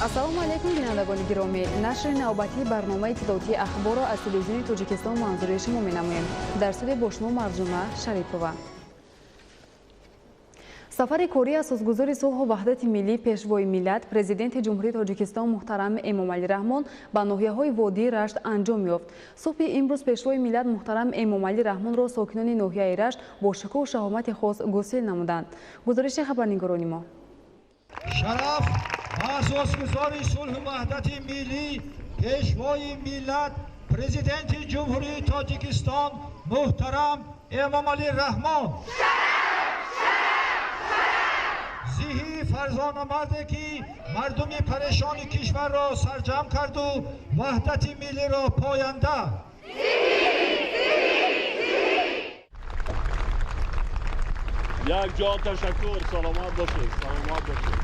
Ассалому алайкум, бинандагони гиромӣ. Нашри навбатии барномаи иттилоотии ахборро аз телевизиони Тоҷикистон манзури шумо менамоем. Дар студия бо шумо Марҷуна Шарипова. Сафари кории асосгузори сулҳу ваҳдати миллӣ, пешвои миллат, президенти Ҷумҳурии Тоҷикистон муҳтарам Эмомалӣ Раҳмон ба ноҳияҳои водии Рашт анҷом ёфт. Субҳи имрӯз пешвои миллат муҳтарам Эмомалӣ Раҳмонро сокинони ноҳияи Рашт бо шукӯҳу шаҳомати хос гусел намуданд. Гузориши хабарнигорони мо. Шараф ба асосгузори сулҳу ваҳдати миллӣ, пешвои миллат, президенти Ҷумҳурии Тоҷикистон муҳтарам Эмомалӣ Раҳмон. Зиҳи фарзонамарде ки мардуми парешони кишварро сарҷамъ карду ваҳдати миллиро поянда. Як ҷон ташаккур, саломат бошед, саломат бошед.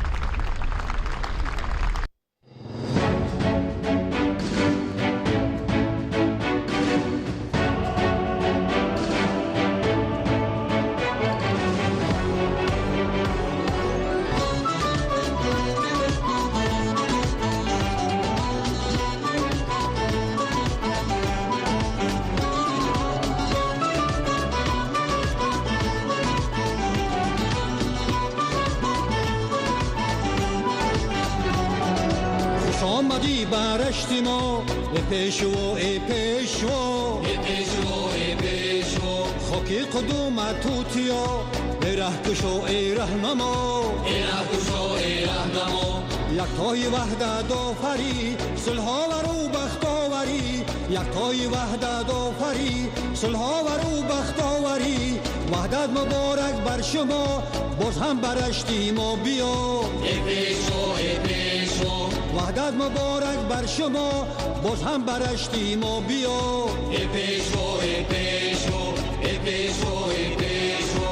омадӣ ба рашти мо, э пешво, э пешво, э пешво, э пешво, хоки қудумат тутиё, э раҳкушо, э раҳнамо, э раҳкушо, э раҳнамо, яктои ваҳдат офарӣ, сулҳовару бахтоварӣ, яктои ваҳдат офарӣ, сулҳовару бахтоварӣ, ваҳдат муборак бар шумо, боз ҳам ба рашти мо биё, э пешво, э пешво, ваҳдат муборак бар шумо, боз ҳам ба рашти мо биё, э пешво, э пешво, э пешво, э пешво.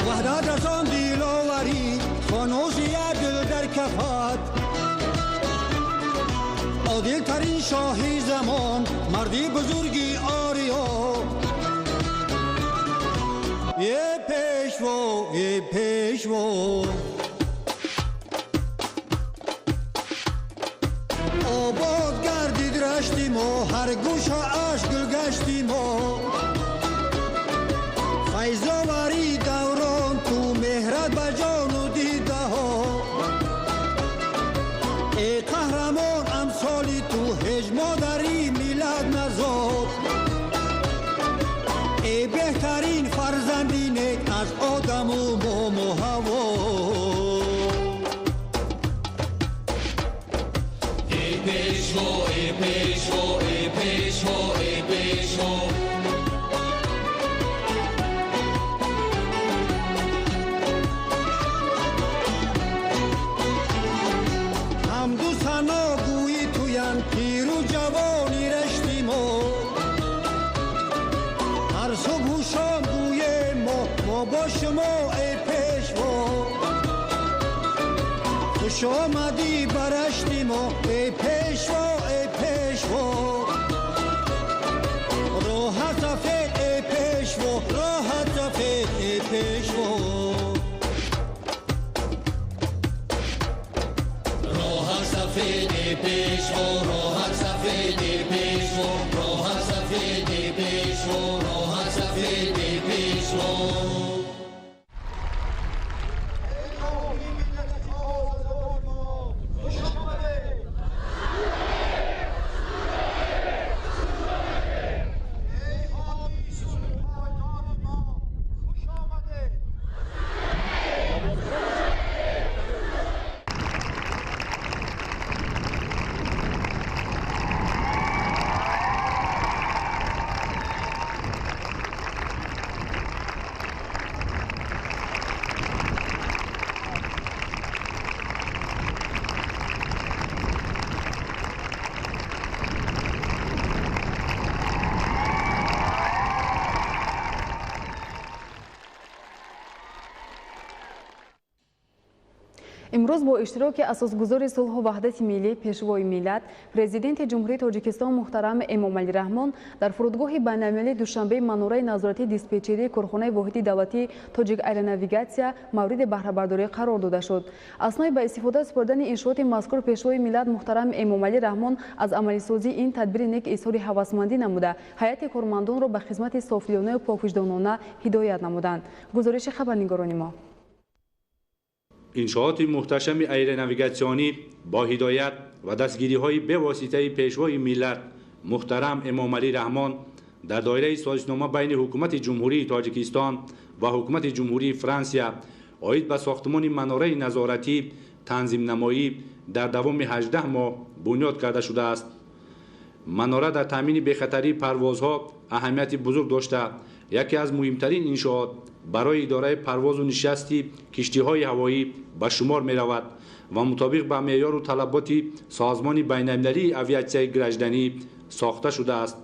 Ваҳдат расон диловарӣ, фонуси адл дар кафат, одилтарин шоҳи замон, марди бузурги ориё, е пешво, е пешво. Обод гардид рашти мо, ҳар гӯша аш гулгашти мо, файзоварӣ даврон ту меҳрат ба ҷону дидаҳо, э қаҳрамон амсоли ту ҳеҷ модари миллат назод, э беҳтарин фарзанди нек аз одаму мому ҳаво. Э пешво, э пешво, э пешво, э пешво. Ҳамду сано гӯи туян пиру ҷавони рашти мо, ҳар субҳу шом гӯем мо, мо бо шумо э пешво, хуш омадӣ ба рашти мо, э пешво, э пешво, роҳат сафед, э пешво, роҳат сафед, э пешво. Роҳат сафед, э пешво, роҳат сафед, э пешво, роҳат сафед, э пешво, роҳат сафед, э пешво. Имрӯз бо иштироки асосгузори сулҳу ваҳдати миллӣ, Пешвои миллат, Президенти Ҷумҳурии Тоҷикистон муҳтарам Эмомалӣ Раҳмон дар фурудгоҳи байналмилалии Душанбе манораи назоратии диспетчерии корхонаи воҳиди давлатии Тоҷик Аэронавигатсия мавриди баҳрабардорӣ қарор дода шуд. Аснои ба истифода супоридани иншооти мазкур Пешвои миллат муҳтарам Эмомалӣ Раҳмон аз амалисозии ин тадбири нек изҳори ҳавасмандӣ намуда, ҳайати кормандонро ба хизмати софдилонаю поквиҷдонона ҳидоят намуданд. Гузориши хабарнигорони мо. Иншооти муҳташами аэронавигатсионӣ бо ҳидоят ва дастгириҳои бевоситаи Пешвои миллат муҳтарам Эмомалӣ Раҳмон дар доираи созишнома байни Ҳукумати Ҷумҳурии Тоҷикистон ва Ҳукумати Ҷумҳурии Франсия оид ба сохтмони манораи назоратӣ танзимнамоӣ дар давоми 18 моҳ бунёд карда шудааст. Манора дар таъмини бехатарии парвозҳо аҳамияти бузург дошта, яке аз муҳимтарин иншоот барои идораи парвозу нишасти киштиҳои ҳавоӣ ба шумор меравад ва мутобиқ ба меъёру талаботи Созмони байналмилалии авиатсияи гражданӣ сохта шудааст.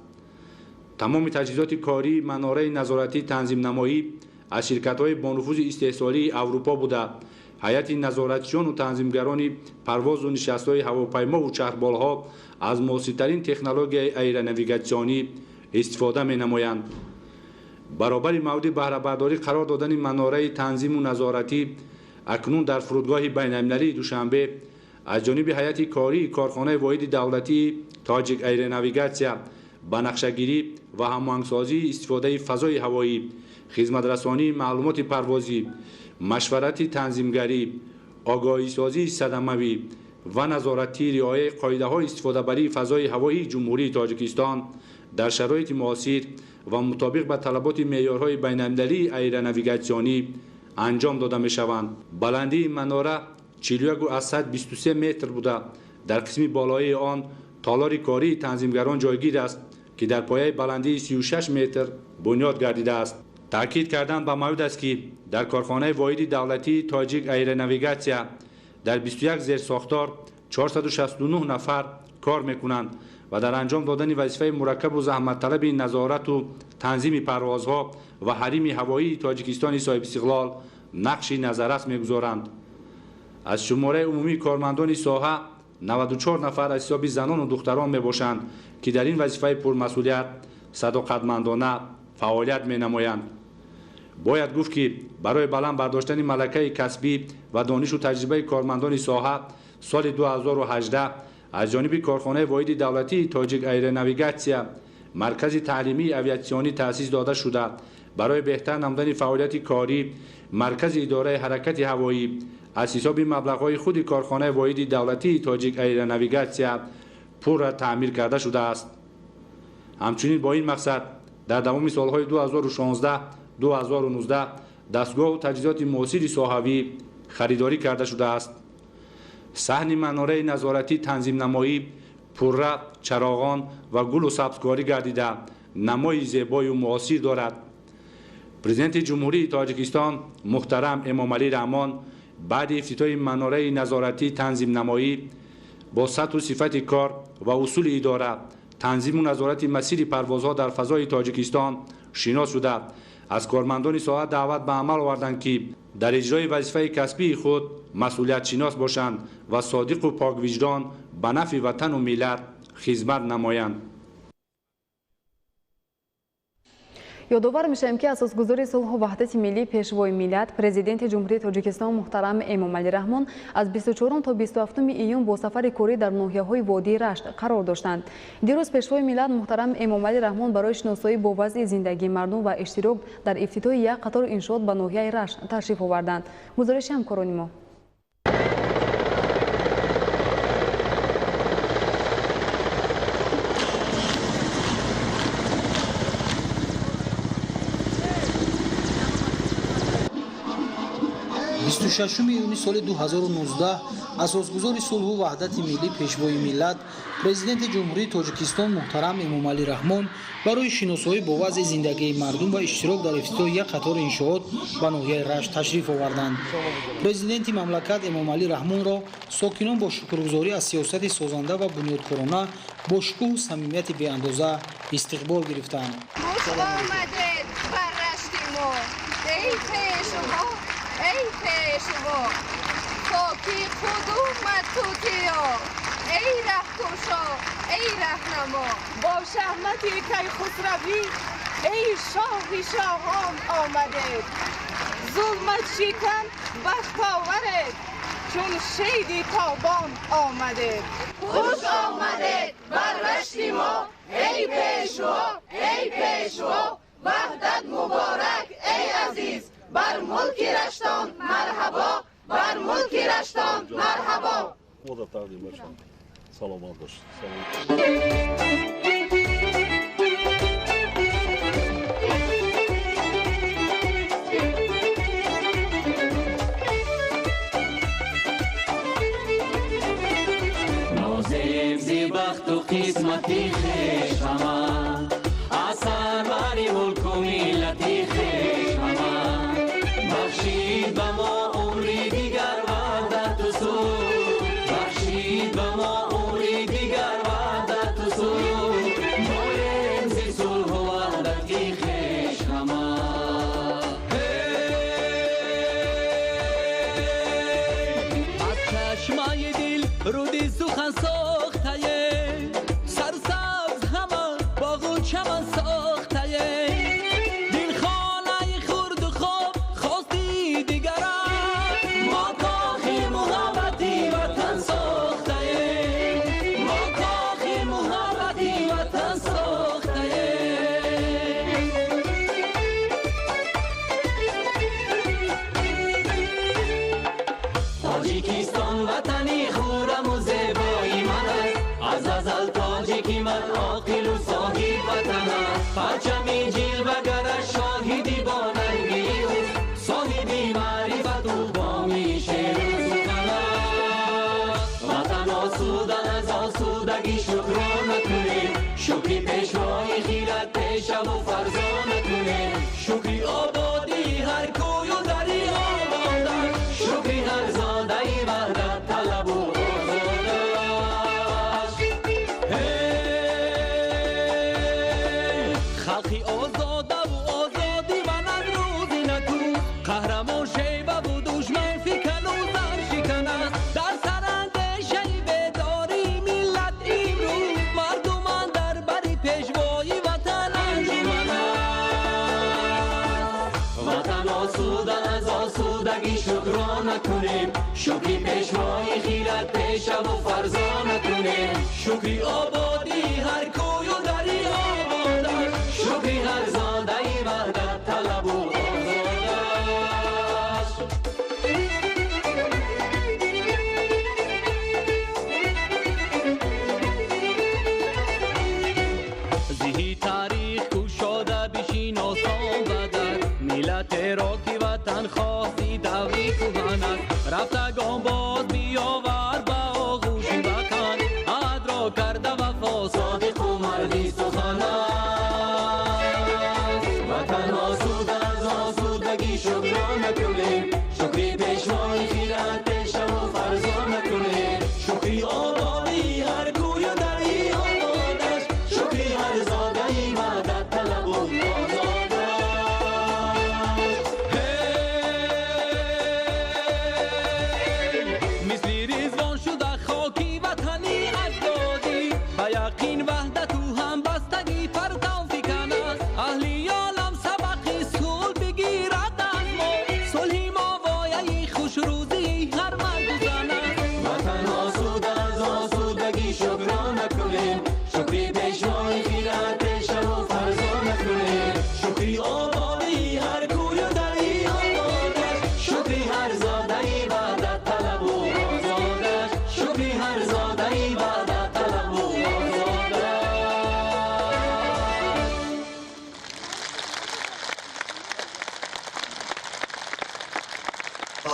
Тамоми таҷҳизоти кории манораи назоратӣ танзимнамоӣ аз ширкатҳои бонуфузи истеҳсолии Аврупо буда, ҳайати назоратчиону танзимгарони парвозу нишастҳои ҳавопаймову чархболҳо аз муосиртарин технологияи аэронавигатсионӣ истифода менамоянд. Баробари мавриди баҳрабардорӣ қарор додани манораи танзиму назоратӣ акнун дар фурудгоҳи байналмилалии Душанбе аз ҷониби ҳайати кории корхонаи воҳиди давлатии Тоҷик Аэронавигатсия ба нақшагирӣ ва ҳамоҳангсозии истифодаи фазои ҳавоӣ, хизматрасонии маълумоти парвозӣ, машварати танзимгарӣ, огоҳисозии садамавӣ ва назоратии риояи қоидаҳои истифодабарии фазои ҳавоии Ҷумҳурии Тоҷикистон дар шароити муосир ва мутобиқ ба талаботи меъёрҳои байналмилалии аэронавигатсионӣ анҷом дода мешаванд. Баландии манора 41,23 метр буда, дар қисми болоии он толори кории танзимгарон ҷойгир аст, ки дар пояи баландии 36 метр бунёд гардидааст. Таъкид кардан ба маврид аст, ки дар корхонаи воҳиди давлатии Тоҷик Аэронавигатсия дар 21 зерсохтор 469 нафар кор мекунанд ва дар анҷом додани вазифаи мураккабу заҳматталаби назорату танзими парвозҳо ва ҳарими ҳавоии Тоҷикистони соҳибистиқлол нақши назаррас мегузоранд. Аз шумораи умумии кормандони соҳа 94 нафар аз ҳисоби занону духтарон мебошанд, ки дар ин вазифаи пурмасъулият садоқатмандона фаъолият менамоянд. Бояд гуфт, ки барои баланд бардоштани малакаи касбӣ ва донишу таҷрибаи кормандони соҳа соли 2018 аз ҷониби корхонаи воҳиди давлатии Тоҷик Аэронавигатсия маркази таълимии авиатсионӣ таъсис дода шуда, барои беҳтар намудани фаъолияти корӣ маркази идораи ҳаракати ҳавоӣ аз ҳисоби маблағҳои худи корхонаи воҳиди давлатии Тоҷик Аэронавигатсия пурра таъмир карда шудааст. Ҳамчунин бо ин мақсад дар давоми солҳои 2016-2019 дастгоҳу таҷҳизоти муосири соҳавӣ харидорӣ карда шудааст. Саҳни манораи назоратӣ танзимнамоӣ пурра чароғон ва гулу сабзкорӣ гардида, намои зебою муосир дорад. Президенти Ҷумҳурии Тоҷикистон муҳтарам Эмомалӣ Раҳмон баъди ифтитоҳи манораи назоратӣ танзимнамоӣ бо сатҳу сифати кор ва усули идора, танзиму назорати масири парвозҳо дар фазои Тоҷикистон шинос шуда, аз кормандони соҳа даъват ба амал оварданд, ки дар иҷрои вазифаи касбии худ масъулиятшинос бошанд ва содиқу поквиҷдон ба нафъи ватану миллат хизмат намоянд. Ёдовар мешавем, ки асосгузори сулҳу ваҳдати миллӣ, Пешвои миллат, Президенти Ҷумҳурии Тоҷикистон муҳтарам Эмомалӣ Раҳмон аз 24 то 27 июн бо сафари корӣ дар ноҳияҳои водии Рашт қарор доштанд. Дирӯз Пешвои миллат муҳтарам Эмомалӣ Раҳмон барои шиносоӣ бо вазъи зиндагии мардум ва иштирок дар ифтитоҳи як қатор иншоот ба ноҳияи Рашт ташриф оварданд. Гузориши ҳамкорони мо. 26 июни соли 2019 асосгузори сулҳу ваҳдати миллӣ, Пешвои миллат, Президенти Ҷумҳурии Тоҷикистон муҳтарам Эмомалӣ Раҳмон барои шиносоӣ бо вазъи зиндагии мардум ва иштирок дар ифтитоҳи як қатор иншоот ба ноҳияи Рашт ташриф оварданд. Президенти мамлакат Эмомалӣ Раҳмонро сокинон бо шукргузорӣ аз сиёсати созанда ва бунёдкорона бо шукӯҳу самимияти беандоза истиқбол гирифтанд. Хуш омадед ба Рашти мо, эй Пешво, эй Пешво! Поки қудумат тутиё, эй раҳкушо, эй раҳнамо. Бо шаҳмати Кайхусравӣ, эй шоҳи шоҳон омадед. Зулмат шикан бахтоваред, чун шеди тобон омадед. Хуш омадед бар Рашти мо, эй Пешво, эй Пешво. Ваҳдат муборак, эй азиз, бар мулки Раштон марҳабо, бар мулки Раштон марҳабо. Модар тақдим ба шумо. Саломат бошед. Нозем зи бахту қисмати хеш ҳама, аз сарвари мулку миллати хеш ҳама. Бахшид ба мо умри дигар ваҳдату сулҳ, бахшид ба мо умри дигар ваҳдату сулҳ. Моем зи сулҳу ваҳдати хеш ҳама. Аз чашмаи дил руди сухан сохтае, сарсабз ҳама боғу чаман сохтае. Дилхонаи хурду хоб хости дигарам, мо кохи муҳаббати ватан сохтае, мо кохи муҳаббати ватан сохтае. Тоҷикистон ватани хурраму зебои ман аст, аз азал тоҷики ман оқилу соҳиб ватан аст. Парчами ҷилвагараш шоҳиди бонангии ӯст, соҳиби маърифату боми шеру сухан аст. Ватан осуда аз осудагӣ шукрона кунем, шукри пешвои хират пешаву фарзона кунем. Шукри ободии ҳар кӯю дари ободаш, шукри ҳар зодаи ваҳдат талабу озодаш. Халқи озодаву озодӣ ванад рӯзи наку, қаҳрамон шеваву душман фикану заршикан аст. Дар сарандешаи бедории миллат имрӯз, мардуман дар бари пешвои ватан анҷуман аст. Ватан осуда аз осудагӣ шукрона кунем, шукри пешвои хират пешаву фарзона кунем. Шукри ободии ҳар кӯю дари ободаш, шукри ҳар зодаи ваҳдат талабу озодаш. Зиҳи таърих кушода бишиносон бадар, миллатеро ки ватан хости даври кӯҳан аст. Рафтагон боз биёвар ба оғӯши ватан, аҳдро карда вафо содиқу марди сухан аст. Ватан осуда аз осудагӣ шукрона кунем, шукри пешвои хират пешаву фарзона кунем. Шукри ободии ҳар кӯю дари ободаш, шукри ҳар зодаи ваҳдат талабу озодаш. Мисли Ризвон шуда хоки ватани аҷдодӣ, ба яқин ваҳдату ҳамбастагӣ партав фикан аст. Аҳли олам сабақи сулҳ бигирад аз мо, сулҳи мо вояи хушрӯзии ҳар марду зан аст. Ватан осуда аз осудагӣ шукрона кунем, шукри пешвои хират пешаву фарзона кунем. Шукри ободии ҳар кӯю дари ободаш, шукри ҳар зодаи ваҳдат талабу озодаш, шукри ҳар зодаи ваҳдат талабу озодаш.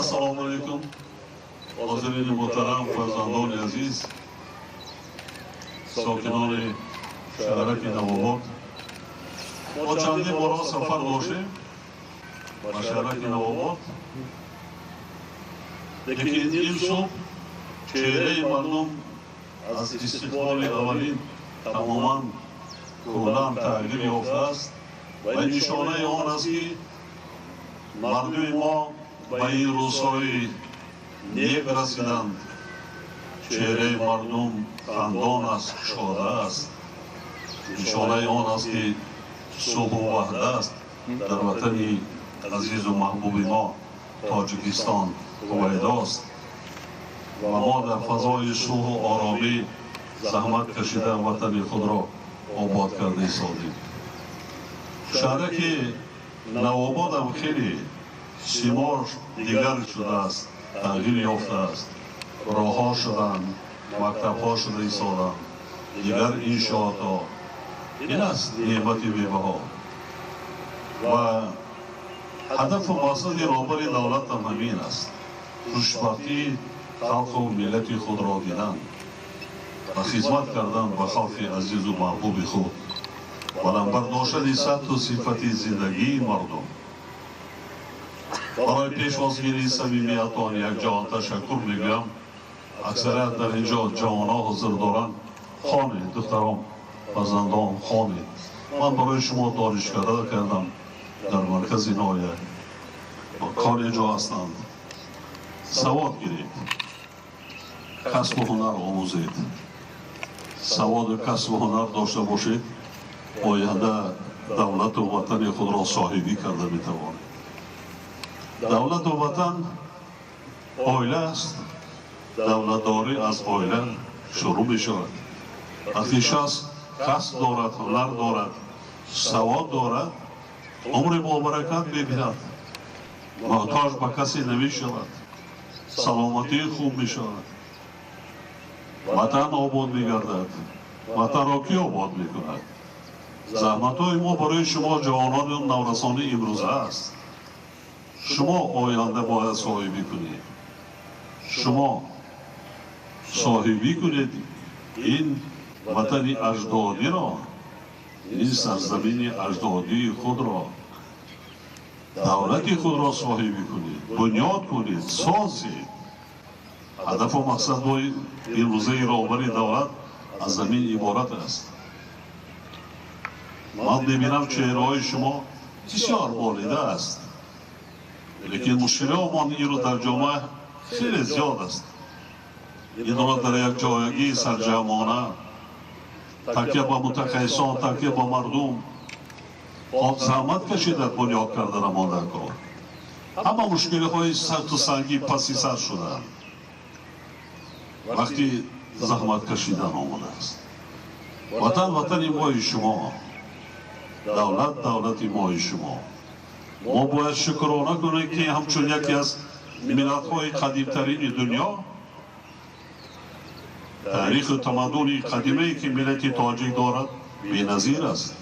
Ассалому алайкум. Ҳозирини муҳтарам, фарзандони азиз, сокинони шаҳраки Навобод. Мо чандин борҳо сафар доштем ба шаҳраки Навобод, лекин ин субҳ чеҳраи мардум аз истиқболи аввалин тамоман куллан тағйир ёфтааст ва ин нишонаи он аст, ки мардуми мо ба ин рӯзҳои нек расиданд. Чеҳраи мардум хандон аст, кушода аст. Нишонаи он аст, ки сулҳу ваҳдат аст дар ватани азизу маҳбуби мо Тоҷикистон ҳувайдост ва мо дар фазои сулҳу оромӣ заҳмат кашида ватани худро обод карда истодем. Шаҳраки Навободам хеле симош дигар шудааст, тағйир ёфтааст. Роҳҳо шуданд, мактабҳо шуда истоданд, дигар иншоотҳо. Ин аст неъмати бебаҳо. Ва ҳадафу мақсади роҳбари давлатам ҳамин аст: хушбахтии халқу миллати худро дидан ва хизмат кардан ба халқи азизу маҳбуби худ, баландбардоштани сатҳу сифати зиндагии мардум. Барои пешвозгирии самимиятон якҷоҳон ташаккур мегӯям. Аксарият дар ин ҷо ҷавонҳо ҳузур доранд. Хонед, духтарон, фарзандон, хонед. Ман барои шумо донишкада кардам дар маркази ноҳия, коллеҷҳо ҳастанд. Савод гиред, касбу ҳунар омӯзед. Саводу касбу ҳунар дошта бошед, оянда давлату ватани худро соҳибӣ карда метавонед. Давлату ватан оила аст. Давлатдорӣ аз оила шурӯъ мешавад. Вақте шахс касб дорад, ҳунар дорад, савод дорад, умри бобаракат мебинад, муҳтоҷ ба касе намешавад, саломатии хуб мешавад, ватан обод мегардад. Ватанро кӣ обод мекунад? Заҳматҳои мо барои шумо ҷавонону наврасони имрӯза аст. Шумо оянда бояд соҳибӣ кунед. Шумо соҳибӣ кунед ин ватани аҷдодиро, ин сарзамини аҷдодии худро, давлати худро соҳибӣ кунед, бунёд кунед, созед. Ҳадафу мақсадҳои имрӯзаи роҳбари давлат аз замин иборат аст. Ман мебинам, чеҳраҳои шумо бисёр болида аст, лекин мушкилиҳомон инро дар ҷомеа хеле зиёд аст. Инро дар якҷоягии сарҷамъона, такя ба мутахассисон, такя ба мардум, хоб заҳмат кашида бунёд кардана монда кор. Ҳама мушкилиҳои сахту сангин паси сар шуданд вақти заҳмат кашидан омадааст. Ватан ватани мои шумо, давлат давлати мои шумо. Мо бояд шукрона кунем, ки ҳамчун яке аз миллатҳои қадимтарини дунё, таъриху тамаддуни қадимае, ки миллати тоҷик дорад, беназир аст.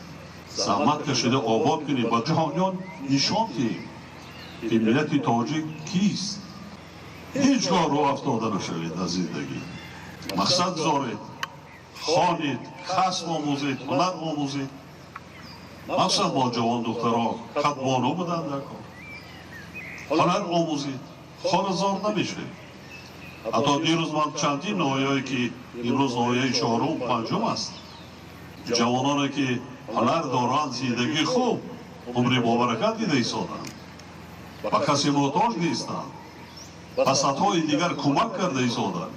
Заҳмат кашида обод кунем, ба ҷаҳониён нишон диҳем, ки миллати тоҷик кист. Ҳеҷ гоҳ рӯ афтода нашавед аз зиндагӣ. Мақсад гузоред, хонед, касб омӯзед, ҳунар омӯзед. Махсусан бо ҷавон духтаро кадбону буданд дар кор. Ҳунар омӯзед, хоразор намешавед. Ҳатто дирӯз ман чандин ноҳияе, ки имрӯз ноҳияи чорум, панҷум аст, ҷавононе, ки ҳунар доранд, зиндагии хуб, умри бобаракат дида истоданд, ба касе муҳтоҷ нестанд, ба садҳои дигар кӯмак карда истоданд.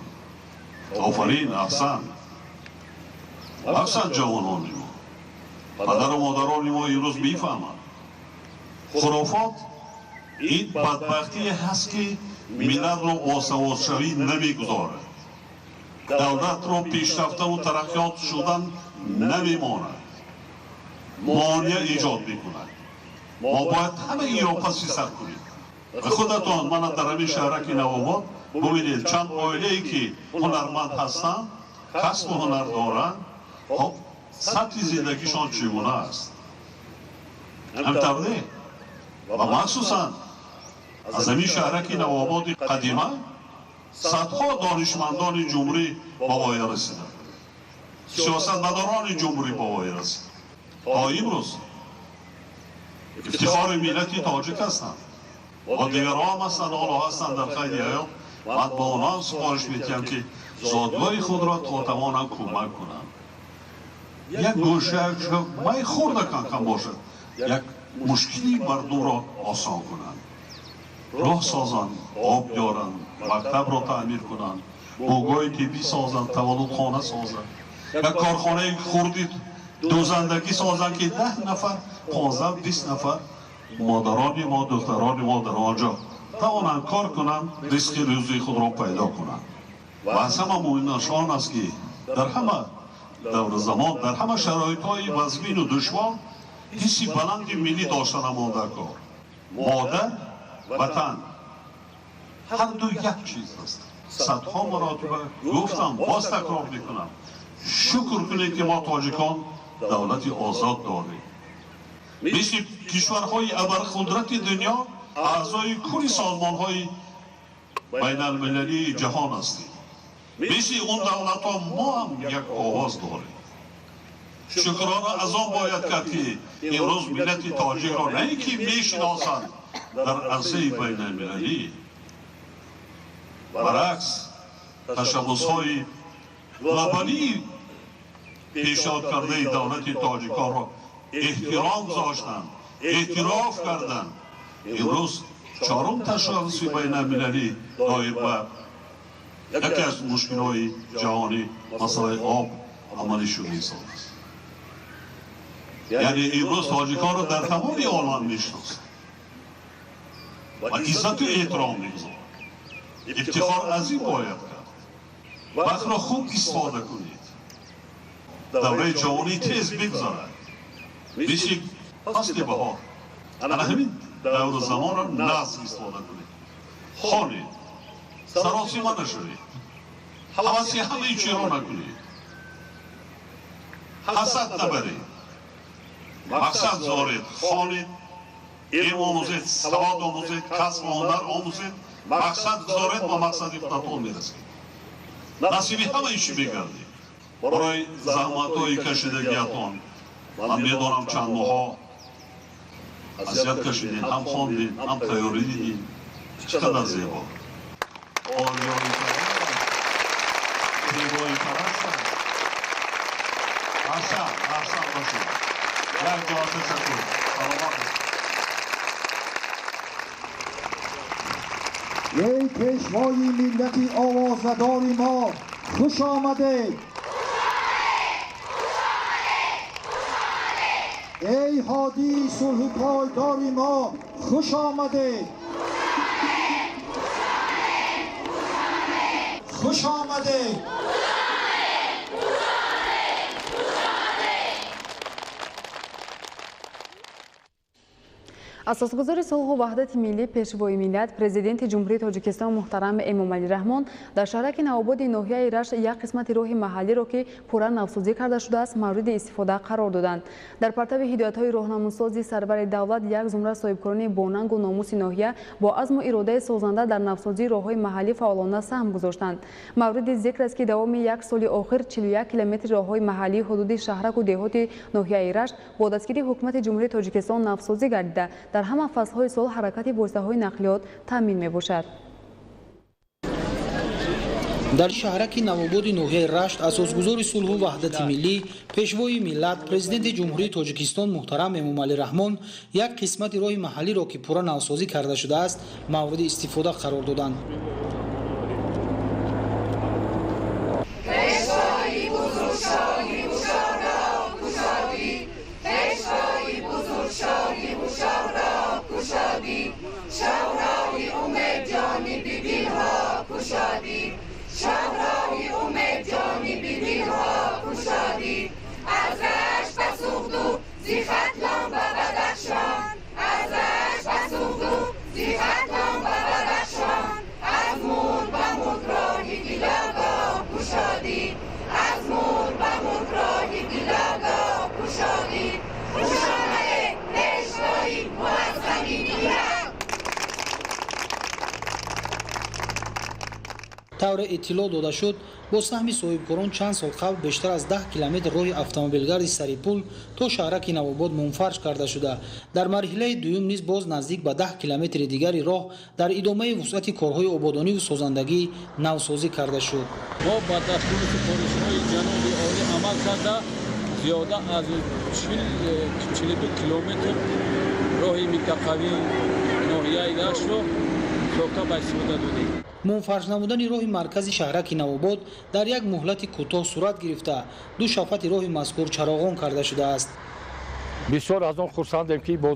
Офарин, аҳсан, махсусан ҷавонони мо. Падару модарони мо имрӯз мефаҳманд, хурофот ин бадбахтие ҳаст, ки миллатро босаводшавӣ намегузорад, давлатро пешрафтаву тараққиёт шудан намемонад, монеа эҷод мекунад. Мо бояд ҳама инро паси сар кунем. Ва худатон мана дар ҳамин шаҳраки Навобод бубинед, чанд оилае, ки ҳунарманд ҳастанд, касбу ҳунар доранд, хоб, сатҳи зиндагишон чӣ гуна аст? Ҳамин не? Ва махсусан аз ҳамин шаҳраки Навободи қадима садҳо донишмандони ҷумҳурӣ ба воя расиданд, сиёсатмадорони ҷумҳурӣ ба воя расиданд, то имрӯз ифтихори миллати тоҷик ҳастанд ва дигарҳо ҳам ҳастанд, ҳоло ҳастанд дар қайди ҳаёт. Ман ба онҳо супориш медиҳам, ки зодгоҳи худро то тавонам кӯмак кунанд. Як гӯша май хурдакан кам бошад, як мушкили мардумро осон кунанд. Роҳ созанд, об биёранд, мактабро таъмир кунанд, бугоҳи тиббӣ созанд, таваллудхона созанд, як корхонаи хурди дӯзандагӣ созанд, ки 10 нафар, 15-20 нафар модарони мо, духтарони мо дар он ҷо тавонанд кор кунанд, ризқи рӯзии худро пайдо кунанд. Ва аз ҳама муҳимаш он аст, ки дар ҳама даври замон, дар ҳама шароитҳои вазмину душвор ҳисси баланди миллӣ доштанамон дар кор. Модар, ватан ҳар ду як чиз аст. Садҳо маротиба гуфтам, боз такрор мекунам, шукр кунед, ки мо тоҷикон давлати озод дорем. Мисли кишварҳои абарқудрати дунё аъзои кулли созмонҳои байналмилалии ҷаҳон ҳастем. Мисли он давлатҳо мо ҳам як овоз дорем. Шукрона аз он бояд кард, ки имрӯз миллати тоҷикро на ин ки мешиносанд дар арсаи байналмилалӣ, баръакс ташаббусҳои глобалии пешниҳод кардаи давлати тоҷиконро эҳтиром гузоштанд, эътироф карданд. Имрӯз чорум ташаббуси байналмилалӣ доир ба яке аз мушкилҳои ҷаҳонӣ, масъалаи об, амалӣ шуда истодааст. Яъне имрӯз тоҷиконро дар тамоми олам мешиносанд ва иззату эҳтиром мегузоранд. Ифтихор аз ин бояд кард. Вақтро хуб истифода кунед. Давраи ҷавонӣ тез бигзарад, мисли фасли баҳор. Ана ҳамин давру замонро нағз истифода кунед. Хонед, саросима нашавед, ҳаваси ҳамаи чиро накунед, ҳасад набаред, мақсад зоред, хонед, илм омӯзед, савод омӯзед, касбу ҳунар омӯзед, мақсад гузоред, ба мақсади худатон мерасед. Насиби ҳамаи чӣ мегардед. Барои заҳматҳои кашидагиятон ман медонам, чанд моҳҳо азият кашидед, ҳам хондед, ҳам тайёрӣ дидед. Чӣ қадар зебо! Зебои парастанд. Аҳсан, аҳсан бошед. Як ҷо ташаккур. Саломат бошед. Эй пешвои миллати овозадори мо, хуш омадед! Эй ҳодии сулҳи пойдори мо, хуш омадед! Хуш омадед! Асосгузори сулҳу ваҳдати миллӣ, пешвои миллат, Президенти Ҷумҳурии Тоҷикистон муҳтарам Эмомалӣ Раҳмон дар шаҳраки Навободи ноҳияи Рашт як қисмати роҳи маҳаллиро, ки пурра навсозӣ карда шудааст, мавриди истифода қарор доданд. Дар партави ҳидоятҳои роҳнамунсози сарвари давлат як зумра соҳибкорони бонангу номуси ноҳия бо азму иродаи созанда дар навсозии роҳҳои маҳаллӣ фаъолона саҳм гузоштанд. Мавриди зикр аст, ки давоми як соли охир 41 километри роҳҳои маҳаллии ҳудуди шаҳраку деҳоти ноҳияи Рашт бо дастгирии Ҳукумати Ҷумҳурии Тоҷикистон навсозӣ гардида, дар ҳама фаслҳои сол ҳаракати воситаҳои нақлиёт таъмин мебошад. Дар шаҳраки Навободи ноҳияи Рашт асосгузори сулҳу ваҳдати миллӣ, пешвои миллат, Президенти Ҷумҳурии Тоҷикистон муҳтарам Эмомалӣ Раҳмон як қисмати роҳи маҳаллиро, ки пурра навсозӣ карда шудааст, мавриди истифода қарор доданд. Тавре иттилоъ дода шуд, бо саҳми соҳибкорон чанд сол қабл бештар аз 10 километр роҳи автомобилгарди Сарипул то шаҳраки Навобод мунфарш карда шуда, дар марҳилаи дуюм низ боз наздик ба 10 километри дигари роҳ дар идомаи вусъати корҳои ободониву созандагӣ навсозӣ карда шуд. Мо ба дастури супоришҳои ҷаноби олӣ амал карда, зиёда аз 42 километр роҳи минтақавии ноҳияи Раштро сохта ба истифода додем. Мунфарш намудани роҳи маркази шаҳраки Навобод дар як муҳлати кӯтоҳ сурат гирифта, ду шафати роҳи мазкур чароғон карда шудааст. Бисёр аз он хурсандем, ки бо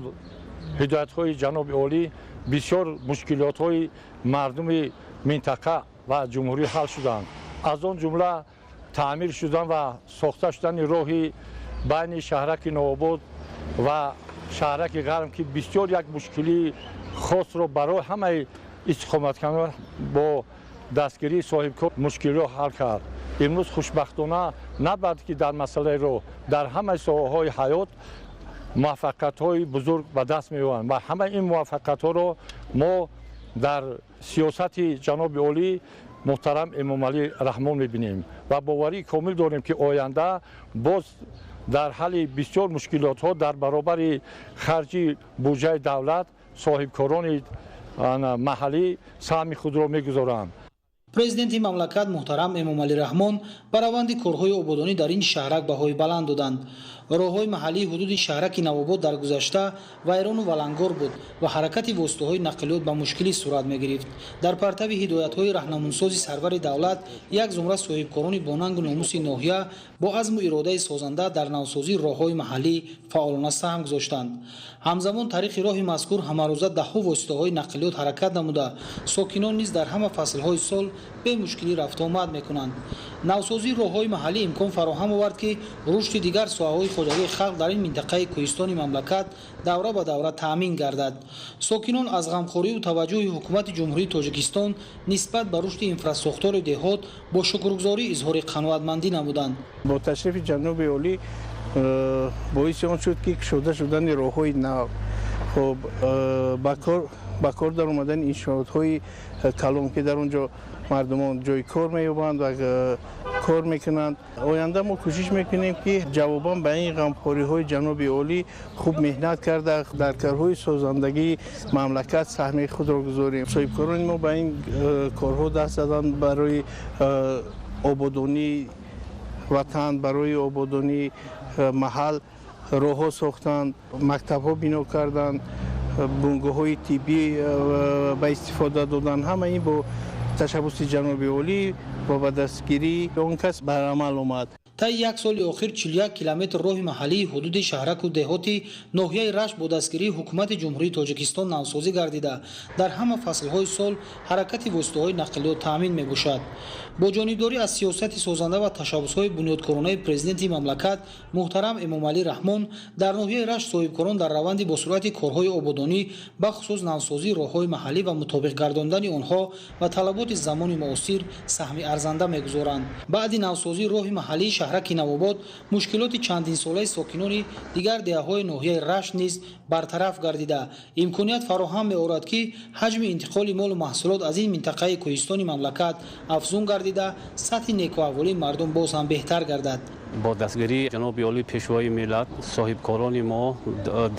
ҳидоятҳои ҷаноби олӣ бисёр мушкилотҳои мардуми минтақа ва ҷумҳурӣ ҳал шуданд. Аз он ҷумла таъмир шудан ва сохта шудани роҳи байни шаҳраки Навобод ва шаҳраки Ғарм, ки бисёр як мушкилии хосро барои ҳамаи истиқоматкунандагон бо дастгирии соҳибкор мушкилиро ҳал кард. Имрӯз хушбахтона на балки дар масъалаи роҳ, дар ҳамаи соҳаҳои ҳаёт муваффақиятҳои бузург ба даст меоваранд ва ҳамаи ин муваффақиятҳоро мо дар сиёсати ҷаноби олӣ муҳтарам Эмомалӣ Раҳмон мебинем ва боварии комил дорем, ки оянда боз дар ҳалли бисёр мушкилотҳо дар баробари харҷи буҷаи давлат соҳибкорони маҳаллӣ саҳми худро мегузоранд. Президенти мамлакат муҳтарам Эмомалӣ Раҳмон ба раванди корҳои ободонӣ дар ин шаҳрак баҳои баланд доданд. Роҳҳои маҳаллии ҳудуди шаҳраки Навобод дар гузашта вайрону валангор буд ва ҳаракати воситаҳои нақлиёт ба мушкилӣ сурат мегирифт. Дар партави ҳидоятҳои раҳнамунсози сарвари давлат як зумра соҳибкорони бонангу номуси ноҳия бо азму иродаи созанда дар навсозии роҳҳои маҳаллӣ фаъолона саҳм гузоштанд. Ҳамзамон тариқи роҳи мазкур ҳамарӯза даҳҳо воситаҳои нақлиёт ҳаракат намуда, сокинон низ дар ҳама фаслҳои сол бемушкилӣ рафтуомад мекунанд. Навсозии роҳҳои маҳаллӣ имкон фароҳам овард, ки рушди дигар соҳаҳои хоҷагии халқ дар ин минтақаи кӯҳистони мамлакат давра ба давра таъмин гардад. Сокинон аз ғамхорию таваҷҷӯҳи ҳукумати Ҷумҳурии Тоҷикистон нисбат ба рушди инфрасохтори деҳот бо шукргузорӣ изҳори қаноатмандӣ намуданд. Бо ташрифи ҷаноби олӣ боиси он шуд, ки кушода шудани роҳҳои нав, хоб ба кор даромадани иншоотҳои калон, ки дар он ҷо мардумон ҷои кор меёбанд ва кор мекунанд. Оянда мо кӯшиш мекунем, ки ҷавобан ба ин ғамхориҳои ҷаноби олӣ хуб меҳнат карда, дар корҳои созандагии мамлакат саҳми худро гузорем. Соҳибкорони мо ба ин корҳо даст заданд барои ободонии ватан, барои ободонии маҳал роҳҳо сохтанд, мактабҳо бино карданд, бунгоҳҳои тиббӣ ба истифода доданд. Ҳама ин бо ташаббуси ҷаноби олӣ ва ба дастгирии он кас бар амал омад. Таи як соли охир 41 километр роҳи маҳаллии ҳудуди шаҳраку деҳоти ноҳияи Рашт бо дастгирии ҳукумати Ҷумҳурии Тоҷикистон навсозӣ гардида, дар ҳама фаслҳои сол ҳаракати воситаҳои нақлиёт таъмин мебошад. Бо ҷонибдорӣ аз сиёсати созанда ва ташаббусҳои бунёдкоронаи президенти мамлакат муҳтарам Эмомалӣ Раҳмон дар ноҳияи Рашт соҳибкорон дар раванди босуръати корҳои ободонӣ, бахусус навсозии роҳҳои маҳаллӣ ва мутобиқ гардондани онҳо ба талаботи замони муосир саҳми арзанда мегузоранд. Баъди навсозии роҳи маҳаллии шаҳраки Навобод мушкилоти чандинсолаи сокинони дигар деҳаҳои ноҳияи Рашт низ бартараф гардида, имконият фароҳам меорад, ки ҳаҷми интиқоли молу маҳсулот аз ин минтақаи кӯҳистони мамлакат афзун гардида, сатҳи некуаҳволии мардум боз ҳам беҳтар гардад. Бо дастгирии ҷаноби олӣ пешвои миллат соҳибкорони мо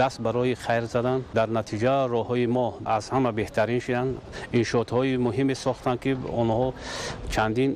даст барои хайр заданд. Дар натиҷа роҳҳои мо аз ҳама беҳтарин шуданд. Иншоотҳои муҳиме сохтанд, ки онҳо чандин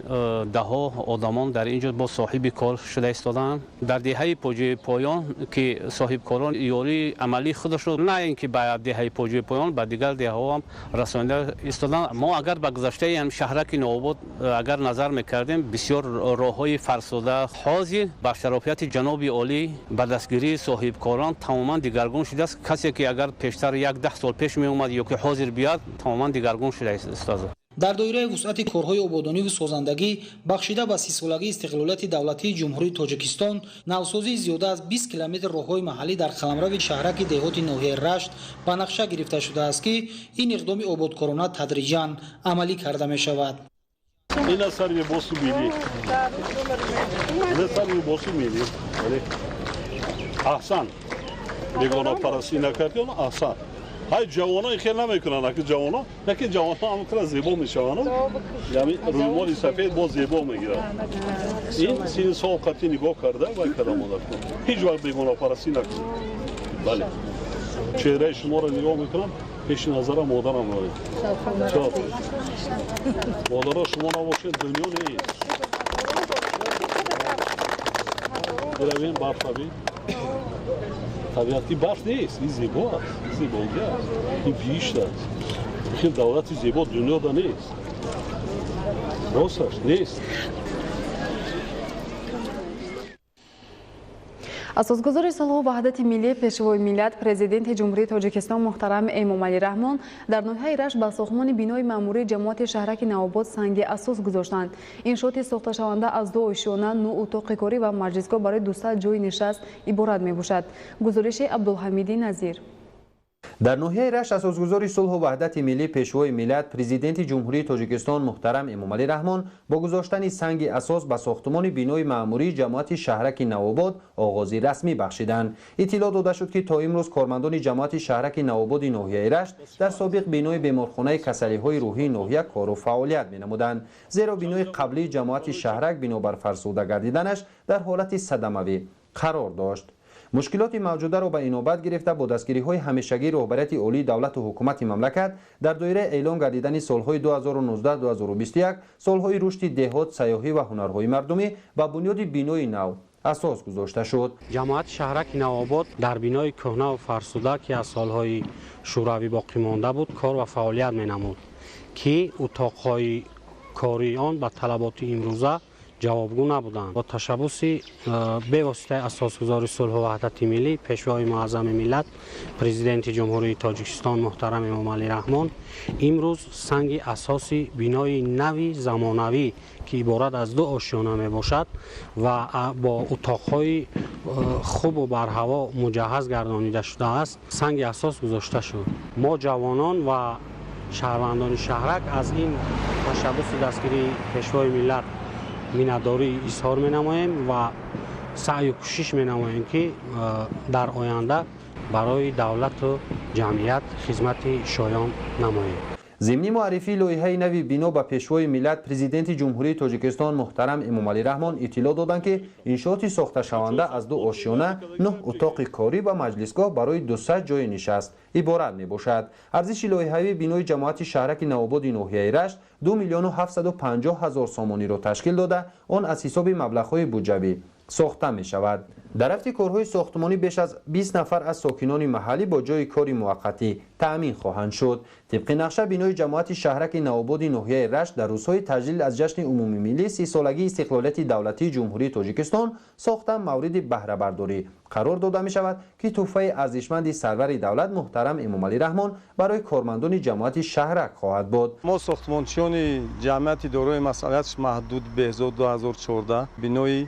даҳҳо одамон дар ин ҷо бо соҳиби кор шуда истодаанд. Дар деҳаи Поҷои Поён, ки соҳибкорон ёрии амалии худашро на ин ки ба деҳаи Поҷои Поён, ба дигар деҳаҳо ҳам расонида истоданд. Мо агар ба гузаштаи шаҳраки Навобод агар назар мекардем, бисёр роҳҳои фарсуда ҳозир ба шарофияти ҷаноби олӣ ба дастгирии соҳибкорон тамоман дигаргун шудааст. Касе ки агар пештар 10 сол пеш меомад ё ки ҳозир биёд, тамоман дигаргун шудааст. Дар доираи вусъати корҳои ободониву созандагӣ бахшида ба 30-солагии истиқлолияти давлатии Ҷумҳурии Тоҷикистон навсозии зиёда аз 20 километр роҳҳои маҳаллӣ дар қаламрави шаҳраки деҳоти ноҳияи Рашт ба нақша гирифта шудааст, ки ин иқдоми ободкорона тадриҷан амалӣ карда мешавад. Ина сар либоси миллӣ. Ина сар либоси миллӣ. Аҳсан. Бегонапарастӣ накардӣ, аҳсан. Ҳай ҷавоно хел намекунанд, аки ҷавоно, лекин ҷавоно ҳам кара зебо мешаванд. Яъне рӯймоли сафед боз зебо мегирад. Ин сини сол қатъи нигоҳ карда вай карда мода кун. Ҳеҷ вақт бегонапарастӣ накун. Бале. Чеҳраи шуморо нигоҳ мекунам, пеши назарам модарам доред. Модаро шумо набошед, дунё нест. Биравем барфа бин. Табиати барф нест, ин зебо аст, ин зебогӣ аст, ин биҳишт аст. Хел давлати зебо дунёда нест. Росташ нест. Асосгузори сулҳу ваҳдати миллӣ, Пешвои миллат, Президенти Ҷумҳурии Тоҷикистон муҳтарам Эмомалӣ Раҳмон дар ноҳияи Рашт ба сохтмони бинои маъмурии ҷамоати шаҳраки Навобод санги асос гузоштанд. Иншооти сохташаванда аз 2 ошёна, 9 утоқи корӣ ва маҷлисгоҳ барои 200 ҷойи нишаст иборат мебошад. Гузориши Абдулҳамиди Назир. Дар ноҳияи Рашт асосгузори сулҳу ваҳдати миллӣ, Пешвои миллат, Президенти Ҷумҳурии Тоҷикистон муҳтарам Эмомалӣ Раҳмон бо гузоштани санги асос ба сохтмони бинои маъмурии ҷамоати шаҳраки Навобод оғози расмӣ бахшиданд. Иттилоъ дода шуд, ки то имрӯз кормандони ҷамоати шаҳраки Навободи ноҳияи Рашт дар собиқ бинои беморхонаи касалиҳои рӯҳии ноҳия кору фаъолият менамуданд, зеро бинои қаблии ҷамоати шаҳрак бинобар фарсуда гардиданаш дар ҳолати садамавӣ қарор дошт. Мушкилоти мавҷударо ба инобат гирифта бо дастгириҳои ҳамешагии роҳбарияти олии давлату ҳукумати мамлакат дар доираи эълон гардидани солҳои 2019-2021 солҳои рушди деҳот, сайёҳӣ ва ҳунарҳои мардумӣ ба бунёди бинои нав асос гузошта шуд. Ҷамоати шаҳраки Навобод дар бинои кӯҳнаву фарсуда, ки аз солҳои шӯравӣ боқӣ монда буд, кор ва фаъолият менамуд, ки утоқҳои кории он ба талаботи имрӯза ҷавобгӯ набуданд. Бо ташаббуси бевоситаи асосгузори сулҳу ваҳдати миллӣ, Пешвои муаззами миллат, Президенти Ҷумҳурии Тоҷикистон муҳтарам Эмомалӣ Раҳмон имрӯз санги асоси бинои нави замонавӣ, ки иборат аз 2 ошёна мебошад ва бо утоқҳои хубу барҳаво муҷаҳҳаз гардонида шудааст, санги асос гузошта шуд. Мо ҷавонон ва шаҳрвандони шаҳрак аз ин ташаббуси дастгирии Пешвои миллат миннатдорӣ изҳор менамоем ва саъю кӯшиш менамоем, ки дар оянда барои давлату ҷамъият хизмати шоён намоем. Зимни муаррифии лоиҳаи нави бино ба Пешвои миллат, Президенти Ҷумҳурии Тоҷикистон муҳтарам Эмомалӣ Раҳмон иттилоъ доданд, ки иншооти сохташаванда аз 2 ошёна, 9 утоқи корӣ ва маҷлисгоҳ барои 200 ҷойи нишаст иборат мебошад. Арзиши лоиҳавии бинои ҷамоати шаҳраки Навободи ноҳияи Рашт 2 750 000 сомониро ташкил дода, он аз ҳисоби маблағҳои буҷавӣ сохта мешавад. Дар рафти корҳои сохтмонӣ беш аз 20 нафар аз сокинони маҳаллӣ бо ҷойи кори муваққатӣ таъмин хоҳанд шуд. Тибқи нақша бинои ҷамоати шаҳраки Навободи ноҳияи Рашт дар рӯзҳои таҷлил аз ҷашни умумимиллӣ 30-солагии истиқлолияти давлатии Ҷумҳурии Тоҷикистон сохта мавриди баҳрабардорӣ қарор дода мешавад, ки тӯҳфаи арзишманди сарвари давлат муҳтарам Эмомалӣ Раҳмон барои кормандони ҷамоати шаҳрак хоҳад буд. Мо сохтмончиёни ҷамъияти дорои масъулияташ маҳдуд Беҳзод 2014 бинои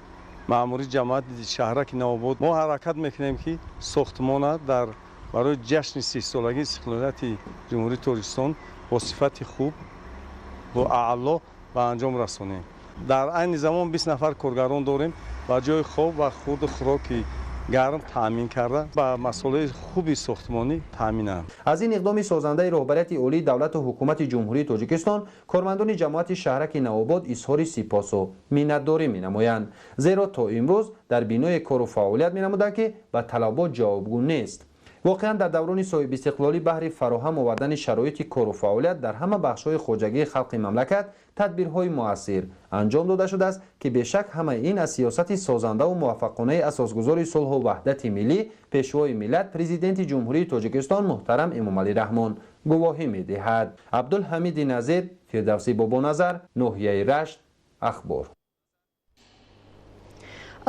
маъмурии ҷамоати шаҳраки Навобод мо ҳаракат мекунем, ки сохтмона дар барои ҷашни 30-солагии истиқлолияти Ҷумҳурии Тоҷикистон бо сифати хуб бо аъло ба анҷом расонем. Дар айни замон 20 нафар коргарон дорем ва ҷои хоб ва хурду хӯроки гарм таъмин карда ба масолеҳи хуби сохтмонӣ таъминанд. Аз ин иқдоми созандаи роҳбарияти олии давлату ҳукумати Ҷумҳурии Тоҷикистон кормандони ҷамоати шаҳраки Навобод изҳори сипосу миннатдорӣ менамоянд, зеро то имрӯз дар бинои кору фаъолият менамуданд, ки ба талабот ҷавобгӯ нест. Воқеан дар даврони соҳибистиқлолӣ баҳри фароҳам овардани шароити кору фаъолият дар ҳама бахшҳои хоҷагии халқи мамлакат тадбирҳои муассир анҷом дода шудааст, ки бешак ҳамаи ин аз сиёсати созандаву муваффақонаи асосгузори сулҳу ваҳдати миллӣ, Пешвои миллат, Президенти Ҷумҳурии Тоҷикистон муҳтарам Эмомалӣ Раҳмон гувоҳӣ медиҳад. Абдулҳамиди Назир, Фирдавсӣ Бобоназар, ноҳияи Рашт, Ахбор.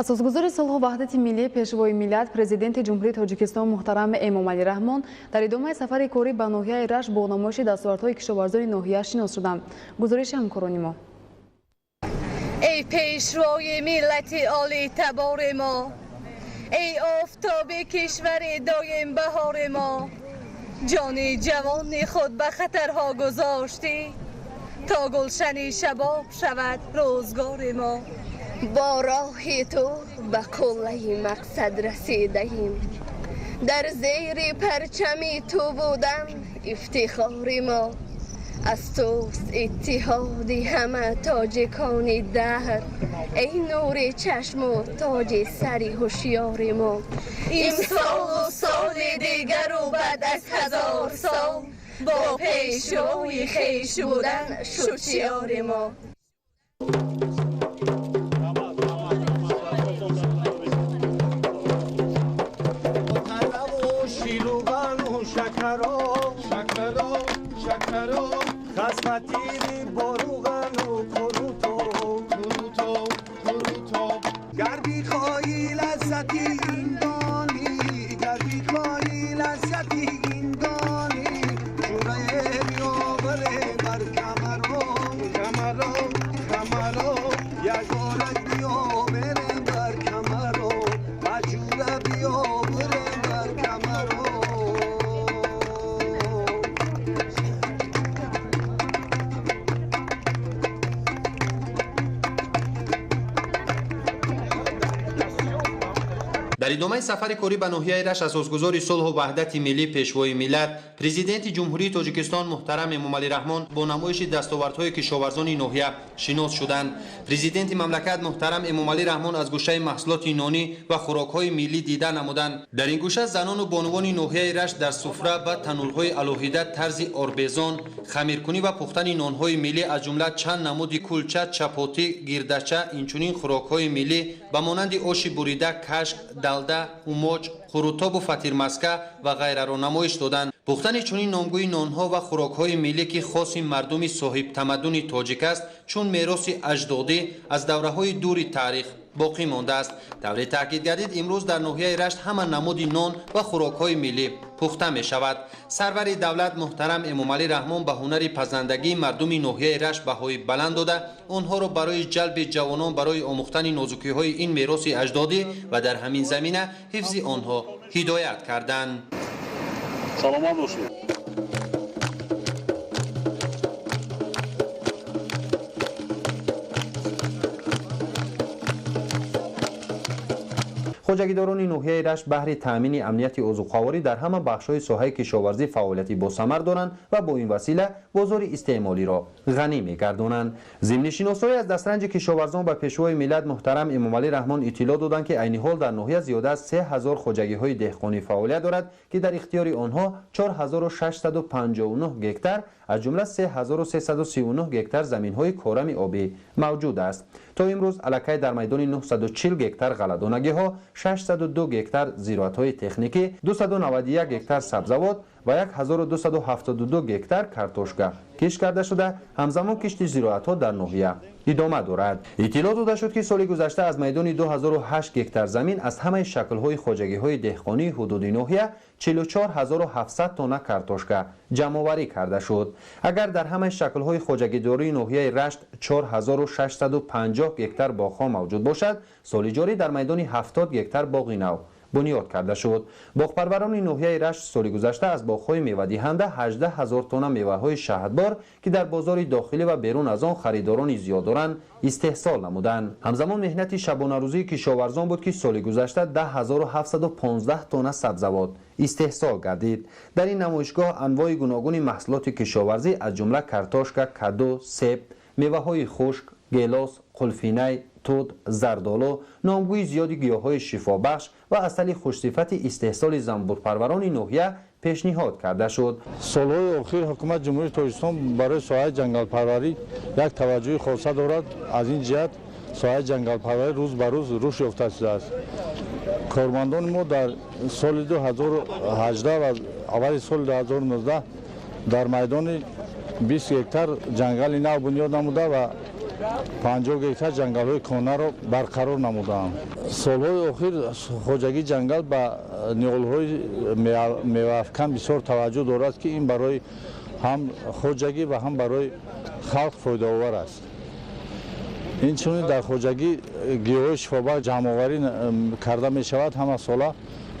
Асосгузори сулҳу ваҳдати миллӣ, Пешвои миллат, Президенти Ҷумҳурии Тоҷикистон муҳтарам Эмомалӣ Раҳмон дар идомаи сафари корӣ ба ноҳияи Рашт бо намоиши дастовардҳои кишоварзони ноҳия шинос шуданд. Гузориши ҳамкорони мо. Эй пешвои миллати олитабори мо, эй офтоби кишвари доим баҳори мо, ҷони ҷавони худ ба хатарҳо гузоштӣ, то гулшани шабоб шавад рӯзгори мо. Бо роҳи ту ба қуллаи мақсад расидаем, дар зери парчами ту будан ифтихори мо. Аз туст иттиҳоди ҳама тоҷикони даҳр, эй нури чашму тоҷи сари ҳушёри мо. Имсолу соли дигару баъд аз 1000 сол бо пешвои хеш будан шуд шиори мо. Шакаро, шакаро, шакаро. لذتی این دانی، گر بخواهی لذتی این دانی، جوره بیا بره بر کمرم، کمرم کمرم، یگارک بیا بره بر کمرم، مجوره بیا بره بر کمرم. Дар идомаи сафари корӣ ба ноҳияи Рашт асосгузори сулҳу ваҳдати миллӣ, пешвои миллат, президенти Ҷумҳурии Тоҷикистон муҳтарам Эмомалӣ Раҳмон бо намоиши дастовардҳои кишоварзони ноҳия шинос шуданд. Президенти мамлакат муҳтарам Эмомалӣ Раҳмон аз гӯшаи маҳсулоти нонӣ ва хӯрокҳои миллӣ дида намуданд. Дар ин гӯша занону бонувони ноҳияи Рашт дар суфра ва танурҳои алоҳида тарзи орбезон, хамиркунӣ ва пухтани нонҳои миллӣ, аз ҷумла чанд намуди кулча, чапотӣ, гирдача, инчунин хӯрокҳои миллӣ ба монанди оши бурида, кашк, далда, умоч, қурутобу фатирмаска ва ғайраро намоиш доданд. Пухтани чунин номгӯи нонҳо ва хӯрокҳои миллӣ, ки хоси мардуми соҳибтамаддуни тоҷик аст, чун мероси аҷдодӣ аз давраҳои дури таърих боқӣ мондааст. Тавре таъкид гардид, имрӯз дар ноҳияи Рашт ҳама намуди нон ва хӯрокҳои миллӣ пухта мешавад. Сарвари давлат муҳтарам Эмомалӣ Раҳмон ба ҳунари пазандагии мардуми ноҳияи Рашт баҳои баланд дода, онҳоро барои ҷалби ҷавонон барои омӯхтани нозукиҳои ин мероси аҷдодӣ ва дар ҳамин замина ҳифзи онҳо ҳидоят карданд. Саломат бошед. Хоҷагидорони ноҳияи Рашт баҳри таъмини амнияти озуқаворӣ дар ҳама бахшҳои соҳаи кишоварзӣ фаъолияти босамар доранд ва бо ин васила бозори истеъмолиро ғанӣ мегардонанд. Зимни шиносоӣ аз дастранҷи кишоварзон ба пешвои миллат муҳтарам Эмомалӣ Раҳмон иттилоъ доданд, ки айни ҳол дар ноҳия зиёда аз 3000 хоҷагиҳои деҳқонӣ фаъолият дорад, ки дар ихтиёри онҳо 4659 гектар, аз ҷумла 3339 гектар заминҳои корами обӣ мавҷуд аст. То имрӯз аллакай дар майдони 940 гектар ғалладонагиҳо, 602 гектар зироатҳои техникӣ, 291 гектар сабзавот ва 1272 гектар картошка кишт карда шуда, ҳамзамон кишти зироатҳо дар ноҳия идома дорад. Иттилоъ дода шуд, ки соли гузашта аз майдони 2008 гектар замин аз ҳамаи шаклҳои хоҷагиҳои деҳқонии ҳудуди ноҳия 44700 тонна картошка ҷамъоварӣ карда шуд. Агар дар ҳамаи шаклҳои хоҷагидории ноҳияи Рашт 4650 гектар боғҳо мавҷуд бошад, соли ҷорӣ дар майдони 70 гектар боғи нав бунёд карда шуд. Боғпарварони ноҳияи Рашт соли гузашта аз боғҳои мевадиҳанда 18 000 тонна меваҳои шаҳдбор, ки дар бозори дохилӣ ва берун аз он харидорони зиёд доранд, истеҳсол намуданд. Ҳамзамон меҳнати шабонарӯзии кишоварзон буд, ки соли гузашта 10715 тонна сабзавот истеҳсол гардид. Дар ин намоишгоҳ анвои гуногуни маҳсулоти кишоварзӣ, аз ҷумла картошка, каду, себ, меваҳои хушк, гелос, қулфинай, тут, зардолу, номгӯи зиёди гиёҳҳои шифобахш ва асали хушсифати истеҳсоли занбурпарварони ноҳия пешниҳод карда шуд. Солҳои охир ҳукумати Ҷумҳурии Тоҷикистон барои соҳаи ҷангалпарварӣ як таваҷҷӯҳи хоса дорад. Аз ин ҷиҳат соҳаи ҷангалпарварӣ рӯз ба рӯз рушд ёфта шудааст. Кормандони мо дар соли 2018 ва аввали соли 2019 дар майдони 20 гектар ҷангали нав бунёд намуда ва 50 гектар ҷангалҳои кӯҳнаро барқарор намудаанд. Солҳои охир хоҷагии ҷангал ба ниҳолҳои меваафкан бисёр таваҷҷӯҳ дорад, ки ин барои ҳам хоҷагӣ ва ҳам барои халқ фоидаовар аст. Инчунин дар хоҷагӣ гиёҳҳои шифобахш ҷамъоварӣ карда мешавад ҳама сола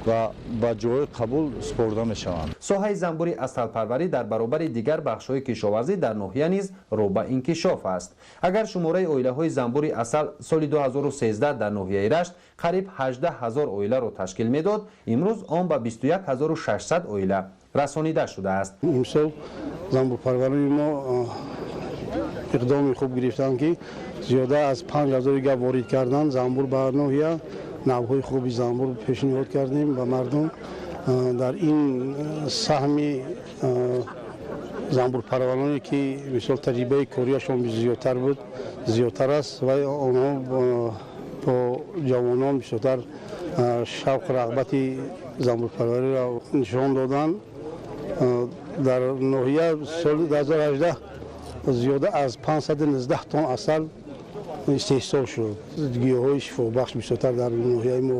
ва ба ҷойҳои қабул супорда мешаванд. Соҳаи занбури асалпарварӣ дар баробари дигар бахшҳои кишоварзӣ дар ноҳия низ рӯ ба инкишоф аст. Агар шумораи оилаҳои занбури асал соли 2013 дар ноҳияи Рашт қариб 18 000 оиларо ташкил медод, имрӯз он ба 21 600 оила расонида шудааст. Имсол занбурпарварони мо иқдоми хуб гирифтанд, ки зиёда аз 5000 гап ворид кардан занбур ба ноҳия. Навҳои хуби занбур пешниҳод кардем ба мардум. Дар ин саҳми занбурпарвароне, ки мисол таҷрибаи кориашон зиёдтар буд, зиёдтар аст ва онҳо бо ҷавонон бисёртар шавқу рағбати занбурпарвариро нишон доданд. Дар ноҳия соли 2018 зиёда аз 519 тонна асал Истеҳсол шуд. Гиёҳҳои шифобахш бисёртар дар ноҳияи мо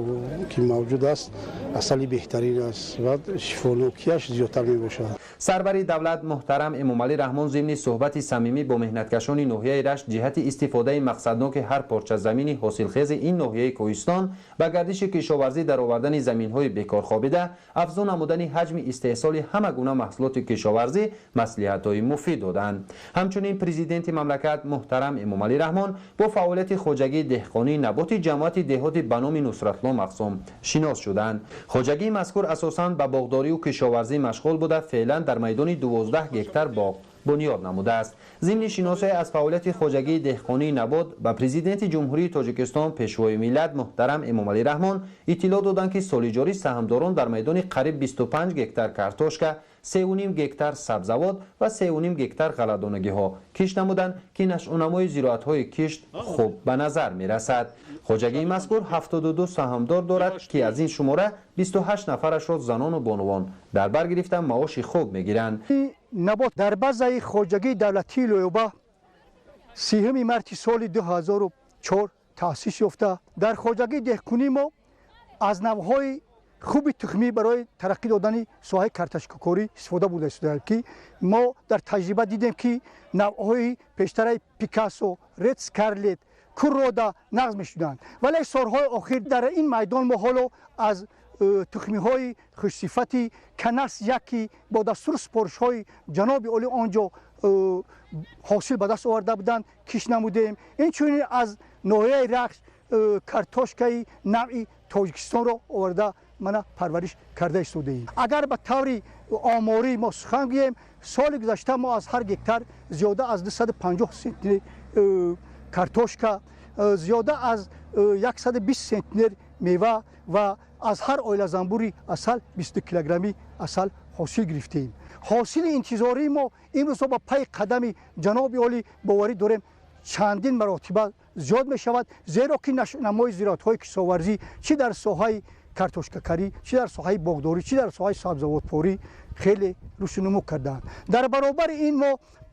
ки мавҷуд аст, асали беҳтарин аст ва шифонокиаш зиёдтар мебошад. Сарвари давлат муҳтарам Эмомалӣ Раҳмон зимни суҳбати самимӣ бо меҳнаткашони ноҳияи Рашт ҷиҳати истифодаи мақсадноки ҳар порча замини ҳосилхези ин ноҳияи кӯҳистон ба гардиши кишоварзӣ даровардани заминҳои бекор хобида, афзун намудани ҳаҷми истеҳсоли ҳама гуна маҳсулоти кишоварзӣ маслиҳатҳои муфид доданд. Ҳамчунин президенти мамлакат муҳтарам Эмомалӣ Раҳмон бо фаъолияти хоҷагии деҳқонии наботи ҷамоати деҳоти ба номи Нусратло Мақсум шинос шуданд. Хоҷагии мазкур асосан ба боғдорию кишоварзӣ машғул буда, феълан дар майдони 12 гектар боғ бунёд намудааст. Зимни шиносоӣ аз фаъолияти хоҷагии деҳқонии набот ба президенти Ҷумҳурии Тоҷикистон пешвои миллат муҳтарам Эмомалӣ Раҳмон иттилоъ доданд, ки соли ҷорӣ саҳмдорон дар майдони қариб 25 гектар картошка, 3,5 гектар сабзавот ва 3,5 гектар ғалладонагиҳо кишт намуданд, ки нашъунамои зироатҳои кишт хуб ба назар мерасад. Хоҷагии мазкур 72 саҳмдор дорад, ки аз ин шумора 28 нафарашро занону бонувон дар бар гирифта маоши хуб мегиранд. Набот дар базаи хоҷагии давлатии Лоёба 3 марти соли 2004 таъсис ёфта. Дар хоҷагии деҳқонии мо аз навъҳои хуби тухмӣ барои тараққӣ додани соҳаи картошкакорӣ истифода бурда истодаем, ки мо дар таҷриба дидем, ки навъҳои пештараи Пикассо, Ред Скарлет, Куррода нағз мешуданд. Вале солҳои охир дар ин майдон мо ҳоло аз тухмиҳои хушсифати Канас яки бо дастуру супоришҳои ҷаноби олӣ он ҷо ҳосил ба даст оварда буданд, кишт намудем. Инчунин аз ноҳияи Рахш картошкаи навъи Тоҷикистонро оварда мана парвариш карда истодаем. Агар ба таври оморӣ мо сухан гӯем, соли гузашта мо аз ҳар гектар зиёда аз 250 центнер картошка, зиёда аз 120 центнер мева ва аз ҳар оила занбури асал 22 килограмми асал ҳосил гирифтем. Ҳосили интизории мо имрӯзҳо ба пайи қадами ҷаноби олӣ боварӣ дорем чандин маротиба зиёд мешавад, зеро ки нашъунамои зироатҳои кишоварзӣ чӣ дар соҳаи картошкакарӣ, чӣ дар соҳаи боғдорӣ, чӣ дар соҳаи сабзавотпорӣ хеле рушду нумӯ карданд. Дар баробари ин мо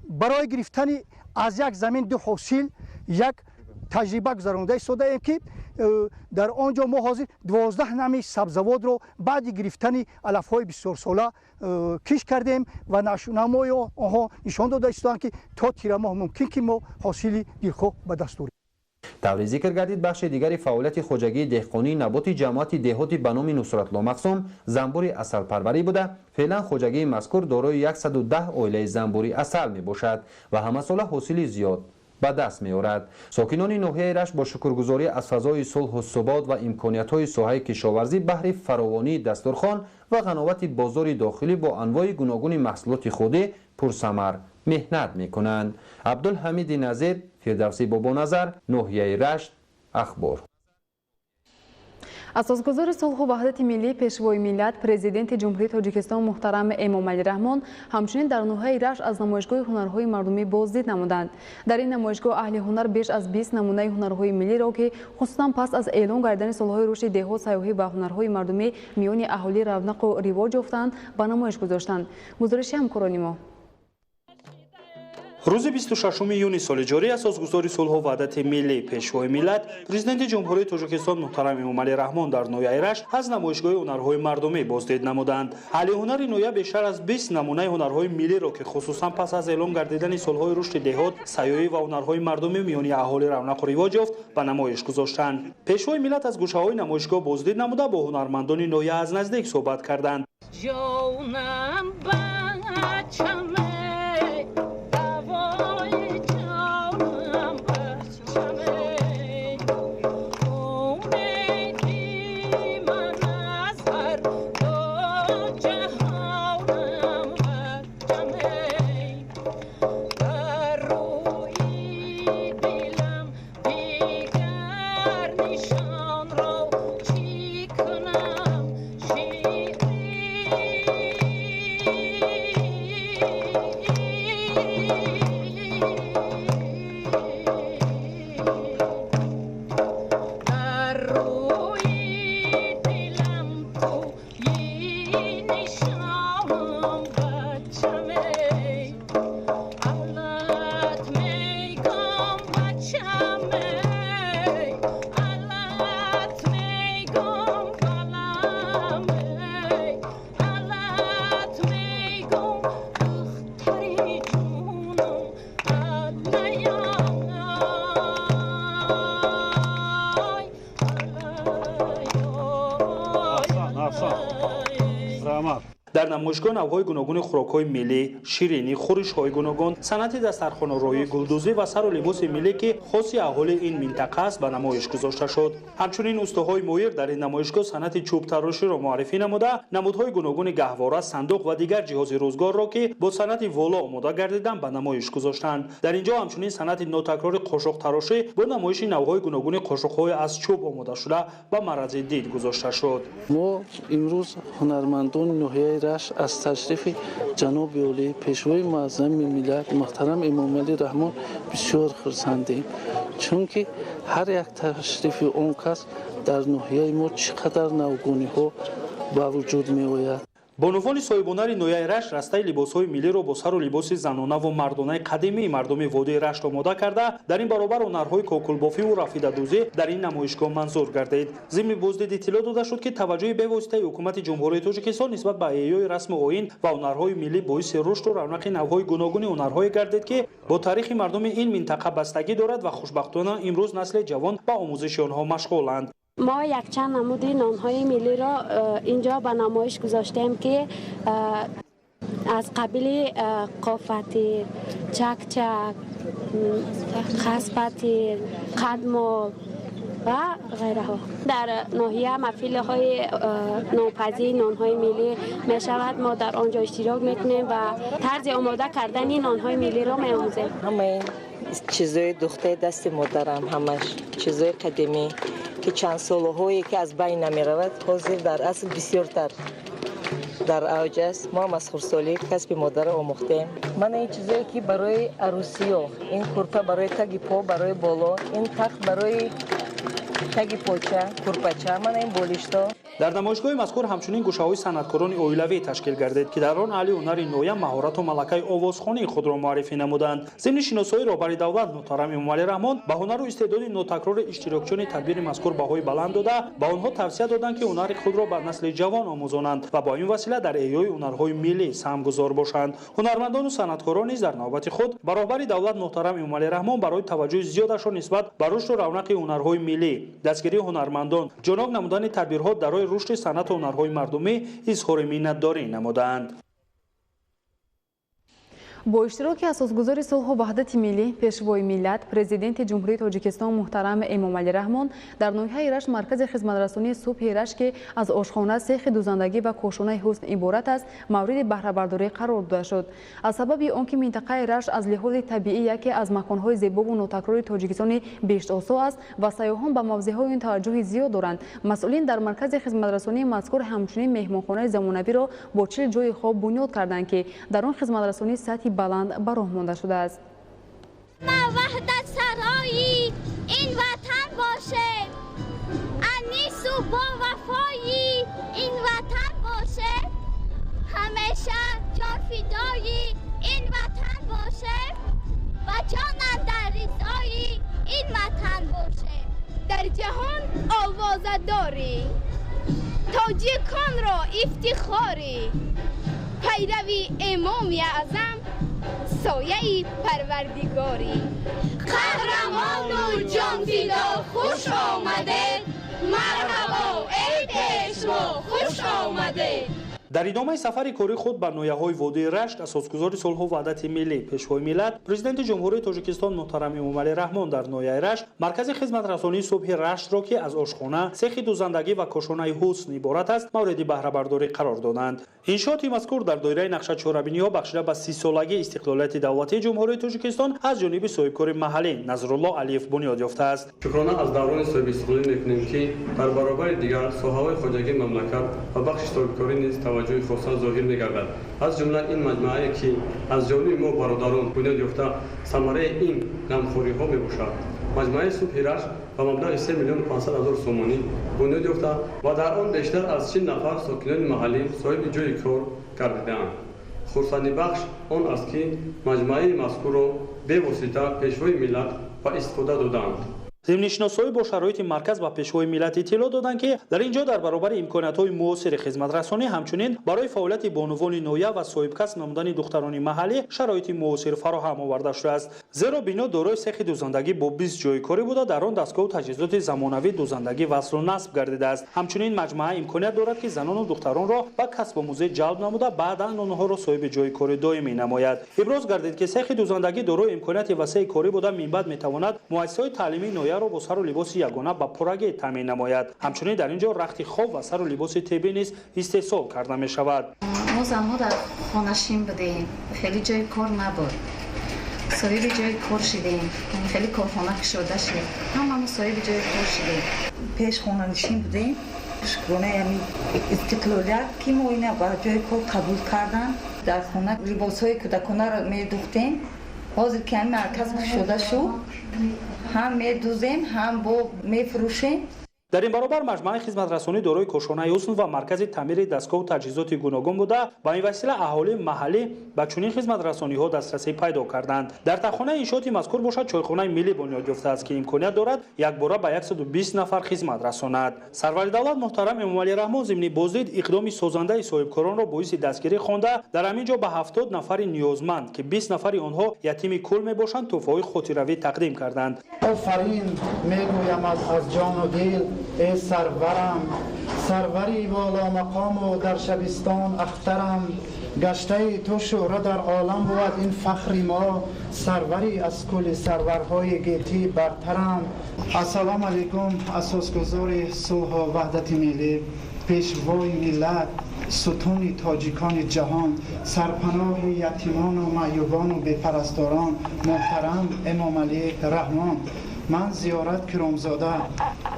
барои гирифтани аз як замин ду ҳосил як таҷриба гузаронда истодаем, ки дар он ҷо мо ҳозир 12 навъи сабзавотро баъди гирифтани алафҳои бисёрсола кишт кардем ва нашъунамои онҳо нишон дода истодаанд, ки то тирамоҳ мумкин ки мо ҳосили дилхоҳ ба даст орем. Таври зикр гардид, бахши дигари фаъолияти хоҷагии деҳқонии наботи ҷамоати деҳоти ба номи Нусратло Мақсум занбури асалпарварӣ буда, феълан хоҷагии мазкур дорои 110 оилаи занбури асал мебошад ва ҳамасола ҳосили зиёд ба даст меорад. Сокинони ноҳияи Рашт бо шукргузорӣ аз фазои сулҳу субот ва имкониятҳои соҳаи кишоварзӣ баҳри фаровонии дастурхон ва ғановати бозори дохилӣ бо анвои гуногуни маҳсулоти худӣ пурсамар меҳнат мекунанд. Абдулҳамиди Назир, Фирдавсӣ Бобоназар, ноҳияи Рашт, Ахбор. Асосгузори сулҳу ваҳдати миллӣ, пешвои миллат, президенти Ҷумҳурии Тоҷикистон муҳтарам Эмомалӣ Раҳмон ҳамчунин дар ноҳияи Рашт аз намоишгоҳи ҳунарҳои мардумӣ боздид намуданд. Дар ин намоишгоҳ аҳли ҳунар беш аз 20 намунаи ҳунарҳои миллиро, ки хусусан пас аз эълон гардидани солҳои рушди деҳот, сайёҳӣ ва ҳунарҳои мардумӣ миёни аҳолӣ равнақу ривоҷ ёфтанд, ба намоиш гузоштанд. Гузориши ҳамкорони мо. Рӯзи 26 июни соли ҷорӣ асосгузори сулҳу ваҳдати миллӣ, пешвои миллат, президенти Ҷумҳурии Тоҷикистон муҳтарам Эмомалӣ Раҳмон дар ноҳияи Рашт аз намоишгоҳи ҳунарҳои мардумӣ боздид намуданд. Аҳли ҳунари ноҳия бештар аз 20 намунаи ҳунарҳои миллиро, ки хусусан пас аз эълон гардидани солҳои рушди деҳот, сайёҳӣ ва ҳунарҳои мардумӣ миёни аҳолӣ равнақу ривоҷ ёфт, ба намоиш гузоштанд. Пешвои миллат аз гӯшаҳои намоишгоҳ боздид намуда бо ҳунармандони ноҳия аз наздик суҳбат карданд. Аҳсан. Раҳмат. Дар намоишгоҳ навъҳои гуногуни хӯрокҳои миллӣ, ширинӣ, хӯришҳои гуногун, санъати дастархонороӣ, гулдӯзӣ ва сару либоси миллӣ, ки хоси аҳолии ин минтақа аст, ба намоиш гузошта шуд. Ҳамчунин устоҳои моҳир дар ин намоишгоҳ санъати чӯбтароширо муаррифӣ намуда, намудҳои гуногуни гаҳвора, сандуқ ва дигар ҷиҳози рӯзгорро, ки бо санъати воло омода гардиданд, ба намоиш гузоштанд. Дар ин ҷо ҳамчунин санъати нотакрори қошуқтарошӣ бо намоиши навъҳои гуногуни қошуқҳои аз чӯб омода шуда ба маррази дид гузошта шуд. Мо имрӯз ҳунармандони ноҳияи Рашт аз ташрифи ҷаноби олӣ, пешвои муаззами миллат муҳтарам Эмомалӣ Раҳмон бисёр хурсандем, чунки ҳар як ташрифи он кас дар ноҳияи мо чӣ қадар навгониҳо ба вуҷуд меояд. Бонувони соҳибҳунари ноҳияи Рашт растаи либосҳои миллиро бо сару либоси занонаву мардонаи қадимии мардуми водии Рашт омода карда, дар ин баробар ҳунарҳои кокулбофиву рафидадӯзӣ дар ин намоишгоҳ манзур гардид. Зимни боздид иттилоъ дода шуд, ки таваҷҷӯҳи бевоситаи ҳукумати Ҷумҳурии Тоҷикистон нисбат ба эҳёи расму оин ва ҳунарҳои миллӣ боиси рушду равнақи навъҳои гуногуни ҳунарҳое гардид, ки бо таърихи мардуми ин минтақа бастагӣ дорад ва хушбахтона имрӯз насли ҷавон ба омӯзиши онҳо машғуланд. Мо якчанд намуди нонҳои миллиро инҷо ба намоиш гузоштем, ки аз қабили қофатир, чакчак, хаспатир, қадмол ва ғайраҳо. Дар ноҳия маҳфилҳои нонпазии нонҳои миллӣ мешавад. Мо дар он ҷо иштирок мекунем ва тарзи омода кардани нонҳои миллиро меомӯзем. Ҳамаи чизҳои духтаи дасти модарам, ҳамаш чизҳои қадимӣ, ки чанд солҳое ки аз байн намеравад, ҳозир дар асл бисёртар дар авҷ аст. Мо ҳам аз хурдсолӣ касби модарро омӯхтем. Мана ин чизое ки барои арӯсиё, ин курпа барои таги по, барои боло, ин тахт барои таги поча, курпача, мана ин болишто. Дар намоишгоҳи мазкур ҳамчунин гӯшаҳои санъаткорони оилавӣ ташкил гардид, ки дар он аҳли ҳунари ноҳия маҳорату малакаи овозхонии худро муаррифӣ намуданд. Зимни шиносоии роҳбари давлат муҳтарам Эмомалӣ Раҳмон ба ҳунару истеъдоди нотакрори иштирокчиёни тадбири мазкур баҳои баланд дода, ба онҳо тавсия доданд, ки ҳунари худро ба насли ҷавон омӯзонанд ва бо ин васила дар эҳёи ҳунарҳои миллӣ саҳмгузор бошанд. Ҳунармандону санъаткорон низ дар навбати худ ба роҳбари давлат муҳтарам Эмомалӣ Раҳмон барои таваҷҷӯҳи зиёдашон нисбат ба рушду равнақи ҳунарҳои миллӣ, дастгирии ҳунармандон, ҷоноб намудани тадбирҳо дар роҳи рушди санъату ҳунарҳои мардумӣ изҳори миннатдорӣ намуданд. Бо иштироки асосгузори сулҳу ваҳдати миллӣ, пешвои миллат, президенти Ҷумҳурии Тоҷикистон муҳтарам Эмомалӣ Раҳмон дар ноҳияи Рашт маркази хизматрасонии субҳи Рашт, ки аз ошхона, сехи дӯзандагӣ ва кошонаи ҳусн иборат аст, мавриди баҳрабардорӣ қарор дода шуд. Аз сабаби он ки минтақаи Рашт аз лиҳози табиӣ яке аз маконҳои зебову нотакрори Тоҷикистони беҳиштосо аст ва сайёҳон ба мавзеъҳои он таваҷҷӯҳи зиёд доранд, масъулин дар маркази хизматрасонии мазкур ҳамчунин меҳмонхонаи замонавиро бо 40 ҷойи хоб бунёд карданд, ки дар он хизматрасонии сатҳи баланд ба роҳ монда шудааст. Ма ваҳдат сарои ин ватан бошем, анису бо вафои ин ватан бошем, ҳамеша ҷонфидои ин ватан бошем ва ҷонам дар ризои ин ватан бошем. Дар ҷаҳон овоза дорӣ, тоҷиконро ифтихорӣ, пайрави Имоми Аъзам, сояи Парвардигорӣ. Қаҳрамону ҷонфидо хуш омадед, марҳабо эй пешво хуш омадед. Дар идомаи сафари кории худ ба ноҳияҳои водии Рашт асосгузори сулҳу ваҳдати миллӣ, пешвои миллат, президенти Ҷумҳурии Тоҷикистон муҳтарам Эмомалӣ Раҳмон дар ноҳияи Рашт маркази хизматрасонии субҳи Раштро, ки аз ошхона, сехи дӯзандагӣ ва кошонаи ҳусн иборат аст, мавриди баҳрабардорӣ қарор доданд. Иншооти мазкур дар доираи нақша чорабиниҳо бахшида ба 30-солагии истиқлолияти давлатии Ҷумҳурии Тоҷикистон аз ҷониби соҳибкори маҳаллӣ Назрулло Алиев бунёд ёфтааст. Шукрона аз даврони соҳибистиқлолӣ мекунем, ки дар баробари дигар соҳаҳои хоҷагии мамлакат ва бахши соҳибкорӣ низ таваҷҷӯҳи хоса зоҳир мегардад. Аз ҷумла ин маҷмӯае, ки аз ҷониби мо бародарон бунёд ёфта, самараи ин ғамхориҳо мебошад. Маҷмӯаи субҳи Рашт ба маблағи 3 500 000 сомонӣ бунёд ёфта ва дар он бештар аз 40 нафар сокинони маҳаллӣ соҳиби ҷойи кор гардидаанд. Хурсандибахш он аст, ки маҷмӯаи мазкурро бевосита пешвои миллат ба истифода додаанд. Зимни шиносоӣ бо шароити марказ ба Пешвои миллат иттилоъ доданд, ки дар ин ҷо дар баробари имкониятҳои муосири хизматрасонӣ, ҳамчунин барои фаъолияти бонувони ноҳия ва соҳибкасб намудани духтарони маҳаллӣ шароити муосир фароҳам оварда шудааст. Зеро бино дорои сехи дӯзандагӣ бо 20 ҷойи корӣ буда, дар он дастгоҳу таҷҳизоти замонавии дӯзандагӣ васлу насб гардидааст. Ҳамчунин маҷмаа имконият дорад, ки занону духтаронро ба касбомӯзӣ ҷалб намуда, баъдан онҳоро соҳиби ҷойи кори доимӣ намояд. Иброз гардид, ки сехи дӯзандагӣ дорои имконияти васеи корӣ буда, минбаъд метавонад муассисаҳои таълимии ноҳияро бо сару либоси ягона ба пуррагӣ таъмин намояд. Ҳамчунин дар ин ҷо рахти хоб ва сару либоси тиббӣ низ истеҳсол карда мешавад. Мо занҳо дар хонашин будем, хеле ҷои кор набуд. Соҳиби ҷои кор шудем, хеле корхона кушода шуд, ҳамамо соҳиби ҷои кор шудем. Пеш хонанишин будем, шукронаи ҳамин истиқлолият, ки мо ина ба ҷои кор қабул кардан. Дар хона либосҳои кӯдаконаро медухтем. Ҳозир ки ҳамин марказ кушода шуд, ҳам медузем, ҳам бо мефурӯшем. Дар ин баробар маҷмӯаи хизматрасонӣ дорои кошонаи ҳусн ва маркази таъмири дастгоҳу таҷҳизоти гуногун буда, ба ин васила аҳолии маҳаллӣ ба чунин хизматрасониҳо дастрасӣ пайдо карданд. Дар тахонаи иншооти мазкур бошад чойхонаи миллӣ бунёд ёфтааст, ки имконият дорад якбора ба 120 нафар хизмат расонад. Сарвари давлат муҳтарам Эмомалӣ Раҳмон зимни боздид иқдоми созандаи соҳибкоронро боиси дастгирӣ хонда, дар ҳамин ҷо ба 70 нафари ниёзманд, ки 20 нафари онҳо ятими кул мебошанд, тӯҳфаҳои хотиравӣ тақдим карданд. Офарин мегӯям аз ҷону дил, эй сарварам, сарвари воломақому дар шабистон ахтарам, гаштаи ту шӯҳра дар олам бувад ин фахри мо, сарвари аз кули сарварҳои гетӣ бартарам. Ассалому алайкум, асосгузори сулҳу ваҳдати миллӣ, пешвои миллат, сутуни тоҷикони ҷаҳон, сарпаноҳи ятимону маъюбону бепарасторон, муҳтарам Эмомалӣ Раҳмон. Ман Зиёрат Киромзода,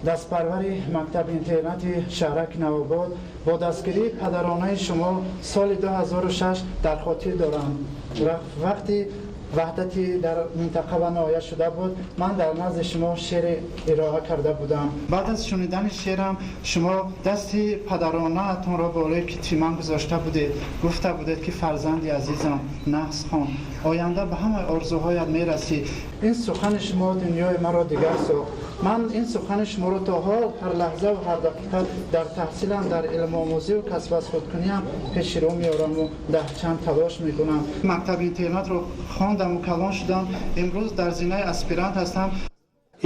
дастпарвари мактаби интернати шаҳраки Навобод, бо дастгирии падаронаи шумо соли 2006 дар хотир дорам. Вақти ваҳдати дар минтақа ва ноҳия шуда буд, ман дар назди шумо шеър ироа карда будам. Баъд аз шунидани шеърам шумо дасти падаронаатонро болои китфи ман гузошта будед, гуфта будед, ки фарзанди азизам, нағз хон, оянда ба ҳамаи орзуҳоят мерасӣ. Ин сухани шумо дунёи маро дигар сохт. Ман ин сухани шуморо то ҳол ҳар лаҳза ва ҳар дақиқа дар таҳсилам, дар илмомӯзию касб аз худкуниам пеши рӯ меораму даҳчанд талош мекунам. Мактаби интернатро хондаму калон шудам, имрӯз дар зинаи аспирант ҳастам.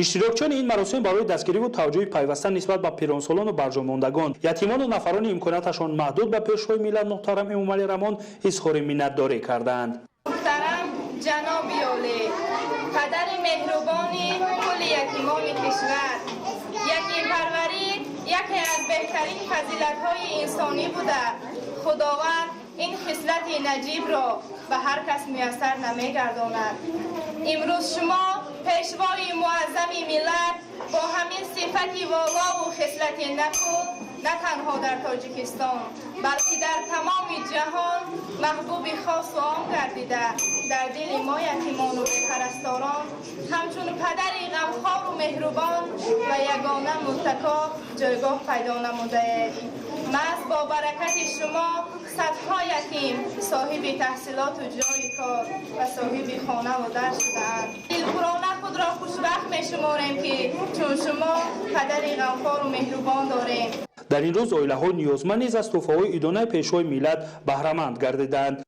Иштирокчиёни ин маросим барои дастгириву таваҷҷӯҳи пайваста нисбат ба пиронсолону барҷомондагон, ятимону нафарони имконияташон маҳдуд ба Пешвои миллат муҳтарам Эмомалӣ Раҳмон изҳори миннатдорӣ карданд. Муҳтарам ҷаноби олӣ, падари меҳрубони кулли ятимони кишвар, ятимпарварӣ яке аз беҳтарин фазилатҳои инсонӣ буда, Худованд ин хислати наҷибро ба ҳар кас муяссар намегардонад. Имрӯз шумо пешвои муаззами миллат бо ҳамин сифати волову хислати наку на танҳо дар Тоҷикистон, балки дар тамоми ҷаҳон маҳбуби хосу ом гардида, дар дили мо ятимону бепарасторон ҳамчун падари ғамхору меҳрубон ва ягона муттако ҷойгоҳ пайдо намудаед. Маҳз бо баракати шумо садҳо ятим соҳиби таҳсилоту ҷойи кор ва соҳиби хонаву дар шудаанд. Дилпурона худро хушбахт мешуморем, ки чун шумо падари ғамхору меҳрубон дорем. Дар ин рӯз оилаҳои ниёзманд низ аз тӯҳфаҳои идонаи Пешвои миллат баҳраманд гардиданд.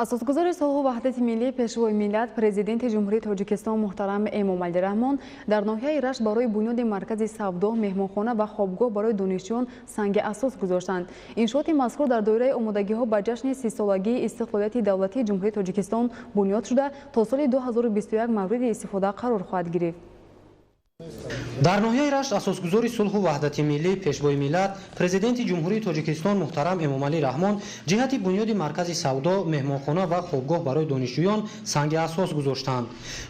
Асосгузори сулҳу ваҳдати миллӣ, Пешвои миллат, Президенти Ҷумҳурии Тоҷикистон муҳтарам Эмомалӣ Раҳмон дар ноҳияи Рашт барои бунёди маркази савдо, меҳмонхона ва хобгоҳ барои донишҷӯён санги асос гузоштанд. Иншооти мазкур дар доираи омодагиҳо ба ҷашни 30-солагии истиқлолияти давлатии Ҷумҳурии Тоҷикистон бунёд шуда, то соли 2021 мавриди истифода қарор хоҳад гирифт. Дар ноҳияи Рашт асосгузори сулҳу ваҳдати миллӣ, Пешвои миллат, Президенти Ҷумҳурии Тоҷикистон муҳтарам Эмомалӣ Раҳмон ҷиҳати бунёди маркази савдо, меҳмонхона ва хобгоҳ барои донишҷӯён санги асос гузоштанд.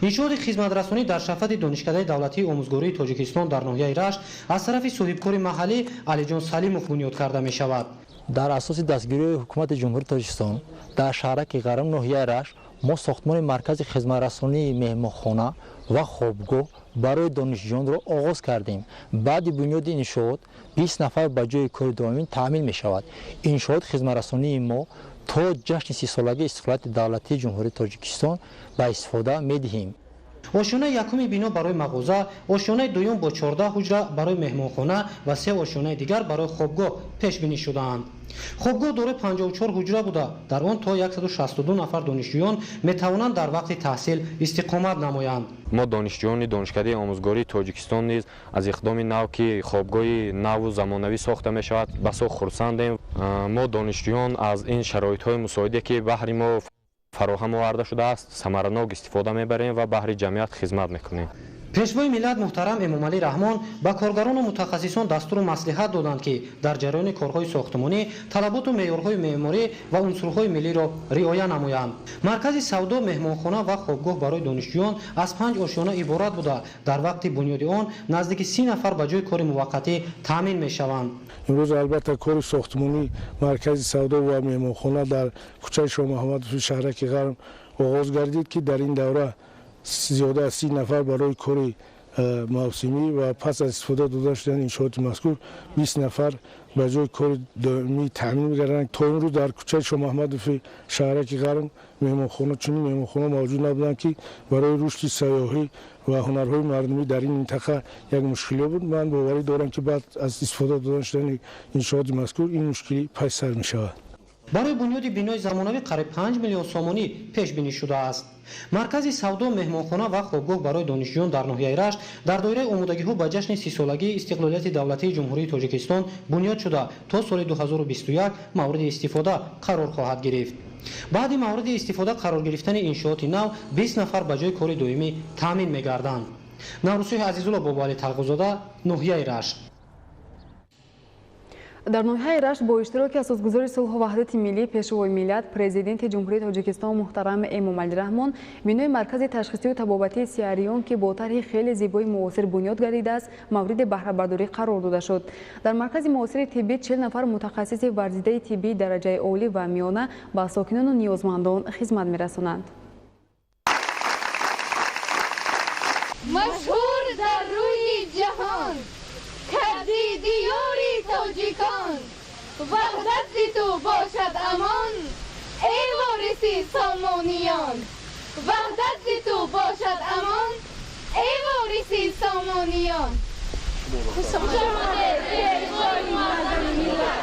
Иншооти хизматрасонӣ дар шафати Донишкадаи давлатии омӯзгории Тоҷикистон дар ноҳияи Рашт аз тарафи соҳибкори маҳаллӣ Алиҷон Салимов бунёд карда мешавад. Дар асоси дастгирии ҳукумати Ҷумҳурии Тоҷикистон дар шаҳраки Ғарм ноҳияи Рашт мо сохтмони маркази хизматрасонии меҳмонхона ва хобгоҳ барои донишҷӯёнро оғоз кардем. Баъди бунёди иншоот 20 нафар ба ҷои кори доимӣ таъмин мешавад. Иншоот хизматрасонии мо то ҷашни 30-солагии истиқлолияти давлатии Ҷумҳурии Тоҷикистон ба истифода медиҳем. Ошёнаи якуми бино барои мағоза, ошёнаи дуюм бо 14 ҳуҷра барои меҳмонхона ва 3 ошёнаи дигар барои хобгоҳ пешбинӣ шудаанд. Хобгоҳ дорои 54 ҳуҷра буда, дар он то 162 нафар донишҷӯён метавонанд дар вақти таҳсил истиқомат намоянд. Мо донишҷӯёни Донишкадаи омӯзгории Тоҷикистон низ аз иқдоми нав, ки хобгоҳи наву замонавӣ сохта мешавад, басо хурсандем. Мо донишҷӯён аз ин шароитҳои мусоиде, ки баҳри мо фароҳам оварда шудааст, самаранок истифода мебарем ва баҳри ҷамъият хизмат мекунем. Пешвои миллат муҳтарам Эмомалӣ Раҳмон ба коргарону мутахассисон дастуру маслиҳат доданд, ки дар ҷараёни корҳои сохтмонӣ талаботу меъёрҳои меъморӣ ва унсурҳои миллиро риоя намоянд. Маркази савдо, меҳмонхона ва хобгоҳ барои донишҷӯён аз 5 ошёна иборат буда, дар вақти бунёди он наздики 30 нафар ба ҷои кори муваққатӣ таъмин мешаванд. Имрӯз албатта кори сохтмонӣ маркази савдо ва меҳмонхона дар кӯчаи Шоҳмуҳаммадови шаҳраки Ғарм оғоз гардид, ки дар ин давра зиёда аз 30 нафар барои кори мавсимӣ ва пас аз истифода дода шудани иншооти мазкур 20 нафар ба ҷои кори доимӣ таъмин мегарданд. То имрӯз дар кӯчаи Шоҳмуҳаммадови шаҳраки Ғарм меҳмонхона чунин меҳмонхона мавҷуд набуданд, ки барои рушди сайёҳӣ ва ҳунарҳои мардумӣ дар ин минтақа як мушкилӣ буд. Ман боварӣ дорам, ки баъд аз истифода дода шудани иншооти мазкур ин мушкилӣ пас сар мешавад. Барои бунёди бинои замонавӣ қариб 5 миллион сомонӣ пешбинӣ шудааст. Маркази савдо, меҳмонхона ва хобгоҳ барои донишҷӯён дар ноҳияи Рашт дар доираи омодагиҳо ба ҷашни 30-солагии истиқлолияти давлатии Ҷумҳурии Тоҷикистон бунёд шуда, то соли 2021 мавриди истифода қарор хоҳад гирифт. Баъди мавриди истифода қарор гирифтани иншооти нав 20 нафар ба ҷои кори доимӣ таъмин мегарданд. Наврӯзшоҳи Азизулло, Бобоалӣ Талғузода, ноҳияи Рашт. Дар ноҳияи Рашт бо иштироки асосгузори сулҳу ваҳдати миллӣ, пешвои миллат, президенти Ҷумҳурии Тоҷикистон муҳтарам Эмомалӣ Раҳмон бинои маркази ташхисию табобатии Сиариён, ки бо тарҳи хеле зебои муосир бунёд гардидааст, мавриди баҳрабардорӣ қарор дода шуд. Дар маркази муосири тиббӣ 40 нафар мутахассиси варзидаи тиббии дараҷаи олӣ ва миёна ба сокинону ниёзмандон хизмат мерасонанд. Машҳур дар рӯи ҷаҳон карди диёри тоҷикон, ваҳдат зи ту бошад амон, эй вориси сомониён. Ваҳдат зи ту бошад амон, эй вориси сомониён. Хуш омадед, пешвои муаззами миллат.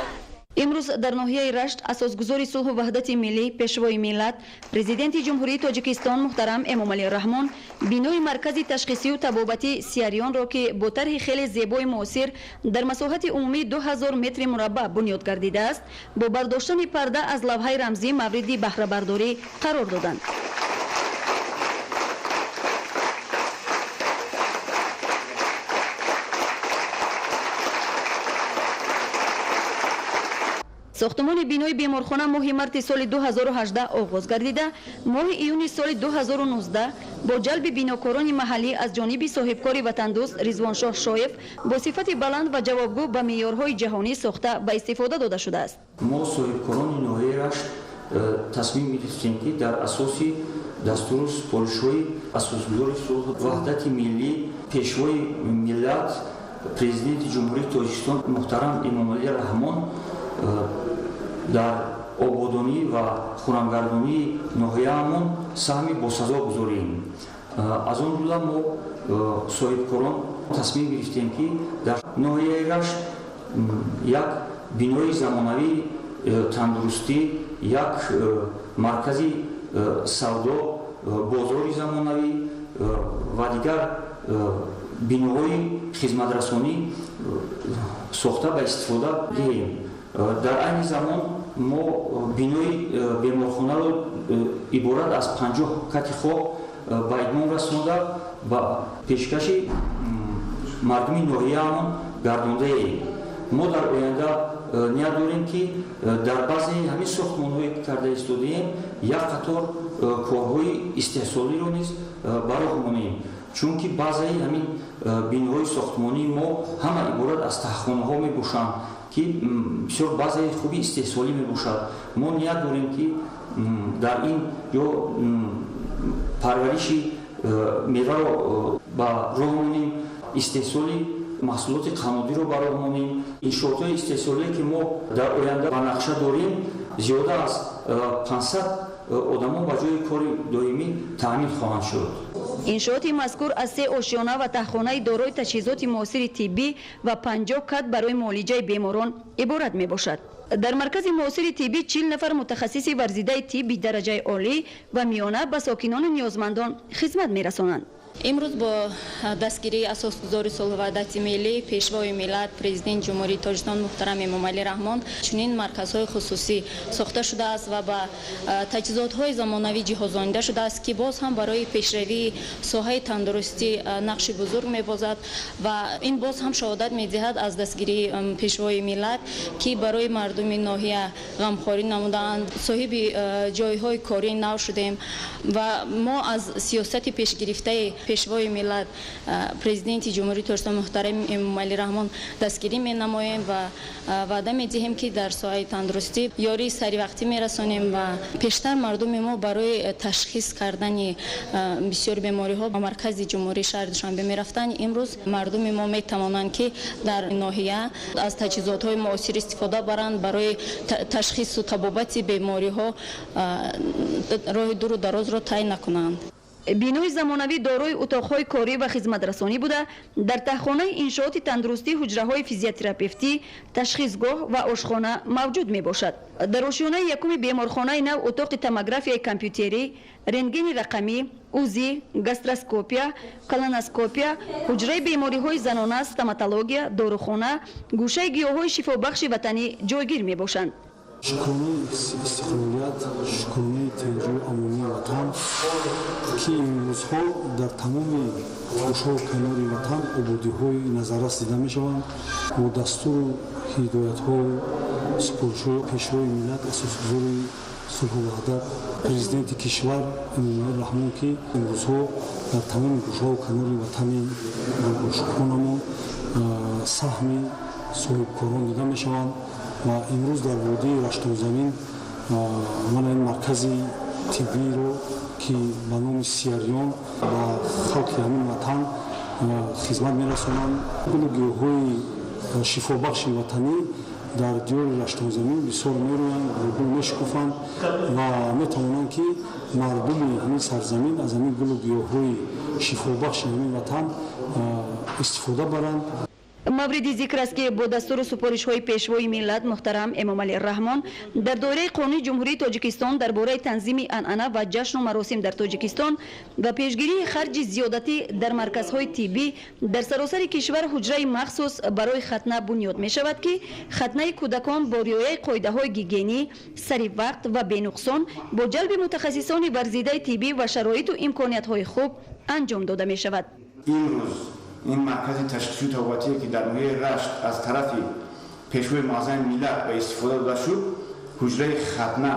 Имрӯз дар ноҳияи Рашт асосгузори сулҳу ваҳдати миллӣ, пешвои миллат, президенти Ҷумҳурии Тоҷикистон муҳтарам Эмомалӣ Раҳмон бинои маркази ташхисию табобатӣ Сиариёнро, ки бо тарҳи хеле зебои муосир дар масоҳати умумии 2000 метри мураббаъ бунёд гардидааст, бо бардоштани парда аз лавҳаи рамзӣ мавриди баҳрабардорӣ қарор доданд. Сохтмони бинои беморхона моҳи марти соли 2018 оғоз гардида, моҳи июни соли 2019 бо ҷалби бинокорони маҳаллӣ аз ҷониби соҳибкори ватандӯст Ризвоншоҳ Шоев бо сифати баланд ва ҷавобгӯ ба меъёрҳои ҷаҳонӣ сохта ба истифода дода шудааст. Мо соҳибкорони ноҳияи Рашт тасмим гирифтем, ки дар асоси дастуру супоришҳои асосгузори сулҳу ваҳдати миллӣ, пешвои миллат, президенти Ҷумҳурии Тоҷикистон муҳтарам Эмомалӣ Раҳмон дар ободонӣ ва хурамгардонии ноҳияамон саҳми босазо гузорем. Аз он ҷумла мо соҳибкорон тасмим гирифтем, ки дар ноҳияи Рашт як бинои замонавии тандурустӣ, як маркази савдо, бозори замонавӣ ва дигар биноҳои хизматрасонӣ сохта ба истифода диҳем. Дар айни замон мо бинои беморхонаро иборат аз 50 кати хоб ба идмом расонда ба пешкаши мардуми ноҳияамон гардондаем. Мо дар оянда ният дорем, ки дар баъзе ҳамин сохтмонҳое ки карда истодаем як қатор корҳои истеҳсолиро низ ба роҳ монем, чунки баъзеи ҳамин биноҳои сохтмонии мо ҳама иборат аз таҳхонаҳо мебошанд, ки бисёр баъзеи хуби истеҳсолӣ мебошад. Мо ният дорем, ки дар ин ҷо парвариши меваро ба роҳ монем, истеҳсоли маҳсулоти қаннодиро ба роҳ монем. Иншоотҳои истеҳсолие, ки мо дар оянда ба нақша дорем, зиёда аз 500 одамон ба ҷои кори доимӣ таъмин хоҳанд шуд. Иншооти мазкур аз 3 ошёна ва таҳхонаи дорои таҷҳизоти муосири тиббӣ ва 50 кат барои муолиҷаи беморон иборат мебошад. Дар маркази муосири тиббӣ 40 нафар мутахассиси варзидаи тибби дараҷаи олӣ ва миёна ба сокинону ниёзмандон хизмат мерасонанд. Имрӯз бо дастгирии асосгузори сулҳу ваҳдати миллӣ, Пешвои миллат, Президенти Ҷумҳурии Тоҷикистон муҳтарам Эмомалӣ Раҳмон чунин марказҳои хусусӣ сохта шудааст ва ба таҷҳизотҳои замонавӣ ҷиҳозонида шудааст, ки боз ҳам барои пешравии соҳаи тандурустӣ нақши бузург мебозад ва ин боз ҳам шаҳодат медиҳад аз дастгирии Пешвои миллат, ки барои мардуми ноҳия ғамхорӣ намудаанд. Соҳиби ҷойҳои корӣ нав шудем ва мо аз сиёсати пешгирифтаи Пешвои миллат, Президенти Ҷумҳурии Тоҷикистон муҳтарам Эмомалӣ Раҳмон дастгирӣ менамоем ва ваъда медиҳем, ки дар соҳаи тандурустӣ ёрии саривақтӣ мерасонем. Ва пештар мардуми мо барои ташхис кардани бисёр бемориҳо ба маркази ҷумҳурии шаҳри Душанбе мерафтанд. Имрӯз мардуми мо метавонанд, ки дар ноҳия аз таҷҳизотҳои муосир истифода баранд, барои ташхису табобати бемориҳо роҳи дуру дарозро тай накунанд. Бинои замонавӣ дорои утоқҳои корӣ ва хизматрасонӣ буда, дар таҳхонаи иншооти тандурустӣ ҳуҷраҳои физиотерапевтӣ, ташхисгоҳ ва ошхона мавҷуд мебошад. Дар ошёнаи якуми беморхонаи нав утоқи томографияи компютерӣ, рентгени рақамӣ, УЗИ, гастроскопия, колоноскопия, ҳуҷраи бемориҳои занона, стоматология, дорухона, гӯшаи гиёҳҳои шифобахши ватанӣ ҷойгир мебошанд. Шукронаи истиқлолият, шукронаи тинҷу амонии ватан, ки имрӯзҳо дар тамоми гӯшаву канори ватан ободиҳои назаррас дида мешаванд. Бо дастуру ҳидоятҳою супоришҳои Пешвои миллат, асосгузори сулҳу ваҳдат, Президенти кишвар Эмомалӣ Раҳмон, ки имрӯзҳо дар тамоми гӯшаву канори ватани бошукӯҳонамон саҳми соҳибкорон дида мешаванд. Ва имрӯз дар водии Раштонзамин мана ин маркази тиббиро, ки ба номи Сияриён ба халқи ҳамин ватан хизмат мерасонанд. Гулу гиёҳҳои шифобахши ватанӣ дар диёри Раштонзамин бисёр мероянд, гул мешукуфанд ва метавонанд, ки мардуми ҳамин сарзамин аз ҳамин гулу гиёҳҳои шифобахши ҳамин ватан истифода баранд. Мавриди зикр аст, ки бо дастуру супоришҳои Пешвои миллат муҳтарам Эмомалӣ Раҳмон дар доираи Қонуни Ҷумҳурии Тоҷикистон дар бораи танзими анъана ва ҷашну маросим дар Тоҷикистон ва пешгирии харҷи зиёдатӣ дар марказҳои тиббӣ дар саросари кишвар ҳуҷраи махсус барои хатна бунёд мешавад, ки хатнаи кӯдакон бо риояи қоидаҳои гигиенӣ сари вақт ва бенуқсон бо ҷалби мутахассисони варзидаи тиббӣ ва шароиту имкониятҳои хуб анҷом дода мешавад. Имрӯз ин маркази ташхисию табобатие, ки дар ноҳияи Рашт аз тарафи Пешвои муаззами миллат ба истифода дода шуд, ҳуҷраи хатна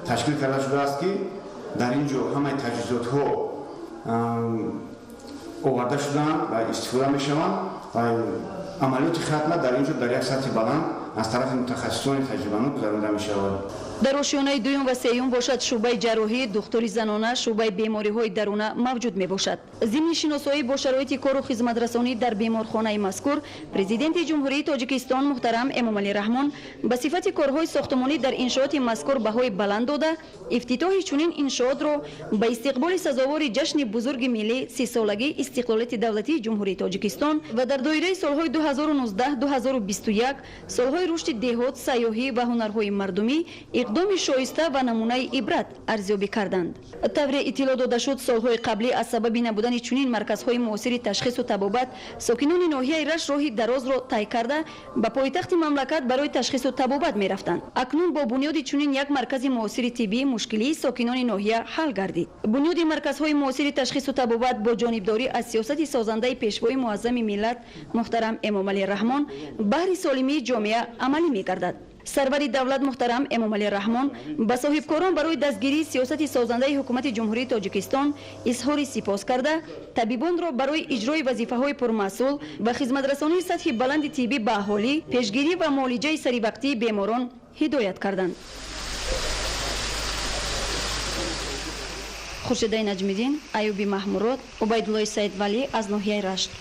ташкил карда шудааст, ки дар ин ҷо ҳамаи таҷҳизотҳо оварда шудаанд ва истифода мешаванд ва амалиёти хатна дар ин ҷо дар як сатҳи баланд аз тарафи мутахассисони таҷрибанок гузаронида мешавад. Дар ошёнаи дуюм ва сеюм бошад шӯъбаи ҷарроҳӣ, духтури занона, шӯъбаи бемориҳои даруна мавҷуд мебошад. Зимни шиносоӣ бо шароити кору хизматрасонӣ дар беморхонаи мазкур, Президенти Ҷумҳурии Тоҷикистон муҳтарам Эмомалӣ Раҳмон ба сифати корҳои сохтмонӣ дар иншооти мазкур баҳои баланд дода, ифтитоҳи чунин иншоотро ба истиқболи сазовори ҷашни бузурги миллӣ 30-солагии истиқлолияти давлатии Ҷумҳурии Тоҷикистон ва дар доираи солҳои 2019-2021 солҳои рушди деҳот, сайёҳӣ ва ҳунарҳои мардумӣ иқдоми шоиста ва намунаи ибрат арзёбӣ карданд. Тавре иттилоъ дода шуд, солҳои қаблӣ аз сабаби набудани чунин марказҳои муосири ташхису табобат сокинони ноҳияи Рашт роҳи дарозро тай карда ба пойтахти мамлакат барои ташхису табобат мерафтанд. Акнун бо бунёди чунин як маркази муосири тиббӣ мушкилии сокинони ноҳия ҳал гардид. Бунёди марказҳои муосири ташхису табобат бо ҷонибдорӣ аз сиёсати созандаи Пешвои муаззами миллат муҳтарам Эмомалӣ Раҳмон баҳри солимии ҷомеа амалӣ мегардад. Сарвари давлат муҳтарам Эмомалӣ Раҳмон ба соҳибкорон барои дастгирии сиёсати созандаи ҳукумати Ҷумҳурии Тоҷикистон изҳори сипос карда, табибонро барои иҷрои вазифаҳои пурмасъул ва хизматрасонии сатҳи баланди тиббӣ ба аҳолӣ, пешгирӣ ва муолиҷаи саривақтии беморон ҳидоят карданд. Хуршедаи Наҷмиддин, Аюби Маҳмурод, Убайдуллои Саидвалӣ аз ноҳияи Рашт.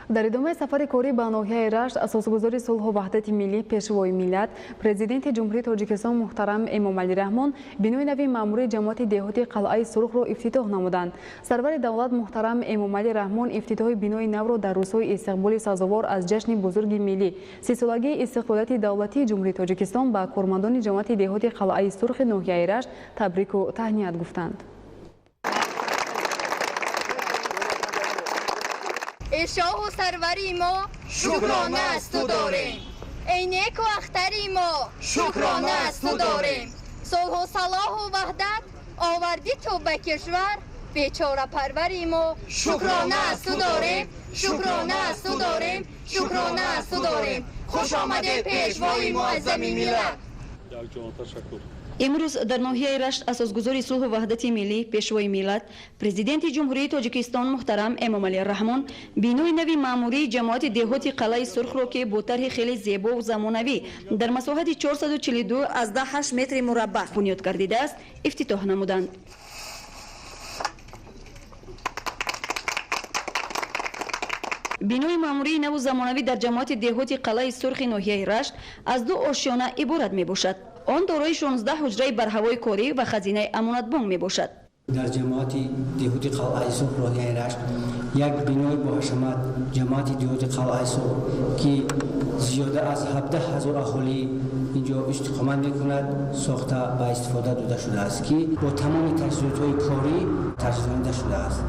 Дар идомаи сафари корӣ ба ноҳияи Рашт асосгузори сулҳу ваҳдати миллӣ, пешвои миллат, Президенти Ҷумҳурии Тоҷикистон муҳтарам Эмомалӣ Раҳмон бинои нави маъмурии ҷамоати деҳоти Қалъаи Сурхро ифтитоҳ намуданд. Сарвари давлат муҳтарам Эмомалӣ Раҳмон ифтитоҳи бинои навро дар рӯзҳои истиқболи сазовор аз ҷашни бузурги миллӣ, сисолагии истиқлолияти давлатии Ҷумҳурии Тоҷикистон ба кормандони ҷамоати деҳоти Қалъаи Сурхи ноҳияи Рашт табрику таҳният гуфтанд. Эй шоҳу сарвари мо, шукрона аз ту дорем. Эй неку ахтари мо, шукрона аз ту дорем. Сулҳу салоҳу ваҳдат овардӣ ту ба кишвар, бечорапарвари мо, шукрона аз ту дорем, шукрона аз ту дорем, шукрона аз ту дорем. Хуш омадед, пешвои муаззами миллат. Имрӯз дар ноҳияи Рашт асосгузори сулҳу ваҳдати миллӣ, пешвои миллат, Президенти Ҷумҳурии Тоҷикистон муҳтарам Эмомалӣ Раҳмон бинои нави маъмурии ҷамоати деҳоти Қалъаи Сурхро, ки бо тарҳи хеле зебову замонавӣ дар масоҳати 442,8 метри мураббаъ бунёд гардидааст, ифтитоҳ намуданд. Бинои маъмурии наву замонавӣ дар ҷамоати деҳоти Қалъаи Сурхи ноҳияи Рашт аз ду ошёна иборат мебошад. Он дорои 16 ҳуҷраи барҳавои корӣ ва хазинаи амонатбонк мебошад. Дар ҷамоати деҳоти Қалъаи Сурх ноҳияи Рашт як бинои боҳашамат ҷамоати деҳоти Қалъаи Сурх, ки зиёда аз 17 ҳазор аҳолӣ инҷо истиқомат мекунад, сохта ба истифода дода шудааст, ки бо тамоми таҷҳизотҳои корӣ таҷҳизонида шудааст.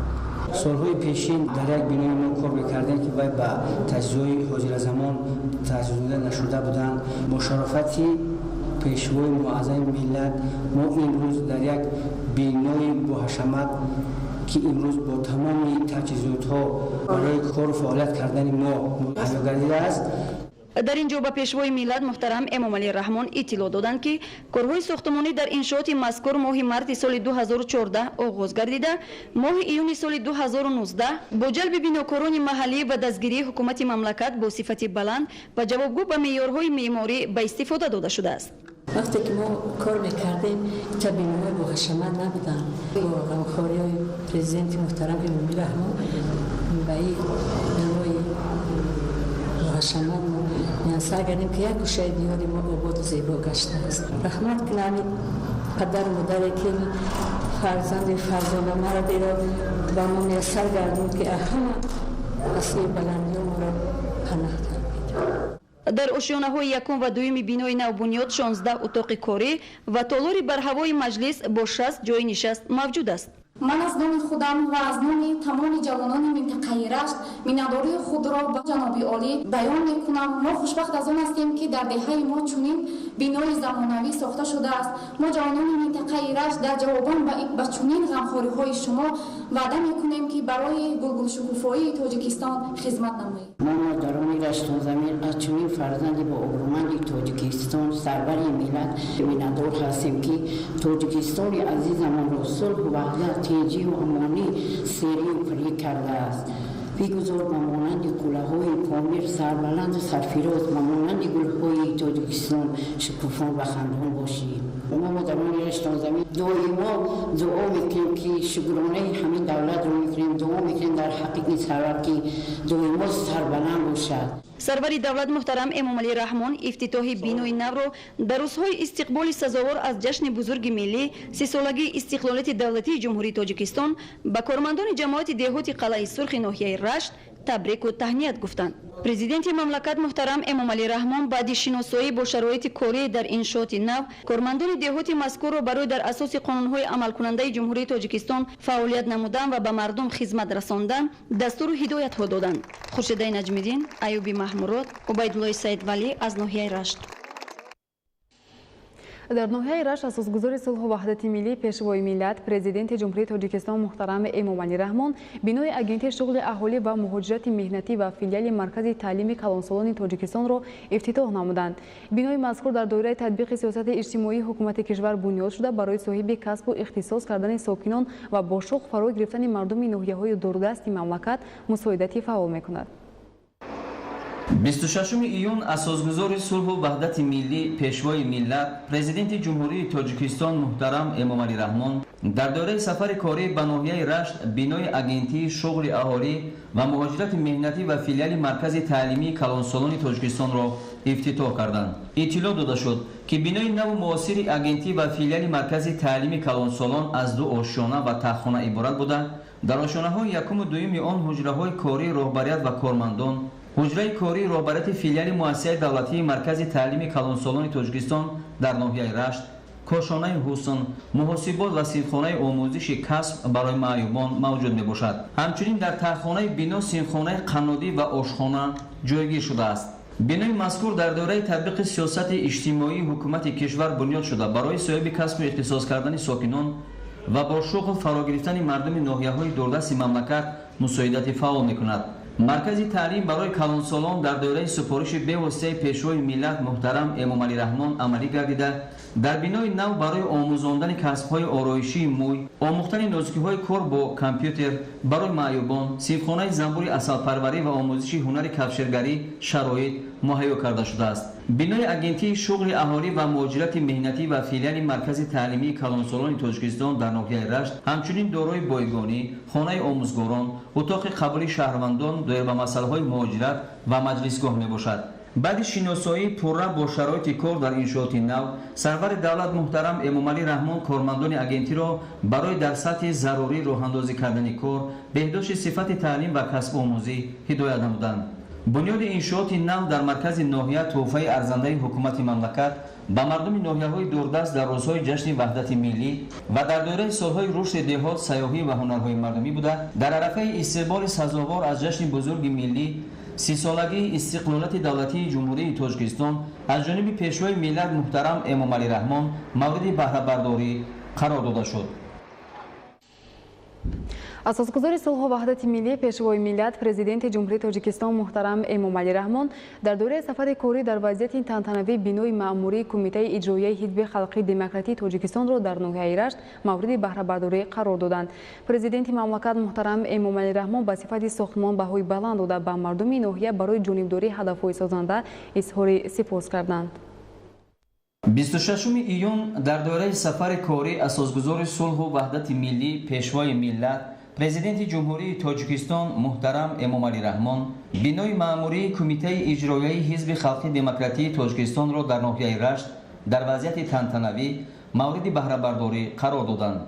Солҳои пешин дар як бинои мо кор мекардем, ки вай ба таҷҳизои ҳозиразамон таҷҳизонида нашуда буданд. Бо шарофати пешвои муаззами миллат мо имрӯз дар як бинои боҳашамат, ки имрӯз бо тамоми таҷҳизотҳо барои кору фаъолият кардани мо муҳайё гардидааст. Дар ин ҷо ба пешвои миллат муҳтарам Эмомалӣ Раҳмон иттилоъ доданд, ки корҳои сохтмонӣ дар иншооти мазкур моҳи марти соли 2014 оғоз гардида, моҳи июни соли 2019 бо ҷалби бинокорони маҳаллӣ ва дастгирии ҳукумати мамлакат бо сифати баланд ва ҷавобгӯ ба меъёрҳои меъморӣ ба истифода дода шудааст. Вақте ки мо кор мекардем, ҳеҷ биноҳои боҳашамат набуданд. Бо ғамхориҳои президенти муҳтарам Эмомалӣ Раҳмон ба ин бинои боҳашамат мо сар кардем, ки як гӯшаи диёри мо ободу зебо гаштааст. Раҳмат кунам падару модаре, ки фарзанди фарзона маро диро ба мо муяссар гардонд, ки ҳама асли баландиҳо моро паноҳ дод. Дар ошёнаҳои якум ва дуюми бинои навбунёд 16 утоқи корӣ ва толори барҳавои маҷлис бо 60 ҷойи нишаст мавҷуд аст. Ман аз номи худам ва аз номи тамоми ҷавонони минтақаи Рашт миннатдории худро ба ҷаноби олӣ баён мекунам. Мо хушбахт аз он ҳастем, ки дар деҳаи мо чунин бинои замонавӣ сохта шудааст. Мо ҷавонони минтақаи Рашт дар ҷавобон ба чунин ғамхориҳои шумо ваъда мекунем, ки барои гулгулшукуфоии Тоҷикистон хизмат намоем. Мо модарони раштонзамин аз чунин фарзанди бообрӯманди Тоҷикистон, сарвари миллат миннатдор ҳастем, ки Тоҷикистони азизамонро сулҳу ваҳдат, тинҷию амонӣ серию пурӣ кардааст. Бигузор ба монанди қуллаҳои Помир сарбаланду сарфироз, ба монанди гулҳои Тоҷикистон шукуфон ва хандон бошӣ. Мо модарони раштонзамин доимо дуо мекунем, ки шукронаи ҳамин давлатро мекунем, дуо мекунем дар ҳаққи ин сарвар, ки доимо сарбаланд бошад. Сарвари давлат муҳтарам Эмомалӣ Раҳмон ифтитоҳи бинои навро дар рӯзҳои истиқболи сазовор аз ҷашни бузурги миллӣ, сисолагии истиқлолияти давлатии Ҷумҳурии Тоҷикистон ба кормандони ҷамоати деҳоти Қалъаи Сурхи ноҳияи Рашт табрику таҳният гуфтанд. Президенти мамлакат муҳтарам Эмомалӣ Раҳмон баъди шиносоӣ бо шароити корӣ дар иншооти нав кормандони деҳоти мазкурро барои дар асоси қонунҳои амалкунандаи Ҷумҳурии Тоҷикистон фаъолият намудан ва ба мардум хизмат расондан дастуру ҳидоятҳо доданд. Хуршедаи Наҷмиддин, Аюби Маҳмурод, Убайдуллои Саидвалӣ аз ноҳияи Рашт. Дар ноҳияи Рашт асосгузори сулҳу ваҳдати миллӣ, пешвои миллат, Президенти Ҷумҳурии Тоҷикистон муҳтарам Эмомалӣ Раҳмон бинои Агентии шуғли аҳолӣ ва муҳоҷирати меҳнатӣ ва филиали Маркази таълими калонсолони Тоҷикистонро ифтитоҳ намуданд. Бинои мазкур дар доираи татбиқи сиёсати иҷтимоии ҳукумати кишвар бунёд шуда, барои соҳиби касбу ихтисос кардани сокинон ва бо шуғл фаро гирифтани мардуми ноҳияҳои дурдасти мамлакат мусоидати фаъол мекунад. 26 июн асосгузори сулҳу ваҳдати миллӣ, Пешвои миллат, Президенти Ҷумҳурии Тоҷикистон муҳтарам Эмомалӣ Раҳмон дар доираи сафари корӣ ба ноҳияи Рашт бинои Агентии шуғли аҳолӣ ва муҳоҷирати меҳнатӣ ва филиали Маркази таълимии калонсолони Тоҷикистонро ифтитоҳ карданд. Иттилоъ дода шуд, ки бинои наву муосири агентӣ ва филиали Маркази таълими калонсолон аз ду ошёна ва таҳхона иборат буда, дар ошёнаҳои якуму дуюми он ҳуҷраҳои кории роҳбарият ва кормандон, ҳуҷраи кории роҳбарияти филиали Муассисаи давлатии Маркази таълими калонсолони Тоҷикистон дар ноҳияи Рашт, кошонаи ҳусн, муҳосибот ва синфхонаи омӯзиши касб барои маъюбон мавҷуд мебошад. Ҳамчунин дар таҳхонаи бино синфхонаи қаннодӣ ва ошхона ҷойгир шудааст. Бинои мазкур дар доираи татбиқи сиёсати иҷтимоии ҳукумати кишвар бунёд шуда, барои соҳиби касбу ихтисос кардани сокинон ва бо шуғл фаро гирифтани мардуми ноҳияҳои дурдасти мамлакат мусоидати фаъол мекунад. Маркази таълим барои калонсолон дар доираи супориши бевоситаи Пешвои миллат муҳтарам Эмомалӣ Раҳмон амалӣ гардида, дар бинои нав барои омӯзондани касбҳои ороишии мӯй, омӯхтани нозукиҳои кор бо компютер барои маъюбон, синфхонаи занбури асалпарварӣ ва омӯзиши ҳунари кафшергарӣ шароит муҳайё карда шудааст. Бинои Агентии шуғли аҳолӣ ва муҳоҷирати меҳнатӣ ва филиали Маркази таълимии калонсолони Тоҷикистон дар ноҳияи Рашт ҳамчунин дорои бойгонӣ, хонаи омӯзгорон, утоқи қабули шаҳрвандон доир ба масъалаҳои муҳоҷират ва маҷлисгоҳ мебошад. Баъди шиносоии пурра бо шароити кор дар иншооти нав, сарвари давлат муҳтарам Эмомалӣ Раҳмон кормандони агентиро барои дар сатҳи зарурӣ роҳандозӣ кардани кор, беҳдошти сифати таълим ва касбомӯзӣ ҳидоят намуданд. Бунёди иншооти нав дар маркази ноҳия тӯҳфаи арзандаи ҳукумати мамлакат ба мардуми ноҳияҳои дурдаст дар рӯзҳои ҷашни ваҳдати миллӣ ва дар доираи солҳои рушди деҳот, сайёҳӣ ва ҳунарҳои мардумӣ буда, дар арафаи истиқболи сазовор аз ҷашни бузурги миллӣ, 30-солагии истиқлолияти давлатии Ҷумҳурии Тоҷикистон аз ҷониби Пешвои миллат муҳтарам Эмомалӣ Раҳмон мавриди баҳрабардорӣ қарор дода шуд. Асосгузори сулҳу ваҳдати миллӣ, Пешвои миллат, Президенти Ҷумҳурии Тоҷикистон муҳтарам Эмомалӣ Раҳмон дар доираи сафари корӣ дар вазъияти тантанавӣ бинои маъмурии Кумитаи иҷроияи Ҳизби халқии демократии Тоҷикистонро дар ноҳияи Рашт мавриди баҳрабардорӣ қарор доданд. Президенти мамлакат муҳтарам Эмомалӣ Раҳмон ба сифати сохтмон баҳои баланд дода, ба мардуми ноҳия барои ҷонибдории ҳадафҳои созанда изҳори сипос карданд. 26 июн дар доираи сафари корӣ асосгузори сулҳу ваҳдати миллӣ, Пешвои миллат, Президенти Ҷумҳурии Тоҷикистон муҳтарам Эмомалӣ Раҳмон бинои маъмурии Кумитаи иҷроияи Ҳизби халқи демократии Тоҷикистонро дар ноҳияи Рашт дар вазъияти тантанавӣ мавриди баҳрабардорӣ қарор доданд.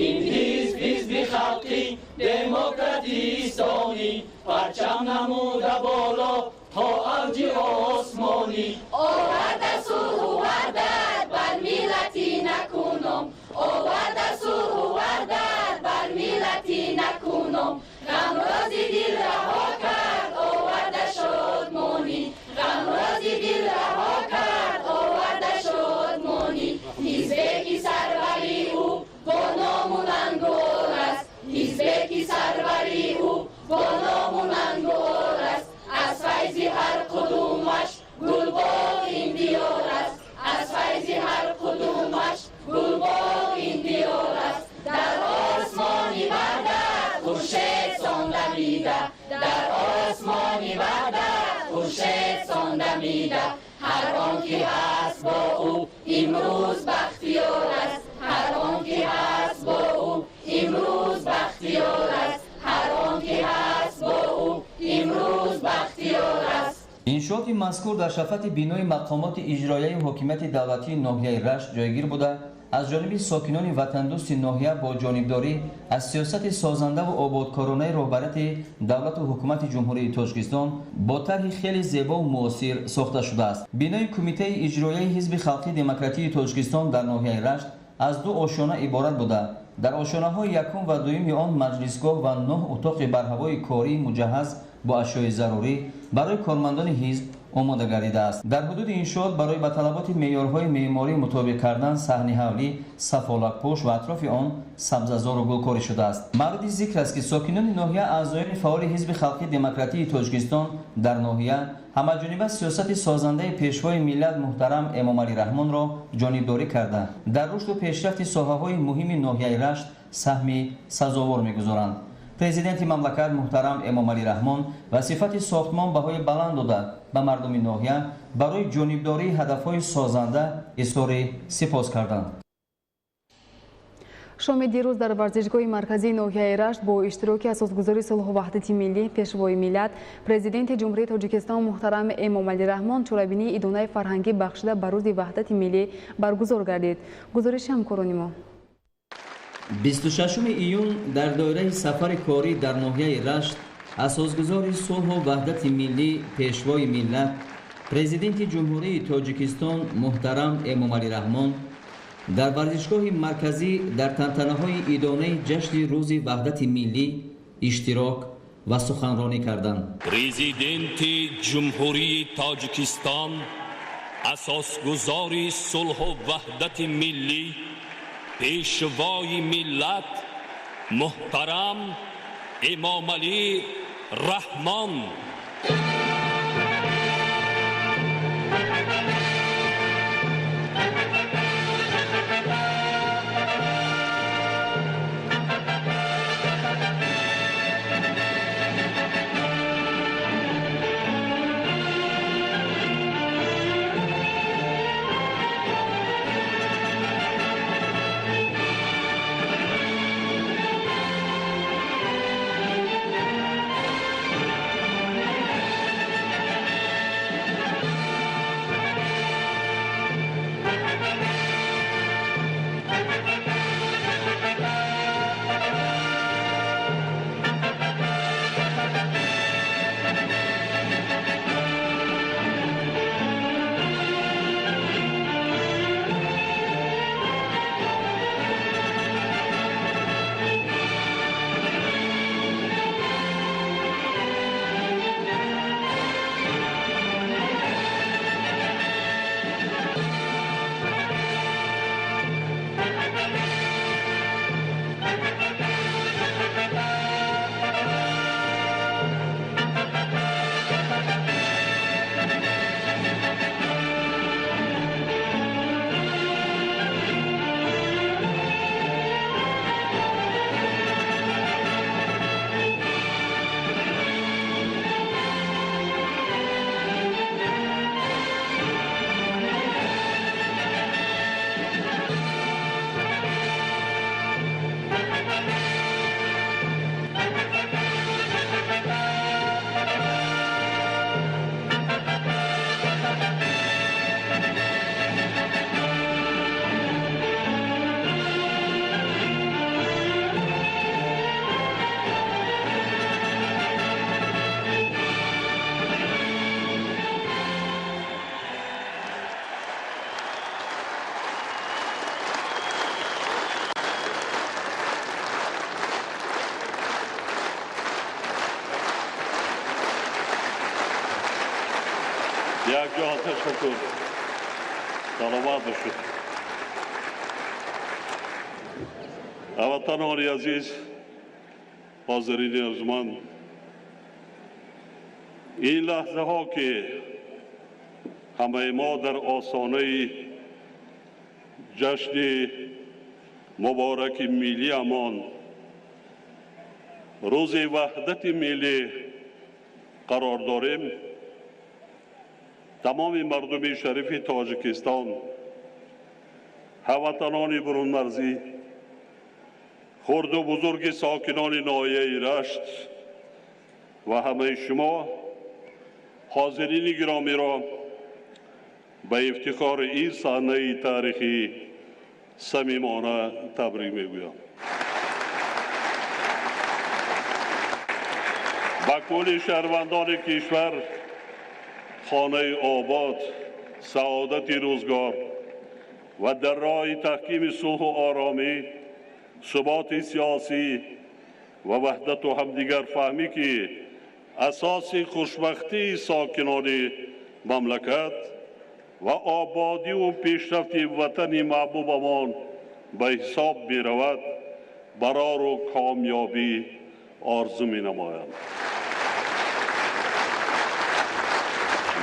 Ин ҳизб ҳизби халқӣ демократистонӣ, парчам намуда боло то авҷи осмонӣ. Оварда сулҳу ваҳдат бар миллати накуном, оварда сулҳу ваҳдат бар миллати накуном. Ғамрози дил раҳо кард, оварда шодмонӣ, ғамрози дил раҳо кард, оварда шодмонӣ. Ҳизбе ки сарвари ӯ бо ному нангор аст, ҳизбе ки сарвари ӯ бо ному нангор аст. Аз файзи ҳар қудумаш гулбоғ ин диёр аст, аз файзи ҳар қудумаш гулбоғ ин диёр аст. Дар осмони ваҳдат хуршед сон дамида, дар осмони ваҳдат хуршед сон дамида. Ҳар он ки ҳаст бо ӯ имрӯз бахтиёр аст, ҳар он ки ҳаст бо ӯ имрӯз бахтиёр аст, ҳар он ки ҳаст бо ӯ имрӯз бахтиёр аст. Иншооти мазкур дар шафати бинои мақомоти иҷроияи ҳокимияти давлатии ноҳияи Рашт ҷойгир буда, аз ҷониби сокинони ватандӯсти ноҳия бо ҷонибдорӣ аз сиёсати созандаву ободкоронаи роҳбарияти давлату ҳукумати Ҷумҳурии Тоҷикистон бо тарҳи хеле зебову муосир сохта шудааст. Бинои Кумитаи иҷроияи Ҳизби халқии демократии Тоҷикистон дар ноҳияи Рашт Аз ду ошёна иборат буда, дар ошёнаҳои якум ва дуюми он маҷлисгоҳ ва 9 утоқи барҳавои кории муҷаҳҳаз бо ашёи зарурӣ барои кормандони ҳизб омода гардидааст. Дар ҳудуди иншоот барои ба талаботи меъёрҳои меъморӣ мутобиқ кардан саҳни ҳавлӣ, сафолакпӯш ва атрофи он сабзазору гулкорӣ шудааст. Мавриди зикр аст, ки сокинони ноҳия, аъзоёни фаъоли Ҳизби халқии демократии Тоҷикистон дар ноҳия ҳамаҷониба сиёсати созандаи Пешвои миллат муҳтарам Эмомалӣ Раҳмонро ҷонибдорӣ карда, дар рушду пешрафти соҳаҳои муҳими ноҳияи Рашт саҳми сазовор мегузоранд. Президенти мамлакат муҳтарам Эмомалӣ Раҳмон ва сифати сохтмон баҳои баланд дода, ба мардуми ноҳия барои ҷонибдории ҳадафҳои созанда изҳори сипос карданд. Шоми дирӯз дар варзишгоҳи марказии ноҳияи Рашт бо иштироки асосгузори сулҳу ваҳдати миллӣ, Пешвои миллат, Президенти Ҷумҳурии Тоҷикистон муҳтарам Эмомалӣ Раҳмон чорабинии идонаи фарҳангӣ бахшида ба Рӯзи ваҳдати миллӣ баргузор гардид. Гузориши ҳамкорони мо. 26 июн дар доираи сафари корӣ дар ноҳияи Рашт асосгузори сулҳу ваҳдати миллӣ, Пешвои миллат, Президенти Ҷумҳурии Тоҷикистон муҳтарам Эмомалӣ Раҳмон дар варзишгоҳи марказӣ дар тантанаҳои идонаи ҷашни Рӯзи ваҳдати миллӣ иштирок ва суханронӣ карданд. Президенти Ҷумҳурии Тоҷикистон, асосгузори сулҳу ваҳдати миллӣ, Пешвои миллат муҳтарам Эмомалӣ Раҳмон. Як ҷаҳон ташаккур. Саломат бошед. Ҳамватанони азиз, ҳозирини арҷманд, ин лаҳзаҳо ки ҳамаи мо дар осонаи ҷашни мубораки миллиамон, Рӯзи ваҳдати миллӣ қарор дорем, тамоми мардуми шарифи Тоҷикистон, ҳамватанони бурунмарзӣ, хурду бузурги сокинони ноҳияи Рашт ва ҳамаи шумо ҳозирини гиромиро ба ифтихори ин саҳнаи таърихӣ самимона табрик мегӯям. Ба кулли шаҳрвандони кишвар хонаи обод, саодати рӯзгор, ва дар роҳи таҳкими сулҳу оромӣ, суботи сиёсӣ ва ваҳдату ҳамдигарфаҳмӣ, ки асоси хушбахтии сокинони мамлакат ва ободиву пешрафти ватани маҳбубамон ба ҳисоб меравад, барору комёбӣ орзу менамоям.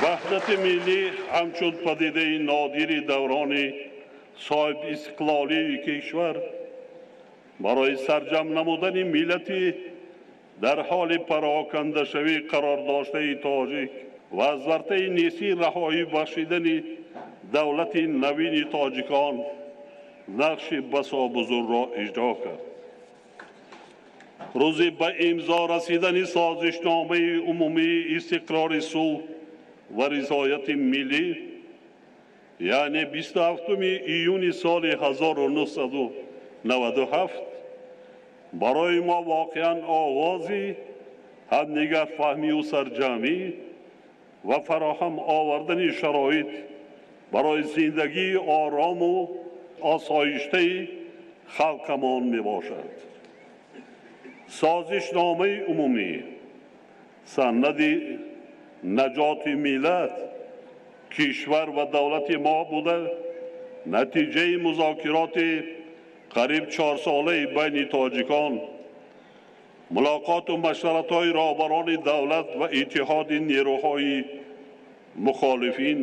Ваҳдати миллӣ ҳамчун падидаи нодири даврони соҳибистиқлолии кишвар барои сарҷамъ намудани миллати дар ҳоли парокандашавӣ қарор доштаи тоҷик ва аз вартаи несӣ раҳоӣ бахшидани давлати навини тоҷикон нақши басо бузургро иҷро кард. Рӯзи ба имзо расидани созишномаи умумии истиқрори сулҳ ва ризояти миллӣ, яъне 27 июни соли 1997, барои мо воқеан оғози ҳамдигарфаҳмию сарҷамъӣ ва фароҳам овардани шароит барои зиндагии орому осоиштаи халқамон мебошад. Созишномаи умумӣ санади наҷоти миллат, кишвар ва давлати мо буда, натиҷаи музокироти қариб 4-солаи байни тоҷикон, мулоқоту машваратҳои роҳбарони давлат ва иттиҳоди нерӯҳои мухолифин,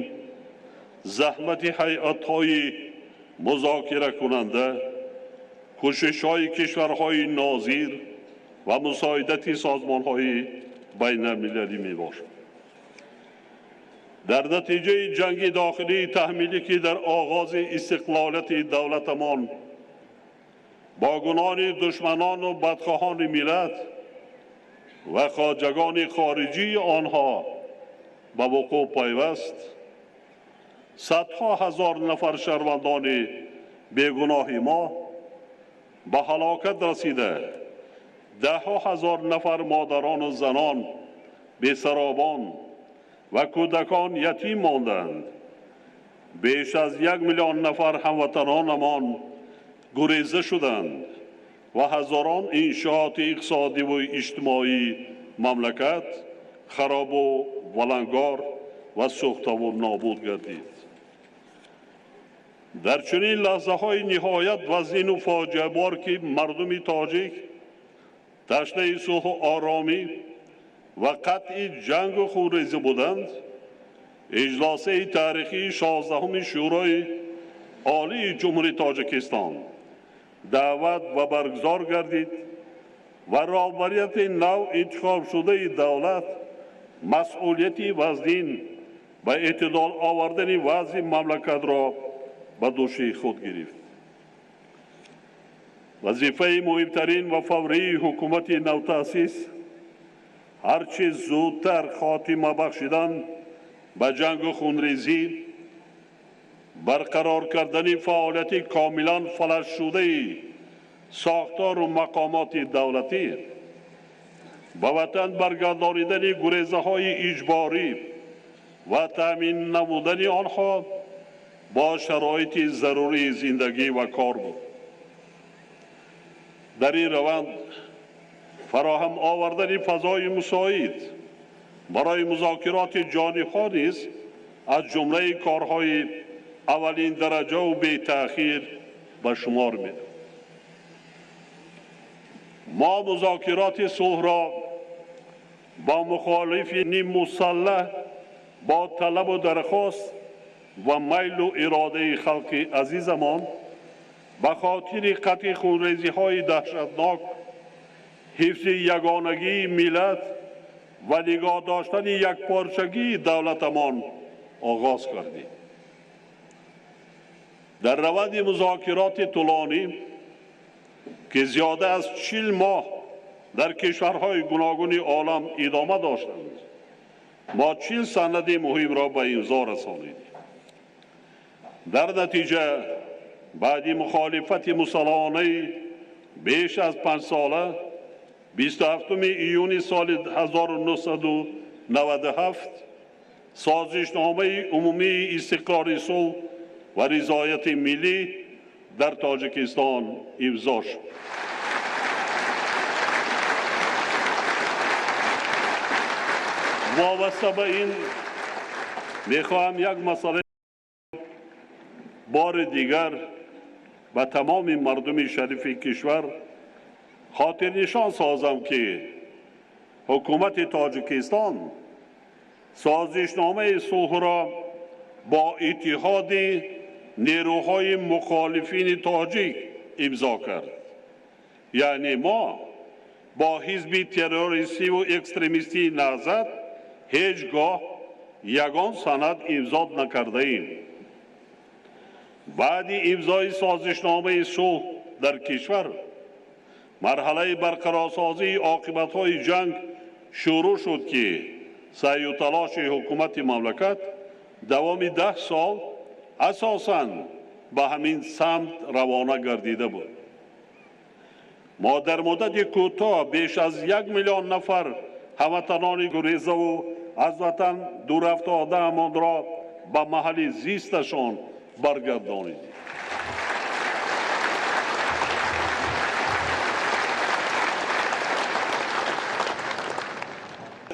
заҳмати ҳайатҳои музокиракунанда, кӯшишҳои кишварҳои нозир ва мусоидати созмонҳои байналмилалӣ мебошад. Дар натиҷаи ҷанги дохилии таҳмилӣ, ки дар оғози истиқлолияти давлатамон бо гуноҳи душманону бадхоҳони миллат ва хоҷагони хориҷии онҳо ба вуқӯъ пайваст, садҳо ҳазор нафар шаҳрвандони бегуноҳи мо ба ҳалокат расида, даҳҳо ҳазор нафар модарону занон бесаробон ва кӯдакон ятим монданд. Беш аз 1 миллион нафар ҳамватанонамон гуреза шуданд ва ҳазорон иншооти иқтисодиву иҷтимоии мамлакат харобу валангор ва сӯхтаву нобуд гардид. Дар чунин лаҳзаҳои ниҳоят вазнину фоҷиабор, ки мардуми тоҷик ташнаи сулҳу оромӣ ва қатъи ҷангу хунрезӣ буданд, иҷлосаи таърихии 16-уми Шӯрои Олии Ҷумҳурии Тоҷикистон даъват ва баргузор гардид ва роҳбарияти нав интихобшудаи давлат масъулияти вазнин ба эътидол овардани вазъи мамлакатро ба дӯши худ гирифт. Вазифаи муҳимтарин ва фаврии ҳукумати навтаъсис ҳарчи зудтар хотима бахшидан ба ҷангу хунрезӣ, барқарор кардани фаъолияти комилан фалаҷшудаи сохтору мақомоти давлатӣ, ба ватан баргардонидани гурезаҳои иҷборӣ ва таъмин намудани онҳо бо шароити зарурии зиндагӣ ва кор буд. Дар ин раванд фароҳам овардани фазои мусоид барои музокироти ҷонибҳо низ аз ҷумлаи корҳои аввалин дараҷаву бетаъхир ба шумор меравад. Мо музокироти сулҳро бо мухолифини мусаллаҳ бо талабу дархост ва майлу иродаи халқи азизамон ба хотири қатъи хунрезиҳои даҳшатнок, ҳифзи ягонагии миллат ва нигоҳ доштани якпорчагии давлатамон оғоз кардем. Дар раванди музокироти тӯлонӣ, ки зиёда аз 40 моҳ дар кишварҳои гуногуни олам идома доштанд, мо 40 санади муҳимро ба имзо расонидем. Дар натиҷа баъди мухолифати мусаллаҳонаи беш аз 5 сола 27 июни соли 1997 созишномаи умумии истиқрори сулҳ ва ризояти миллӣ дар Тоҷикистон имзо шуд. Вобаста ба ин мехоҳам як масъала бори дигар ба тамоми мардуми шарифи кишвар хотирнишон созам, ки ҳукумати Тоҷикистон созишномаи сулҳро бо иттиҳоди нерӯҳои мухолифини тоҷик имзо кард. Яъне мо бо ҳизби террористиву экстремистии Наҳзат ҳеҷ гоҳ ягон санад имзо накардаем. Баъди имзои созишномаи сулҳ дар кишвар марҳалаи барқарорсозии оқибатҳои ҷанг шурӯъ шуд, ки саъю талоши ҳукумати мамлакат давоми 10 сол асосан ба ҳамин самт равона гардида буд. Мо дар муддати кӯтоҳ беш аз 1 миллион нафар ҳамватанони гурезаву аз ватан дурафтодаамонро ба маҳалли зисташон баргардонидем.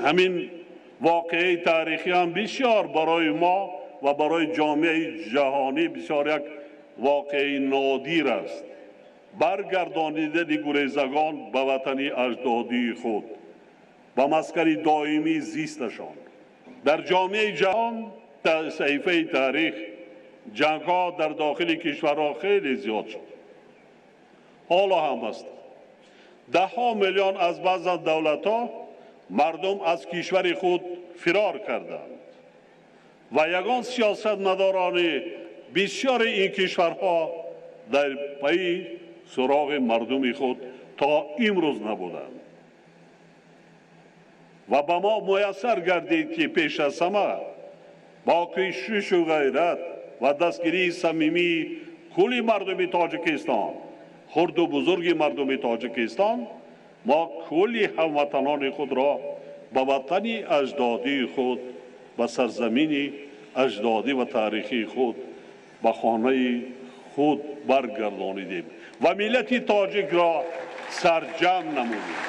Ҳамин воқеаи таърихӣ ҳам бисёр барои мо ва барои ҷомеаи ҷаҳонӣ бисёр як воқеаи нодир аст. Баргардонидани гурезагон ба ватани аҷдодии худ, ба маскани доимии зисташон. Дар ҷомеаи ҷаҳон дар саҳифаи таърих ҷангҳо дар дохили кишварҳо хеле зиёд шуд. Ҳоло ҳам аст. Даҳҳо миллион аз баъзан давлатҳо мардум аз кишвари худ фирор карданд ва ягон сиёсатмадорони бисёри ин кишварҳо дар пайи суроғи мардуми худ то имрӯз набуданд. Ва ба мо муяссар гардид, ки пеш аз ҳама бо кӯшишу ғайрат ва дастгирии самимии кулли мардуми Тоҷикистон, хурду бузурги мардуми Тоҷикистон, мо кулли ҳамватанони худро ба ватани аҷдодии худ, ба сарзамини аҷдодӣ ва таърихии худ, ба хонаи худ баргардонидем ва миллати тоҷикро сарҷамъ намудем.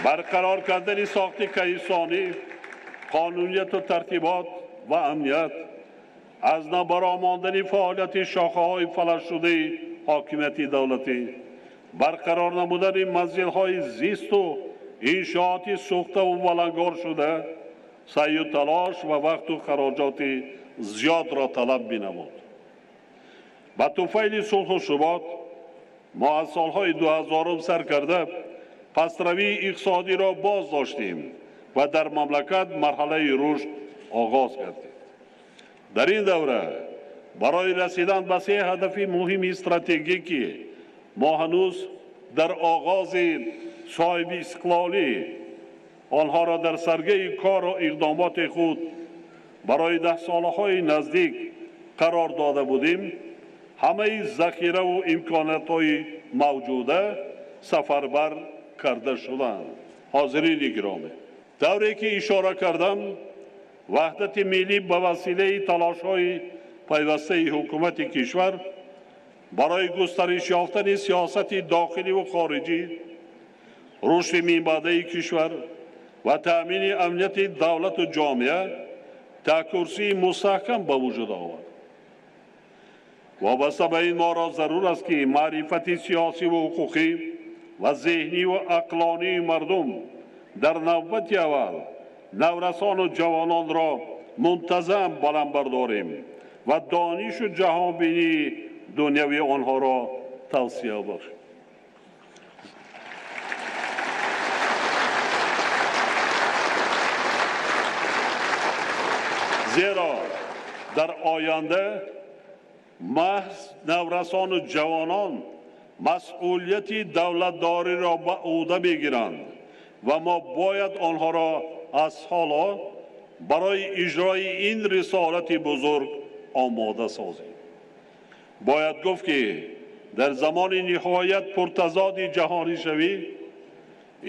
Барқарор кардани сохти кайсонӣ, қонунияту тартибот ва амният, аз набаромондани фаъолияти шохаҳои фалаҷшудаи ҳокимияти давлатӣ, барқарор намудани манзилҳои зисту иншооти сӯхтаву валангор шуда саъю талош ва вақту хароҷоти зиёдро талаб менамуд. Ба туфайли сулҳу субот мо аз солҳои 2000 сар карда пастравии иқтисодиро боз доштем ва дар мамлакат марҳалаи рушд оғоз гардид. Дар ин давра барои расидан ба се ҳадафи муҳими стратегӣ, ки мо ҳанӯз дар оғози соҳиби истиқлолӣ онҳоро дар саргаи кору иқдомоти худ барои даҳсолаҳои наздик қарор дода будем, ҳамаи захираву имкониятҳои мавҷуда сафарбар карда шуданд. Ҳозирини гиромӣ, давре ки ишора кардам, ваҳдати миллӣ ба василаи талошҳои пайвастаи ҳукумати кишвар барои густариш ёфтани сиёсати дохиливу хориҷӣ, рушди минбаъдаи кишвар ва таъмини амнияти давлату ҷомеа такурсии мустаҳкам ба вуҷуд овард. Вобаста ба ин моро зарур аст, ки маърифати сиёсиву ҳуқуқӣ ва зеҳниву ақлонии мардум дар навбати аввал наврасону ҷавононро мунтазам баланд бардорем ва донишу ҷаҳонбинии дунявии онҳоро тавсия бахшем. Зеро дар оянда маҳз наврасону ҷавонон масъулияти давлатдориро ба ӯҳда мегиранд ва мо бояд онҳоро аз ҳоло барои иҷрои ин рисолати бузург омода созем. Бояд гуфт, ки дар замони ниҳоят пуртазоди ҷаҳонишавӣ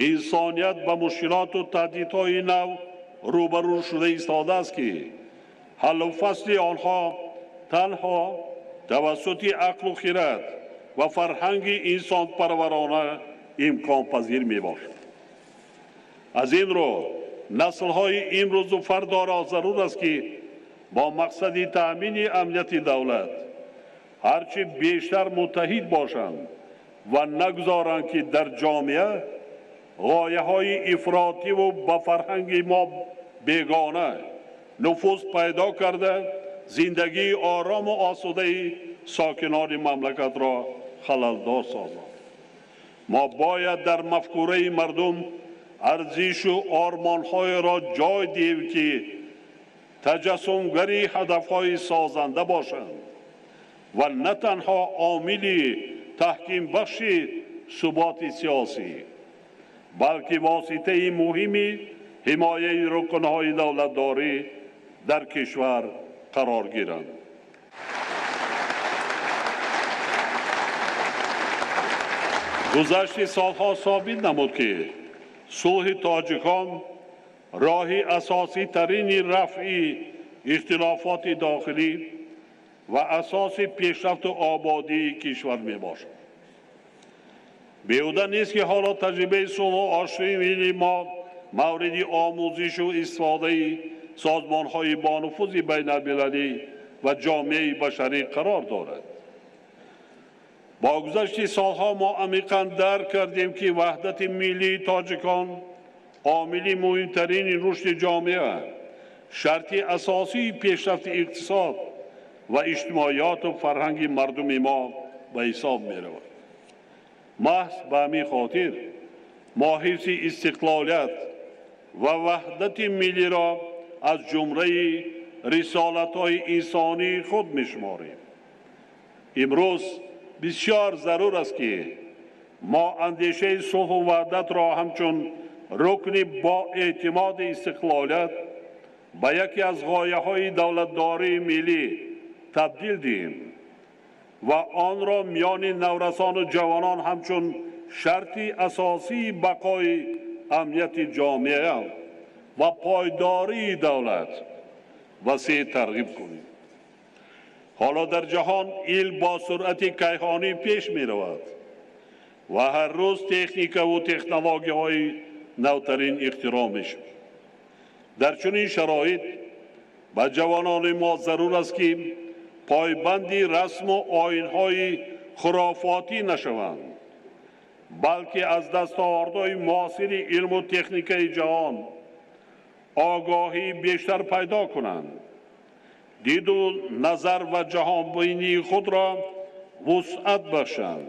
инсоният ба мушкилоту таҳдидҳои нав рӯбарӯ шуда истодааст, ки ҳаллу фасли онҳо танҳо тавассути ақлу хирад ва фарҳанги инсонпарварона имконпазир мебошад. Аз ин рӯ наслҳои имрӯзу фардоро зарур аст, ки бо мақсади таъмини амнияти давлат ҳарчи бештар муттаҳид бошанд ва нагузоранд, ки дар ҷомеа ғояҳои ифротиву ба фарҳанги мо бегона нуфуз пайдо карда, зиндагии орому осудаи сокинони мамлакатро халалдор созанд. Мо бояд дар мафкураи мардум арзишу ормонҳоеро ҷой диҳем, ки таҷассумгари ҳадафҳои созанда бошанд ва на танҳо омили таҳкимбахши суботи сиёсӣ, балки воситаи муҳими ҳимояи рукнҳои давлатдорӣ дар кишвар қарор гиранд. Гузашти солҳо собит намуд, ки сулҳи тоҷикон роҳи асоситарини рафъи ихтилофоти дохилӣ ва асоси пешрафту ободии кишвар мебошад. Беҳуда нест, ки ҳоло таҷрибаи сулҳу оштии миллии мо мавриди омӯзишу истифодаи созмонҳои бонуфузи байналмилалӣ ва ҷомеаи башарӣ қарор дорад. Бо гузашти солҳо мо амиқан дарк кардем, ки ваҳдати миллии тоҷикон омили муҳимтарини рушди ҷомеа, шарти асосии пешрафти иқтисод ва иҷтимоиёту фарҳанги мардуми мо ба ҳисоб меравад. Маҳз ба ҳамин хотир мо ҳифзи истиқлолият ва ваҳдати миллиро аз ҷумлаи рисолатҳои инсонии худ мешуморем. Имрӯз бисёр зарур аст, ки мо андешаи сулҳу ваҳдатро ҳамчун рукни боэътимоди истиқлолият ба яке аз ғояҳои давлатдории миллӣ табдил диҳем ва онро миёни наврасону ҷавонон ҳамчун шарти асосии бақои амнияти ҷомеа ва пойдории давлат васеъ тарғиб кунем. Ҳоло дар ҷаҳон илм бо суръати кайҳонӣ пеш меравад ва ҳар рӯз техникаву технологияҳои навтарин ихтироъ мешавад. Дар чунин шароит ба ҷавонони мо зарур аст, ки пойбанди расму оинҳои хурофотӣ нашаванд, балки аз дастовардҳои муосири илму техникаи ҷаҳон огоҳии бештар пайдо кунанд, диду назар ва ҷаҳонбинии худро вусъат бахшанд,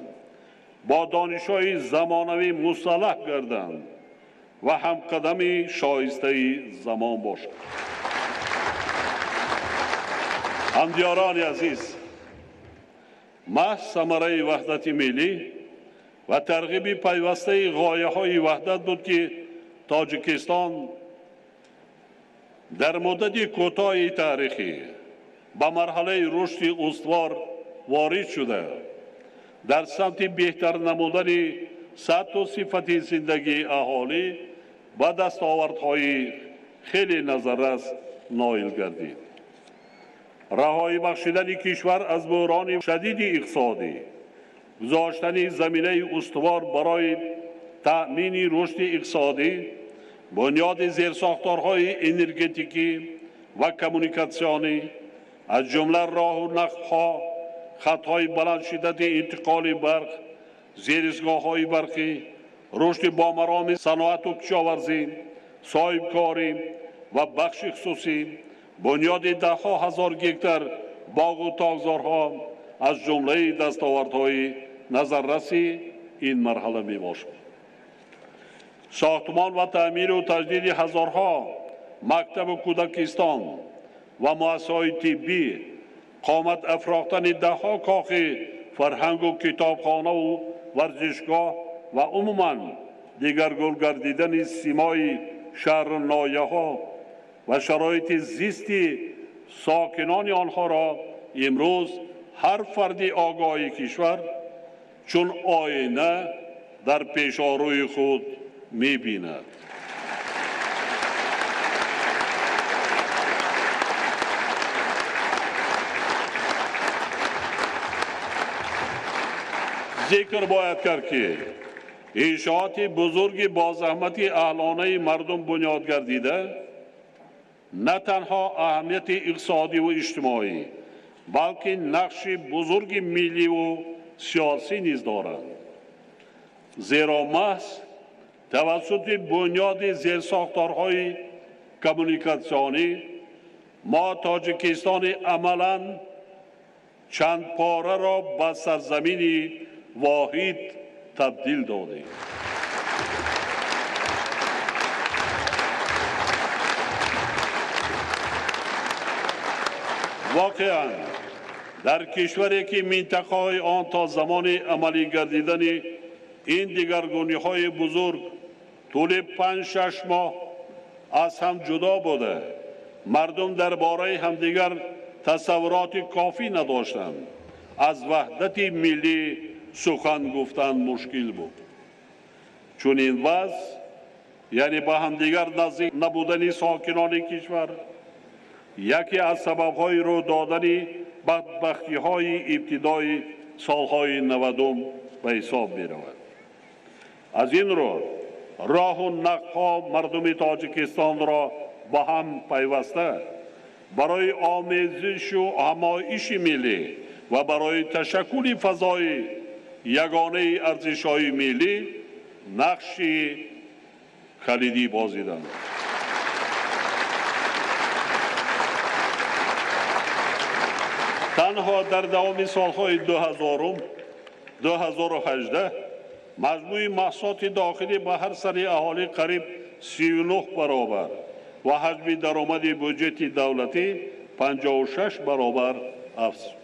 бо донишҳои замонавӣ мусаллаҳ гарданд ва ҳамқадами шоистаи замон бошанд. Ҳамдиёрони азиз, маҳз самараи ваҳдати миллӣ ва тарғиби пайвастаи ғояҳои ваҳдат буд, ки Тоҷикистон дар муддати кӯтоҳи таърихӣ ба марҳалаи рушди устувор ворид шуда, дар самти беҳтар намудани сатҳу сифати зиндагии аҳолӣ ба дастовардҳои хеле назаррас ноил гардид. Раҳоӣ бахшидани кишвар аз буҳрони шадиди иқтисодӣ, гузоштани заминаи устувор барои таъмини рушди иқтисодӣ, бунёди зерсохторҳои энергетикӣ ва коммуникатсионӣ, аз ҷумла роҳу нақлҳо, хатҳои баландшиддати интиқоли барқ, зеристгоҳҳои барқӣ, рушди бомароми саноату кишоварзӣ, соҳибкорӣ ва бахши хусусӣ, бунёди даҳҳо ҳазор гектар боғу токзорҳо аз ҷумлаи дастовардҳои назарраси ин марҳала мебошад. Сохтмон ва таъмиру таҷдиди ҳазорҳо мактабу кӯдакистон ва муассисаҳои тиббӣ, қомат афрохтани даҳҳо кохи фарҳангу китобхонаву варзишгоҳ ва умуман дигаргун гардидани симои шаҳру ноҳияҳо ва шароити зисти сокинони онҳоро имрӯз ҳар фарди огоҳи кишвар чун оина дар пешорӯи худ мебинад. Зикр бояд кард, ки иншооти бузурги бо заҳмати аҳлонаи мардум бунёд гардида на танҳо аҳамияти иқтисодиву иҷтимоӣ, балки нақши бузурги милливу сиёсӣ низ дорад. Зеро маҳз тавассути бунёди зерсохторҳои коммуникатсионӣ мо Тоҷикистони амалан чандпораро ба сарзамини воҳид табдил додем. Воқеан, дар кишваре ки минтақаҳои он то замони амалӣ гардидани ин дигаргуниҳои бузург тӯли 5-6 моҳ аз ҳам ҷудо буда, мардум дар бораи ҳамдигар тасаввуроти кофӣ надоштанд, аз ваҳдати миллӣ сухан гуфтан мушкил буд. Чунин вазъ, яъне ба ҳамдигар наздик набудани сокинони кишвар, яке аз сабабҳои рӯ додани бадбахтиҳои ибтидои солҳои 90 ба ҳисоб меравад. Аз ин рӯ роҳу нақбҳо мардуми Тоҷикистонро ба ҳам пайваста барои омезишу ҳамоиши миллӣ ва барои ташаккули фазои ягонаи арзишҳои миллӣ нақши калидӣ бозиданд. Танҳо дар давоми солҳои 2000-2018 маҷмӯи маҳсулоти дохилӣ ба ҳар сари аҳолӣ қариб 39 баробар ва ҳаҷми даромади буҷети давлатӣ 56 баробар афзуд.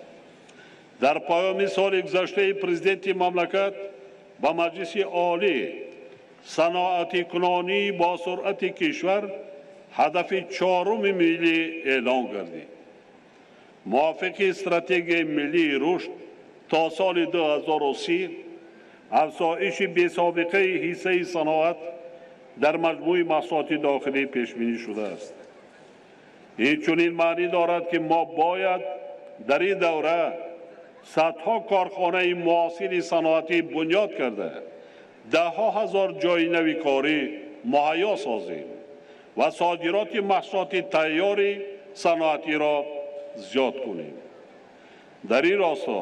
Дар поёни соли гузаштаи президенти мамлакат ба Маҷлиси Олӣ саноатикунонии бо суръати кишвар ҳадафи чоруми миллӣ эълон гардид. Мувофиқи стратегияи миллии рушд то соли 2030 афзоиши бесобиқаи ҳиссаи саноат дар маҷмӯи маҳсулоти дохилӣ пешбинӣ шудааст. Инчунин маънӣ дорад, ки мо бояд дар ин давра садҳо корхонаи муосири саноатӣ бунёд карда, даҳҳо ҳазор ҷойи нави корӣ муҳайё созем ва содироти маҳсулоти тайёри саноатиро зиёд кунем. Дар ин росто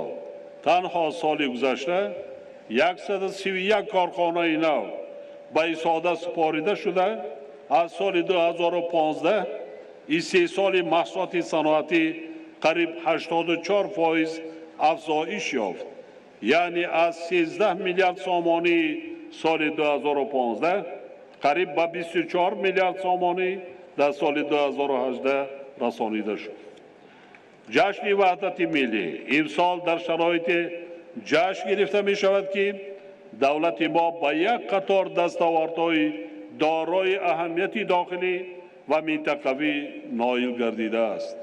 танҳо соли гузашта 131 корхонаи нав ба истифода супорида шуда, аз соли 2015 истеҳсоли маҳсулоти саноатӣ қариб 84% афзоиш ёфт, яъне аз 13 миллиард сомонӣ соли 2015 қариб ба 24 миллиард сомонӣ дар соли 2018 расонида шуд. Ҷашни ваҳдати миллӣ имсол дар шароити ҷашн гирифта мешавад, ки давлати мо ба як қатор дастовардҳои дорои аҳамияти дохилӣ ва минтақавӣ ноил гардидааст.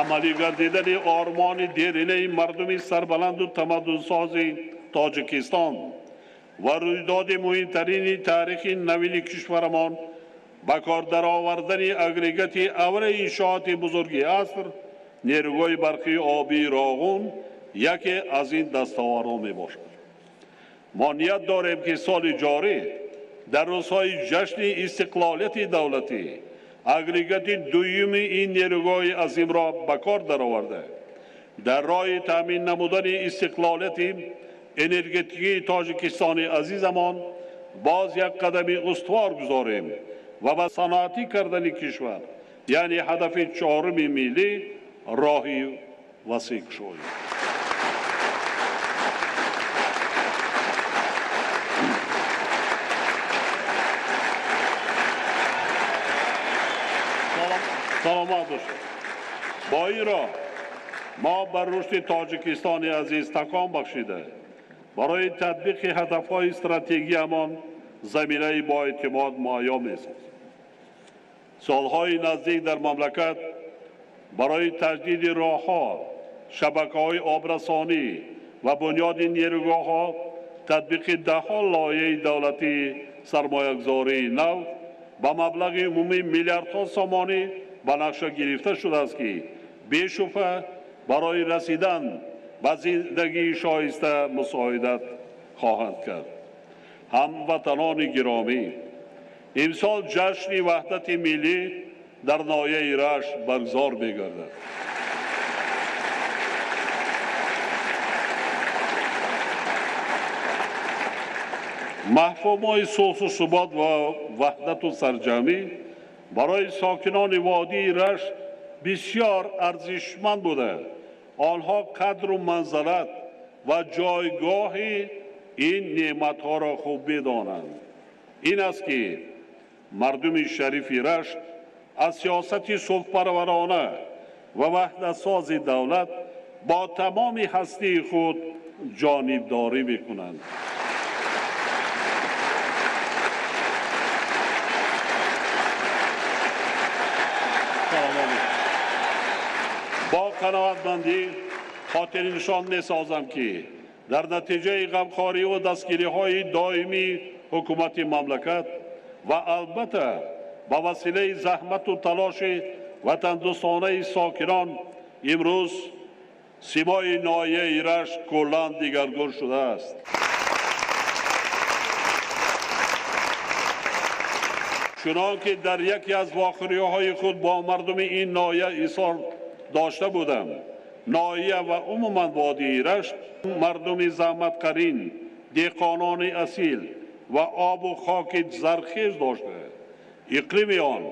Амалӣ гардидани ормони деринаи мардуми сарбаланду тамаддунсози Тоҷикистон ва рӯйдоди муҳимтарини таърихи навини кишварамон ба кор даровардани агрегати аввали иншооти бузурги аср, нерӯгоҳи барқии обии Роғун, яке аз ин дастовардҳо мебошад. Мо ният дорем, ки соли ҷорӣ дар рӯзҳои ҷашни истиқлолияти давлатӣ агрегати дуюми ин нерӯгоҳи азимро ба кор дароварда, дар роҳи таъмин намудани истиқлолияти энергетикии Тоҷикистони азизамон боз як қадами устувор гузорем ва ба саноатӣ кардани кишвар, яъне ҳадафи чоруми миллӣ, роҳи васеъ кушоем. Саломат бошед. Бо ин роҳ мо ба рушди Тоҷикистони азиз такон бахшида, барои татбиқи ҳадафҳои стратегиямон заминаи боэътимод муҳайё месозем. Солҳои наздик дар мамлакат барои таҷдиди роҳҳо, шабакаҳои обрасонӣ ва бунёди нерӯгоҳҳо татбиқи даҳҳо лоиҳаи давлатии сармоягузории нав ба маблағи умумии миллиардҳо сомонӣ ба нақша гирифта шудааст, ки бешубҳа барои расидан ба зиндагии шоиста мусоидат хоҳанд кард. Ҳамватанони гиромӣ, имсол ҷашни ваҳдати миллӣ дар ноҳияи Рашт баргузор мегардад. Мафҳумҳои сулҳу субот ва ваҳдату сарҷамӣ барои сокинони водии Рашт бисёр арзишманд буда, онҳо қадру манзалат ва ҷойгоҳи ин неъматҳоро хуб медонанд. Ин аст, ки мардуми шарифи Рашт аз сиёсати сулҳпарварона ва ваҳдатсози давлат бо тамоми ҳастии худ ҷонибдорӣ мекунанд. Бо қаноатмандӣ хотирнишон месозам, ки дар натиҷаи ғамхориву дастгириҳои доимии ҳукумати мамлакат ва албатта ба василаи заҳмату талоши ватандӯстонаи сокинон имрӯз симои ноҳияи Рашт куллан дигаргун шудааст. Чунон ки дар яке аз вохӯриҳои худ бо мардуми ин ноҳия изҳор дошта будам, ноҳия ва умуман водии Рашт мардуми заҳматқарин, деҳқонони асил ва обу хоки зархез дошта, иқлими он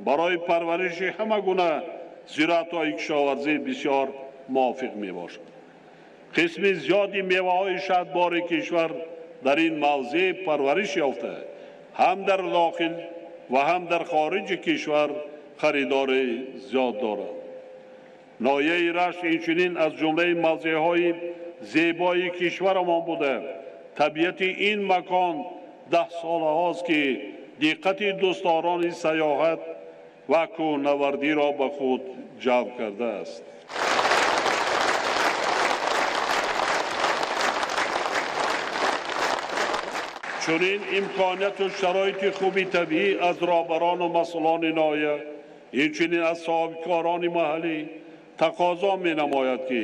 барои парвариши ҳама гуна зироатҳои кишоварзӣ бисёр мувофиқ мебошад. Қисми зиёди меваҳои шаҳдбори кишвар дар ин мавзеъ парвариш ёфта, ҳам дар дохил ва ҳам дар хориҷи кишвар харидори зиёд дорад. Ноҳияи Рашт инчунин аз ҷумлаи мавзеъҳои зебои кишварамон буда, табиати ин макон даҳсолаҳост, ки диққати дӯстдорони сайёҳат ва кӯҳнавардиро ба худ ҷалб кардааст. Чунин имконияту шароити хуби табиӣ аз роҳбарону масъулони ноҳия, инчунин аз соҳибкорони маҳаллӣ тақозо менамояд, ки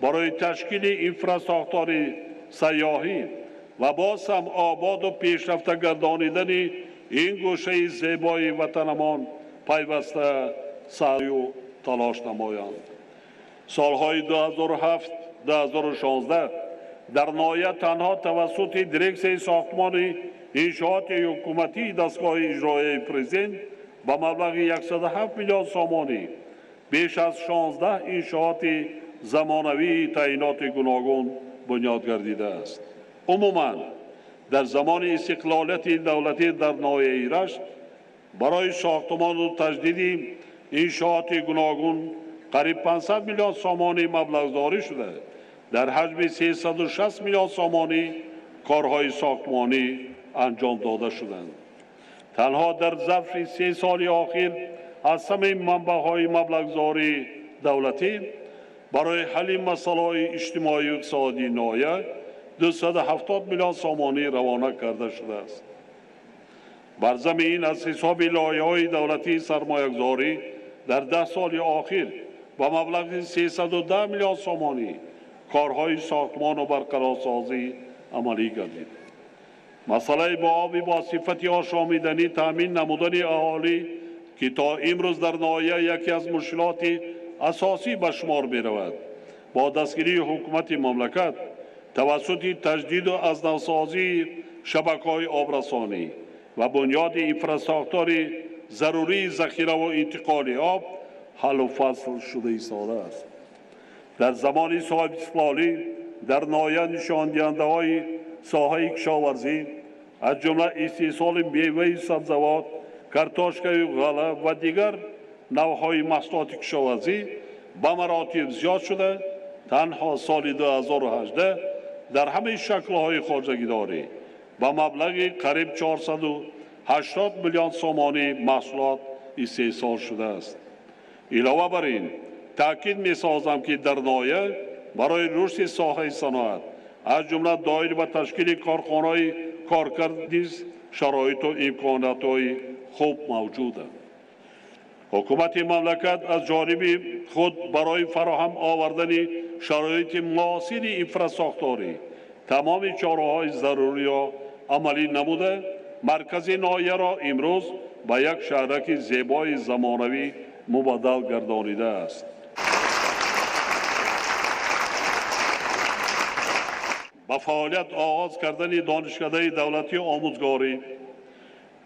барои ташкили инфрасохтори сайёҳӣ ва боз ҳам ободу пешрафта гардонидани ин гӯшаи зебои ватанамон пайваста саъю талош намоянд. Солҳои 2007-2016 дар ноҳия танҳо тавассути дирексияи сохтмони иншооти ҳукуматии дастгоҳи иҷроияи президент ба маблағи 107 миллион сомонӣ беш аз 16 иншооти замонавии таъиноти гуногун бунёд гардидааст. Умуман дар замони истиқлолияти давлатӣ дар ноҳияи Рашт барои сохтмону таҷдиди иншооти гуногун қариб 500 миллион сомонӣ маблағгузорӣ шуда, дар ҳаҷми 360 миллион сомонӣ корҳои сохтмонӣ анҷом дода шуданд. Танҳо дар зарфи 3 соли охир аз ҳамаи манбаъҳои маблағгузории давлатӣ барои ҳалли масъалаҳои иҷтимоию иқтисодии ноҳия 270 миллион сомонӣ равона карда шудааст. Бар замми ин аз ҳисоби лоиҳаҳои давлатии сармоягузорӣ дар 10 соли охир ба маблағи 310 миллион сомонӣ корҳои сохтмону барқарорсозӣ амалӣ гардид. Масъалаи бо оби бо сифати ошомиданӣ таъмин намудани аҳолӣ, ки то имрӯз дар ноҳия яке аз мушкилоти асосӣ ба шумор меравад, бо дастгирии ҳукумати мамлакат тавассути таҷдиду аз навсозии шабакаҳои обрасонӣ ва бунёди инфрасохтори зарурии захираву интиқоли об ҳаллу фасл шуда истодааст. Дар замони соҳибистиқлолӣ дар ноҳия нишондиҳандаҳои соҳаи кишоварзӣ аз ҷумла истеҳсоли меваи сабзавот, картошкаю ғалла ва дигар навъҳои маҳсулоти кишоварзӣ ба маротиб зиёд шуда, танҳо соли 2018 дар ҳамаи шаклҳои хоҷагидорӣ ба маблағи қариб 480 миллион сомонӣ маҳсулот истеҳсол шудааст. Илова бар ин таъкид месозам, ки дар ноҳия барои рушди соҳаи саноат аз ҷумла доир ба ташкили корхонаҳои коркард низ шароиту имкониятҳои хуб мавҷуданд. Ҳукумати мамлакат аз ҷониби худ барои фароҳам овардани шароити муосири инфрасохторӣ тамоми чораҳои заруриро амалӣ намуда, маркази ноҳияро имрӯз ба як шаҳраки зебои замонавӣ мубаддал гардонидааст. Ба фаъолият оғоз кардани Донишкадаи давлатии омӯзгорӣ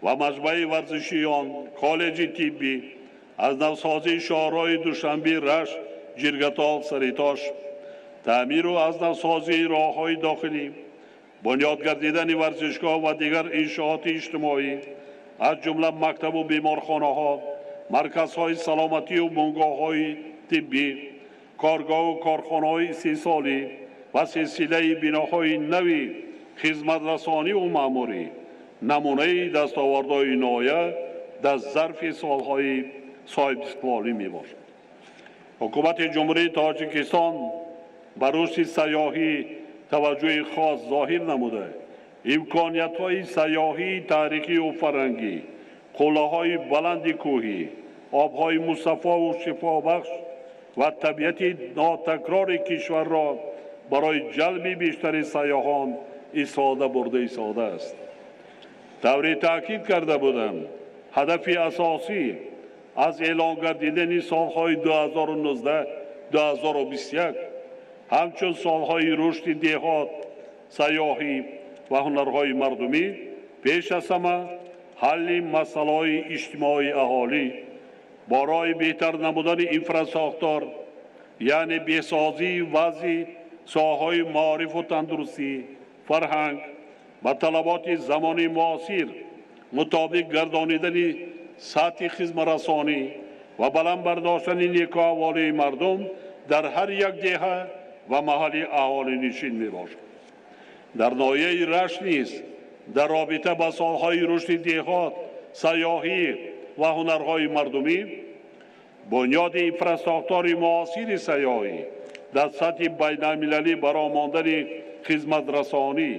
ва маҷмӯаи варзишии он, коллеҷи тиббӣ, аз навсозии шоҳроҳи Душанбе, Рашт, Ҷиргатол, Саритош, таъмиру аз навсозии роҳҳои дохилӣ, бунёд гардидани варзишгоҳ ва дигар иншооти иҷтимоӣ, аз ҷумла мактабу беморхонаҳо, марказҳои саломатию бунгоҳҳои тиббӣ, коргоҳу корхонаҳои истеҳсолӣ ва силсилаи биноҳои нави хизматрасониву маъмурӣ намунаи дастовардҳои ноҳия дар зарфи солҳои соҳибистиқлолӣ мебошад. Ҳукумати Ҷумҳурии Тоҷикистон ба рушди сайёҳӣ таваҷҷӯҳи хос зоҳир намуда, имкониятҳои сайёҳии таърихию фарҳангӣ, қуллаҳои баланди кӯҳӣ, обҳои мусаффову шифобахш ва табиати нотакрори кишварро барои ҷалби бештари сайёҳон истифода бурда истодааст. Тавре таъкид карда будам, ҳадафи асосӣ аз эълон гардидани солҳои 2019-2021 ҳамчун солҳои рушди деҳот, сайёҳӣ ва ҳунарҳои мардумӣ пеш аз ҳама ҳалли масъалаҳои иҷтимоии аҳолӣ, барои беҳтар намудани инфрасохтор, яъне беҳсозии вазъи соҳаҳои маорифу тандурустӣ, фарҳанг ба талаботи замони муосир мутобиқ гардонидани сатҳи хизматрасонӣ ва баланд бардоштани некӯаҳволии мардум дар ҳар як деҳа ва маҳалли аҳолинишин мебошад. Дар ноҳияи Рашт низ дар робита ба солҳои рушди деҳот, сайёҳӣ ва ҳунарҳои мардумӣ, бунёди инфрасохтори муосири сайёҳӣ дар сатҳи байналмилалӣ баромондани хизматрасонӣ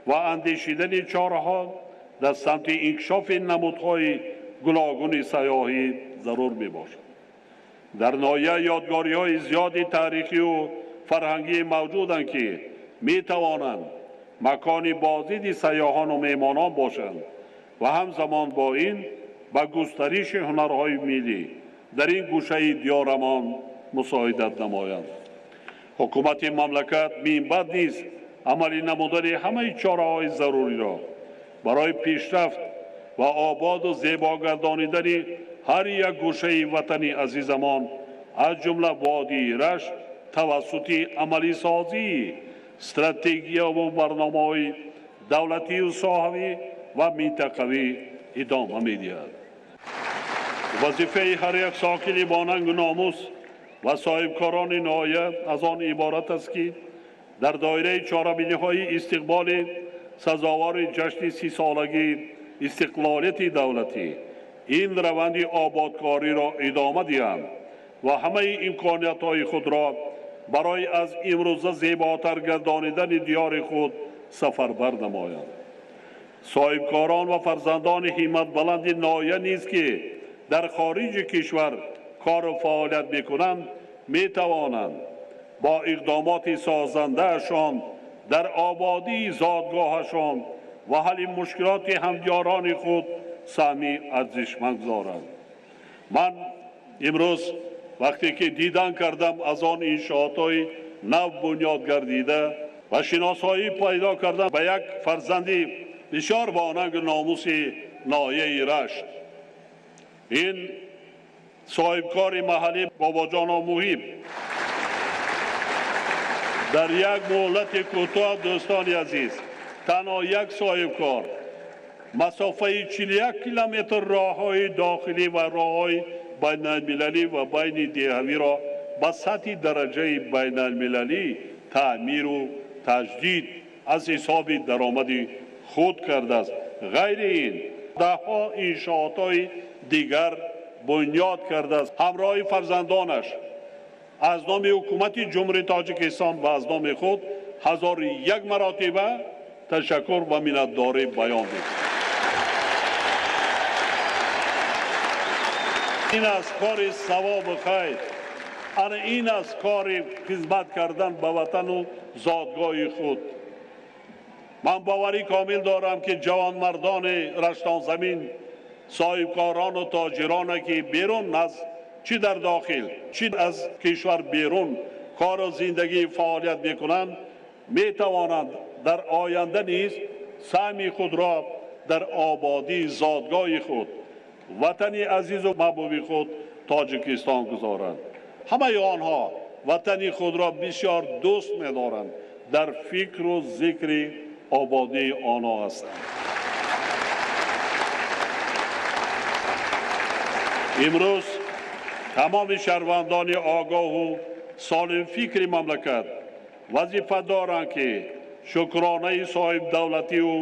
ва андешидани чораҳо дар самти инкишофи намудҳои гуногуни сайёҳӣ зарур мебошад. Дар ноҳия ёдгориҳои зиёди таърихию фарҳангӣ мавҷуданд, ки метавонанд макони боздиди сайёҳону меҳмонон бошанд ва ҳамзамон бо ин ба густариши ҳунарҳои миллӣ дар ин гӯшаи диёрамон мусоидат намоянд. Ҳукумати мамлакат минбаъд низ амалӣ намудани ҳамаи чораҳои заруриро барои пешрафт ва ободу зебо гардонидани ҳар як гӯшаи ватани азизамон, аз ҷумла водии Рашт, тавассути амалисозии стратегияву барномаҳои давлатию соҳавӣ ва минтақавӣ идома медиҳад. Вазифаи ҳар як сокини бонангу номус ва соҳибкорони ноҳия аз он иборат аст, ки дар доираи чорабиниҳои истиқболи сазовори ҷашни 30-солагии истиқлолияти давлатӣ ин раванди ободкориро идома диҳанд ва ҳамаи имкониятҳои худро барои аз имрӯза зеботар гардонидани диёри худ сафарбар намоянд. Соҳибкорон ва фарзандони ҳимматбаланди ноҳия низ, ки дар хориҷи кишвар кору фаъолият мекунанд, метавонанд бо иқдомоти созандаашон дар ободии зодгоҳашон ва ҳалли мушкилоти ҳамдиёрони худ саҳми арзишманд гузоранд. Ман имрӯз вақте ки дидан кардам аз он иншоотҳои нав бунёд гардида ва шиносоӣ пайдо кардам ба як фарзанди бисёр бонангу номуси ноҳияи Рашт, ин соҳибкори маҳаллӣ Бобоҷонов Муҳиб дар як муҳлати кӯтоҳ, дӯстони азиз, танҳо як соҳибкор масофаи 41 километр роҳҳои дохилӣ ва роҳҳои байналмилалӣ ва байни деҳавиро ба сатҳи дараҷаи байналмилалӣ таъмиру таҷдид аз ҳисоби даромади худ кардааст. Ғайри ин даҳҳо иншоотҳои дигар бунёд кардааст. Ҳамроҳи фарзандонаш аз номи ҳукумати Ҷумҳурии Тоҷикистон ва аз номи худ 1001 маротиба ташаккур ва миннатдорӣ баён мекунам. Ин аст кори савобу хайр, ана ин аст кори хизмат кардан ба ватану зодгоҳи худ. Ман боварӣ комил дорам, ки ҷавонмардони Раштонзамин, соҳибкорону тоҷироне, ки берун аз чӣ дар дохил, чӣ аз кишвар берун кору зиндагӣ фаъолият мекунанд, метавонанд дар оянда низ саҳми худро дар ободии зодгоҳи худ, ватани азизу маҳбуби худ Тоҷикистон гузоранд. Ҳамаи онҳо ватани худро бисёр дӯст медоранд, дар фикру зикри ободии онҳо ҳастанд. Имрӯз тамоми шаҳрвандони огоҳу солимфикри мамлакат вазифа доранд, ки шукронаи соҳибдавлатию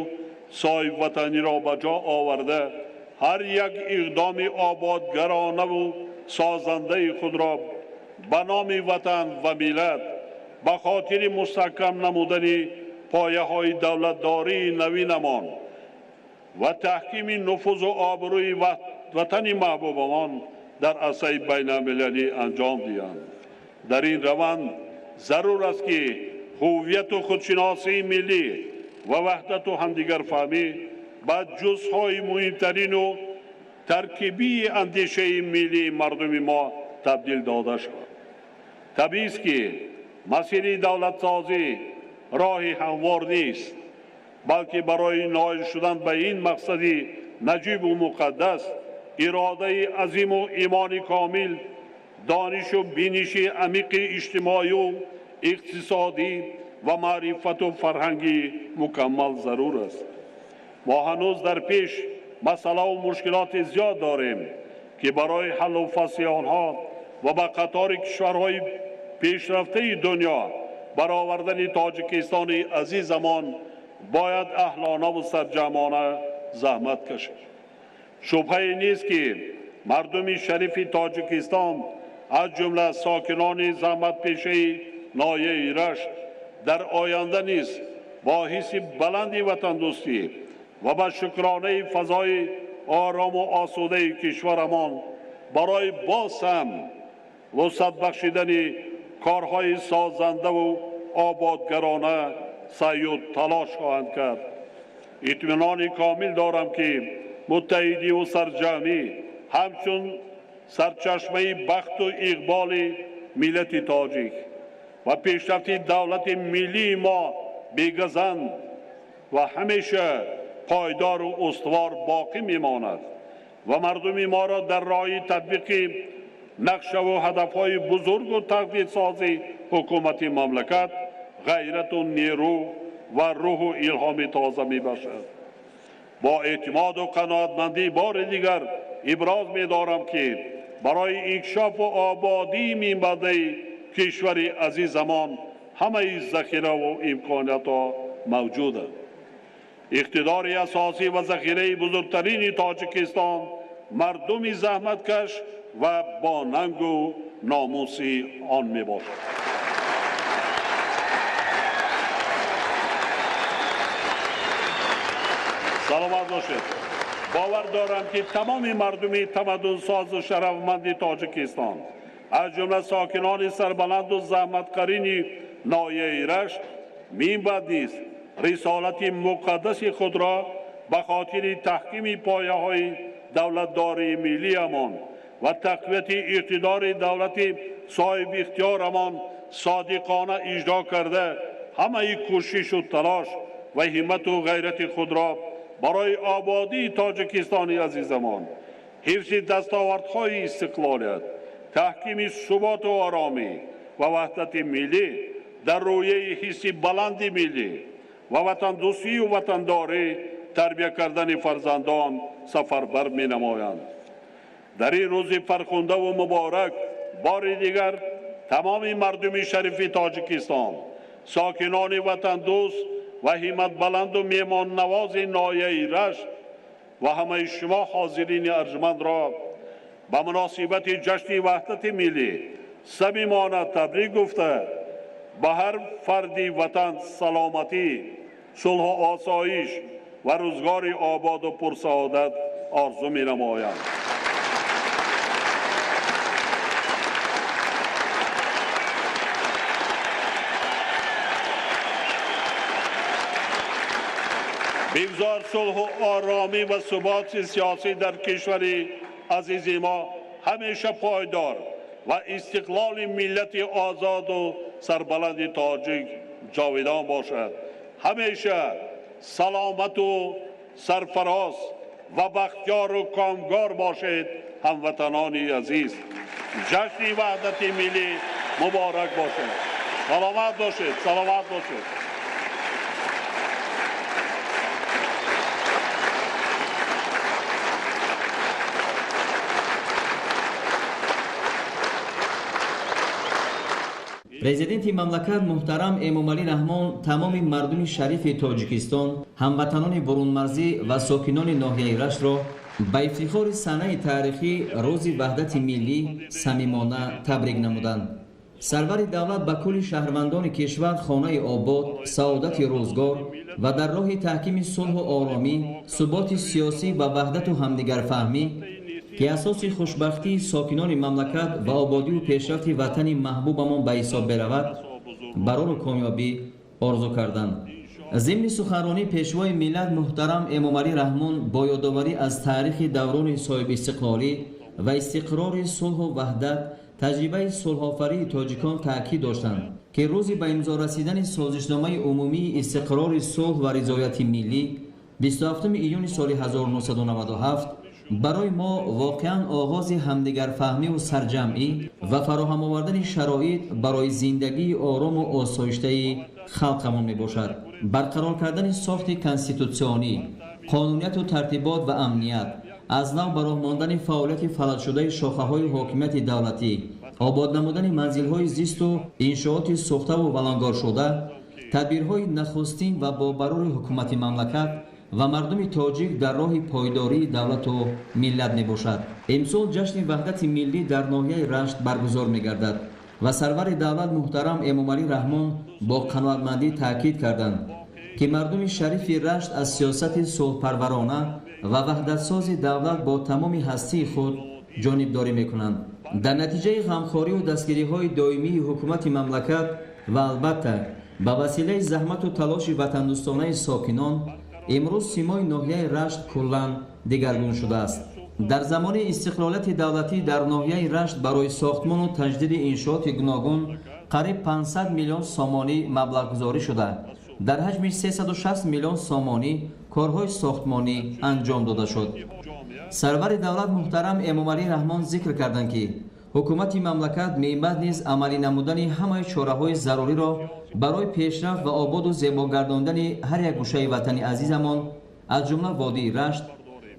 соҳибватаниро ба ҷо оварда, ҳар як иқдоми ободгаронаву созандаи худро ба номи ватан ва миллат ба хотири мустаҳкам намудани пояҳои давлатдории навинамон ва таҳкими нуфузу обрӯи ватани маҳбубамон дар арсаи байналмилалӣ анҷом диҳанд. Дар ин раванд зарур аст, ки ҳувияту худшиносии миллӣ ва ваҳдату ҳамдигарфаҳмӣ ба ҷузъҳои муҳимтарину таркибии андешаи миллии мардуми мо табдил дода шавад. Табиист, ки масири давлатсозӣ роҳи ҳамвор нест, балки барои ноил шудан ба ин мақсади наҷибу муқаддас иродаи азиму имони комил, донишу биниши амиқи иҷтимоию иқтисодӣ ва маърифату фарҳанги мукаммал зарур аст. Мо ҳанӯз дар пеш масъалаву мушкилоти зиёд дорем, ки барои ҳаллу фасли онҳо ва ба қатори кишварҳои пешрафтаи дунё баровардани Тоҷикистони азизамон бояд аҳлонаву сарҷамъона заҳмат кашид. Шубҳае нест, ки мардуми шарифи Тоҷикистон, аз ҷумла сокинони заҳматпешаи ноҳияи Рашт, дар оянда низ бо ҳисси баланди ватандӯстӣ ва ба шукронаи фазои орому осудаи кишварамон барои боз ҳам вусъат бахшидани корҳои созандаву ободгарона саъю талош хоҳанд кард. Итминони комил дорам, ки муттаҳидиву сарҷамъӣ ҳамчун сарчашмаи бахту иқболи миллати тоҷик ва пешрафти давлати миллии мо бегазанд ва ҳамеша пойдору устувор боқӣ мемонад ва мардуми моро дар роҳи татбиқи нақшаву ҳадафҳои бузургу тақдирсози ҳукумати мамлакат ғайрату нерӯ ва рӯҳу илҳоми тоза мебахшад. Бо эътимоду қаноатмандӣ бори дигар иброз медорам, ки барои инкишофу ободии минбаъдаи кишвари азизамон ҳамаи захираву имкониятҳо мавҷуданд. Иқтидори асосӣ ва захираи бузургтарини Тоҷикистон мардуми заҳматкаш ва бо нангу номуси он мебошад. Саломат бошед. Бовар дорам, ки тамоми мардуми тамаддунсозу шарафманди Тоҷикистон, аз ҷумла сокинони сарбаланду заҳматкарини ноҳияи Рашт, минбаъд низ рисолати муқаддаси худро ба хотири таҳкими пояҳои давлатдории миллиямон ва тақвияти иқтидори давлати соҳибихтиёрамон содиқона иҷро карда, ҳамаи кӯшишу талош ва ҳиммату ғайрати худро барои ободии Тоҷикистони азизамон, ҳифзи дастовардҳои истиқлолият, таҳкими суботу оромӣ ва ваҳдати миллӣ дар рӯяи ҳисси баланди миллӣ ва ватандӯстию ватандорӣ тарбия кардани фарзандон сафарбар менамоянд. Дар ин рӯзи фархундаву муборак бори дигар тамоми мардуми шарифи Тоҷикистон, сокинони ватандӯст ва ҳимматбаланду меҳмоннавози ноҳияи Рашт ва ҳамаи шумо ҳозирини арҷмандро ба муносибати ҷашни ваҳдати миллӣ самимона табрик гуфта, ба ҳар фарди ватан саломатӣ, сулҳу осоиш ва рӯзгори ободу пурсаодат орзу менамоям. Бигзор сулҳу оромӣ ва суботи сиёсӣ дар кишвари азизи мо ҳамеша пойдор ва истиқлоли миллати озоду сарбаланди тоҷик ҷовидон бошад. Ҳамеша саломату сарфароз ва бахтиёру комгор бошед, ҳамватанони азиз. Ҷашни ваҳдати миллӣ муборак бошад. Саломат бошед, саломат бошед. Президенти мамлакат муҳтарам Эмомалӣ Раҳмон тамоми мардуми шарифи Тоҷикистон, ҳамватанони бурунмарзӣ ва сокинони ноҳияи Раштро ба ифтихори санаи таърихӣ Рӯзи ваҳдати миллӣ самимона табрик намуданд. Сарвари давлат ба кулли шаҳрвандони кишвар хонаи обод, саодати рӯзгор ва дар роҳи таҳкими сулҳу оромӣ, суботи сиёсӣ ва ваҳдату ҳамдигарфаҳмӣ, ки асоси хушбахтии сокинони мамлакат ва ободию пешрафти ватани маҳбубамон ба ҳисоб беравад, барору комёбӣ орзу карданд. Зимни суханронӣ Пешвои миллат муҳтарам Эмомалӣ Раҳмон бо ёдоварӣ аз таърихи даврони соҳибистиқлолӣ ва истиқрори сулҳу ваҳдат, таҷрибаи сулҳофарии тоҷикон таъкид доштанд, ки рӯзи ба имзо расидани созишномаи умумии истиқрори сулҳ ва ризояти миллӣ 27 июни соли 1997 барои мо воқеан оғози ҳамдигарфаҳмиву сарҷамъӣ ва фароҳам овардани шароит барои зиндагии орому осоиштаи халқамон мебошад. Барқарор кардани сохти конститутсионӣ, қонунияту тартибот ва амният, аз нав ба роҳ мондани фаъолияти фалаҷшудаи шохаҳои ҳокимияти давлатӣ, обод намудани манзилҳои зисту иншооти сӯхтаву валангоршуда, тадбирҳои нахустин ва бо барори ҳукумати мамлакат ва мардуми тоҷик дар роҳи пойдории давлату миллат мебошад. Имсол ҷашни ваҳдати миллӣ дар ноҳияи Рашт баргузор мегардад ва сарвари давлат муҳтарам Эмомалӣ Раҳмон бо қаноатмандӣ таъкид карданд, ки мардуми шарифи Рашт аз сиёсати сулҳпарварона ва ваҳдатсози давлат бо тамоми ҳастии худ ҷонибдорӣ мекунанд. Дар натиҷаи ғамхориву дастгириҳои доимии ҳукумати мамлакат ва албатта ба василаи заҳмату талоши ватандӯстонаи сокинон, имрӯз симои ноҳияи Рашт куллан дигаргун шудааст. Дар замони истиқлолияти давлатӣ дар ноҳияи Рашт барои сохтмону таҷдиди иншооти гуногун қариб 500 миллион сомонӣ маблағгузорӣ шуда, дар ҳаҷми 360 миллион сомонӣ корҳои сохтмонӣ анҷом дода шуд. Сарвари давлат муҳтарам Эмомалӣ Раҳмон зикр карданд, ки ҳукумати мамлакат мебаъд низ амалӣ намудани ҳамаи чораҳои заруриро барои пешрафт ва ободу зебо гардондани ҳар як гӯшаи ватани азизамон, аз ҷумла водии Рашт,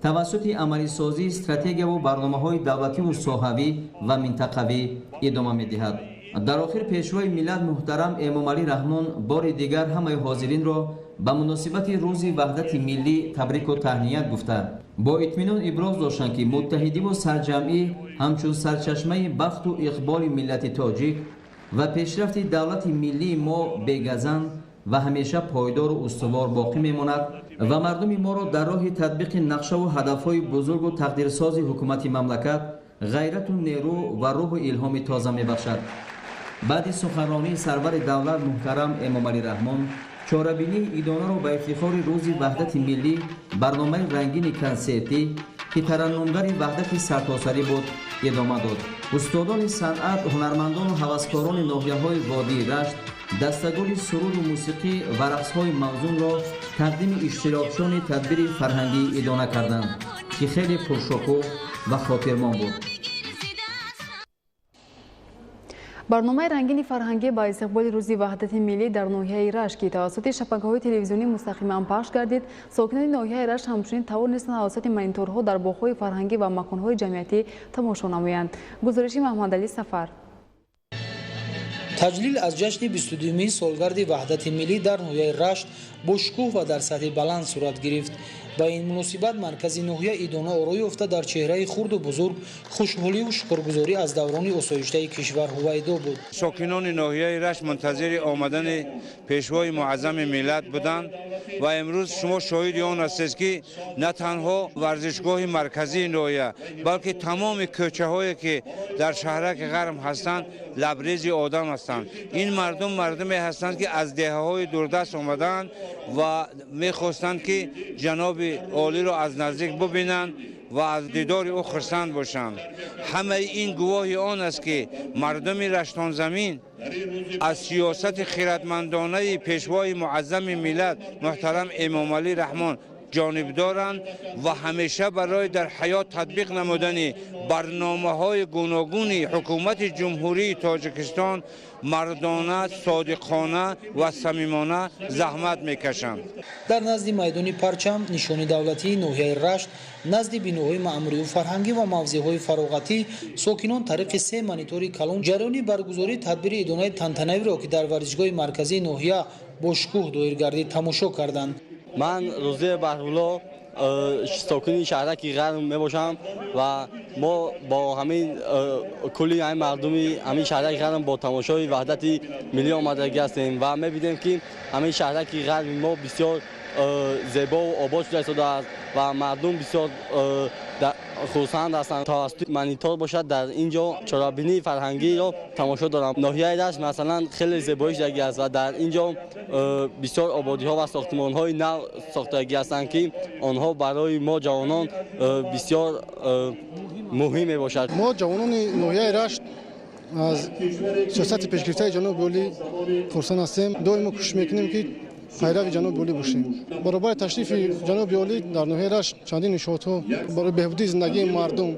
тавассути амалисозии стратегияву барномаҳои давлативу соҳавӣ ва минтақавӣ идома медиҳад. Дар охир Пешвои миллат муҳтарам Эмомалӣ Раҳмон бори дигар ҳамаи ҳозиринро ба муносибати Рӯзи ваҳдати миллӣ табрику таҳният гуфта, бо итминон иброз доштанд, ки муттаҳидиву сарҷамъӣ ҳамчун сарчашмаи бахту иқболи миллати тоҷик ва пешрафти давлати миллии мо бегазанд ва ҳамеша пойдору устувор боқӣ мемонад ва мардуми моро дар роҳи татбиқи нақшаву ҳадафҳои бузургу тақдирсози ҳукумати мамлакат ғайрату нерӯ ва рӯҳу илҳоми тоза мебахшад. Баъди суханронии сарвари давлат муҳтарам Эмомалӣ Раҳмон чорабинии идонаро ба ифтихори Рӯзи ваҳдати миллӣ барномаи рангини консертӣ, ки тараннумгари ваҳдати сартосарӣ буд, идома дод. Устодони санъат, ҳунармандону ҳаваскорони ноҳияҳои водии Рашт дастагули суруду мусиқӣ ва рақсҳои мавзунро тақдими иштирокчиёни тадбири фарҳангӣ идона карданд, ки хеле пуршукӯҳ ва хотирмон буд. Барномаи рангини фарҳангӣ ба истиқболи Рӯзи ваҳдати миллӣ дар ноҳияи Рашт, ки тавассути шабакаҳои телевизионӣ мустақиман пахш гардид, сокинони ноҳияи Рашт ҳамчунин тавонистанд тавассути мониторҳо дар боғҳои фарҳангӣ ва маконҳои ҷамъиятӣ тамошо намоянд. Гузориши Маҳмадалӣ Сафар. Таҷлил аз ҷашни 22-юми солгарди ваҳдати миллӣ дар ноҳияи Рашт бо шукӯҳ ва дар сатҳи баланд сурат гирифт. Ба ин муносибат маркази ноҳия идона орой ёфта, дар чеҳраи хурду бузург хушҳоливу шукргузорӣ аз даврони осоиштаи кишвар ҳувайдо буд. Сокинони ноҳияи Рашт мунтазири омадани пешвои муаззами миллат буданд ва имрӯз шумо шоҳиди он ҳастед, ки на танҳо варзишгоҳи марказии ноҳия, балки тамоми кӯчаҳое, ки дар шаҳраки Ғарм ҳастанд, лабрези одам ҳастанд. Ин мардум мардуме ҳастанд, ки аз деҳаҳои дурдаст омадаанд ва мехостанд, ки ҷаноби олиро аз наздик бубинанд ва аз дидори ӯ хурсанд бошанд. Ҳамаи ин гувоҳи он аст, ки мардуми Раштонзамин аз сиёсати хиратмандонаи пешвои муаззами миллат муҳтарам Эмомалӣ Раҳмон ҷонибдоранд ва ҳамеша барои дар ҳаёт татбиқ намудани барномаҳои гуногуни ҳукумати Ҷумҳурии Тоҷикистон мардона, содиқона ва самимона заҳмат мекашанд. Дар назди майдони Парчам, нишони давлатии ноҳияи Рашт, назди биноҳои маъмурию фарҳангӣ ва мавзеъҳои фароғатӣ сокинон тариқи се монитори калон ҷараёни баргузории тадбири идонаи тантанавиро, ки дар варзишгоҳи марказии ноҳия бо шукӯҳ доир гардид, тамошо карданд. Ман Рӯзии Баҳрулло, сокини шаҳраки Ғарм мебошам ва мо бо ҳамин кулли ҳамин мардуми ҳамин шаҳраки Ғарм бо тамошои ваҳдати миллӣ омадагӣ ҳастем ва мебинем, ки ҳамин шаҳраки Ғарми мо бисёр зебову обод шуда истодааст ва мардум бисёр хурсанд ҳастанд. Тавассути монитор бошад, дар ин ҷо чорабинии фарҳангиро тамошо дорам. Ноҳияи Рашт масалан хеле зебоӣ шудагӣ аст ва дар ин ҷо бисёр ободиҳо ва сохтмонҳои нав сохтагӣ ҳастанд, ки онҳо барои мо ҷавонон бисёр муҳим мебошад. Мо ҷавонони ноҳияи Рашт аз сиёсати пешгирифтаи ҷаноби олӣ хурсанд ҳастем. Доимо кӯшиш мекунем, ки пайрави ҷаноби олӣ бошем. Баробари ташрифи ҷаноби олӣ дар ноҳияи Рашт чандин иншоотҳо барои беҳбудии зиндагии мардум,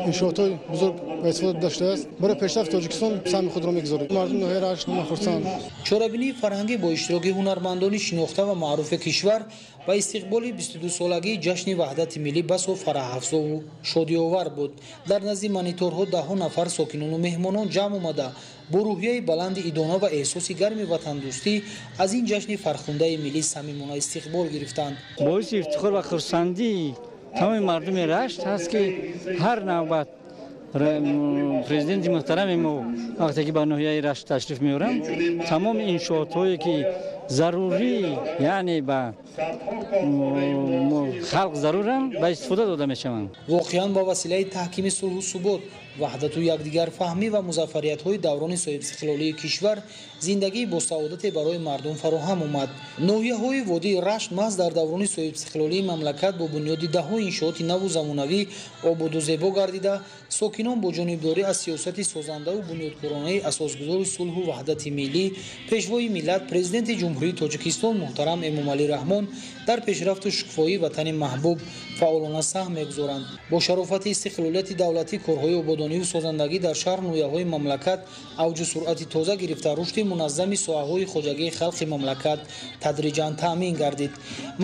иншоотҳои бузург ба истифода дода шудааст. Барои пешрафти Тоҷикистон саҳми худро мегузорем. Мардуми ноҳияи Рашт хурсанд. Чорабинии фарҳангӣ бо иштироки ҳунармандони шинохта ва маъруфи кишвар ба истиқболи 22-солагии ҷашни ваҳдати миллӣ басо фараҳафзову шодиовар буд. Дар назди мониторҳо даҳҳо нафар сокинону меҳмонон ҷамъ омада, бо рӯҳияи баланди идона ва эҳсоси гарми ватандӯстӣ аз ин ҷашни фархундаи миллӣ самимона истиқбол гирифтанд. Боиси ифтихор ва хурсандии тамоми мардуми Рашт ҳаст, ки ҳар навбат президенти муҳтарами мо вақте ки ба ноҳияи Рашт ташриф меоранд, тамоми иншоотҳое ки зарурӣ, яъне ба халқ заруранд, ба истифода дода мешаванд. Воқеан, ба василаи таҳкими сулҳу субот, ваҳдату якдигарфаҳмӣ ва музаффариятҳои даврони соҳибистиқлолии кишвар зиндагии босаодате барои мардум фароҳам омад. Ноҳияҳои водии Рашт маҳз дар даврони соҳибистиқлолии мамлакат бо бунёди даҳҳо иншооти наву замонавӣ ободу зебо гардида, сокинон бо ҷонибдорӣ аз сиёсати созандаву бунёдкоронаи асосгузори сулҳу ваҳдати миллӣ, пешвои миллат, президенти Ҷумҳурии Тоҷикистон муҳтарам Эмомалӣ Раҳмон дар пешрафту шукуфоии ватани маҳбуб фаъолона саҳм мегузоранд. Бо шарофати истиқлолияти давлатӣ корҳои ободониву созандагӣ дар шаҳр ноҳияҳои мамлакат авҷу суръати тоза гирифта, рушди муназзами соҳаҳои хоҷагии халқи мамлакат тадриҷан таъмин гардид.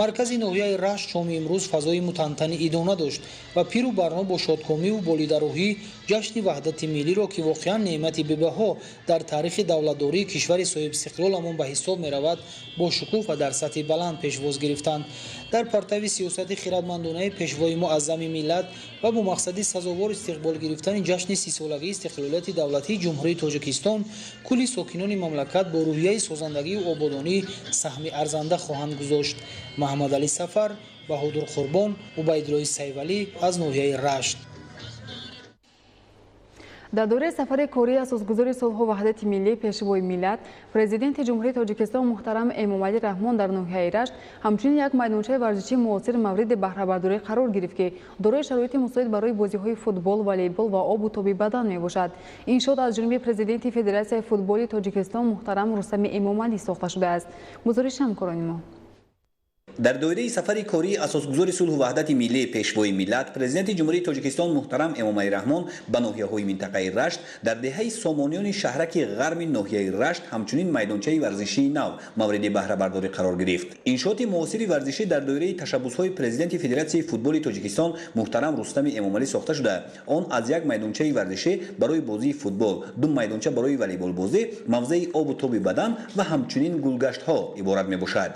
Маркази ноҳияи Рашт шоми имрӯз фазои мутантани идона дошт ва пиру барно бо шодкомиву болидарӯҳӣ ҷашни ваҳдати миллиро, ки воқеан неъмати бебаҳо дар таърихи давлатдории кишвари соҳибистиқлоламон ба ҳисоб меравад, бо шукӯҳ ва дар сатҳи баланд пешвоз гирифтанд. Дар партави сиёсати хиратмандонаи пешвои муаззами миллат ва бо мақсади сазовор истиқбол гирифтани ҷашни 30-солагии истиқлолияти давлатии Ҷумҳурии Тоҷикистон кулли сокинони мамлакат бо рӯҳияи созандагию ободонӣ саҳми арзанда хоҳанд гузошт. Маҳаммадалӣ Сафар, Баҳодур Қурбон, Убайдуллои Сайвалӣ аз ноҳияи Рашт. Дар доираи сафари кории асосгузори сулҳу ваҳдати миллӣ, пешвои миллат, президенти Ҷумҳурии Тоҷикистон муҳтарам Эмомалӣ Раҳмон дар ноҳияи Рашт ҳамчунин як майдончаи варзишии муосир мавриди баҳрабардорӣ қарор гирифт, ки дорои шароити мусоид барои бозиҳои футбол, волейбол ва обу тоби бадан мебошад. Иншоот аз ҷониби президенти Федератсияи футболи Тоҷикистон муҳтарам Рустами Эмомалӣ сохта шудааст. Гузориши ҳамкорони мо. Дар доираи сафари кории асосгузори сулҳу ваҳдати миллӣ, пешвои миллат, президенти Ҷумҳурии Тоҷикистон муҳтарам Эмомалӣ Раҳмон ба ноҳияҳои минтақаи Рашт, дар деҳаи Сомониёни шаҳраки Ғарми ноҳияи Рашт ҳамчунин майдончаи варзишии нав мавриди баҳрабардорӣ қарор гирифт. Иншооти муосири варзишӣ дар доираи ташаббусҳои президенти Федератсияи футболи Тоҷикистон муҳтарам Рустами Эмомалӣ сохта шуда, он аз як майдончаи варзишӣ барои бозии футбол, ду майдонча барои волейболбозӣ, мавзеи обу тоби бадан ва ҳамчунин гулгаштҳо иборат мебошад.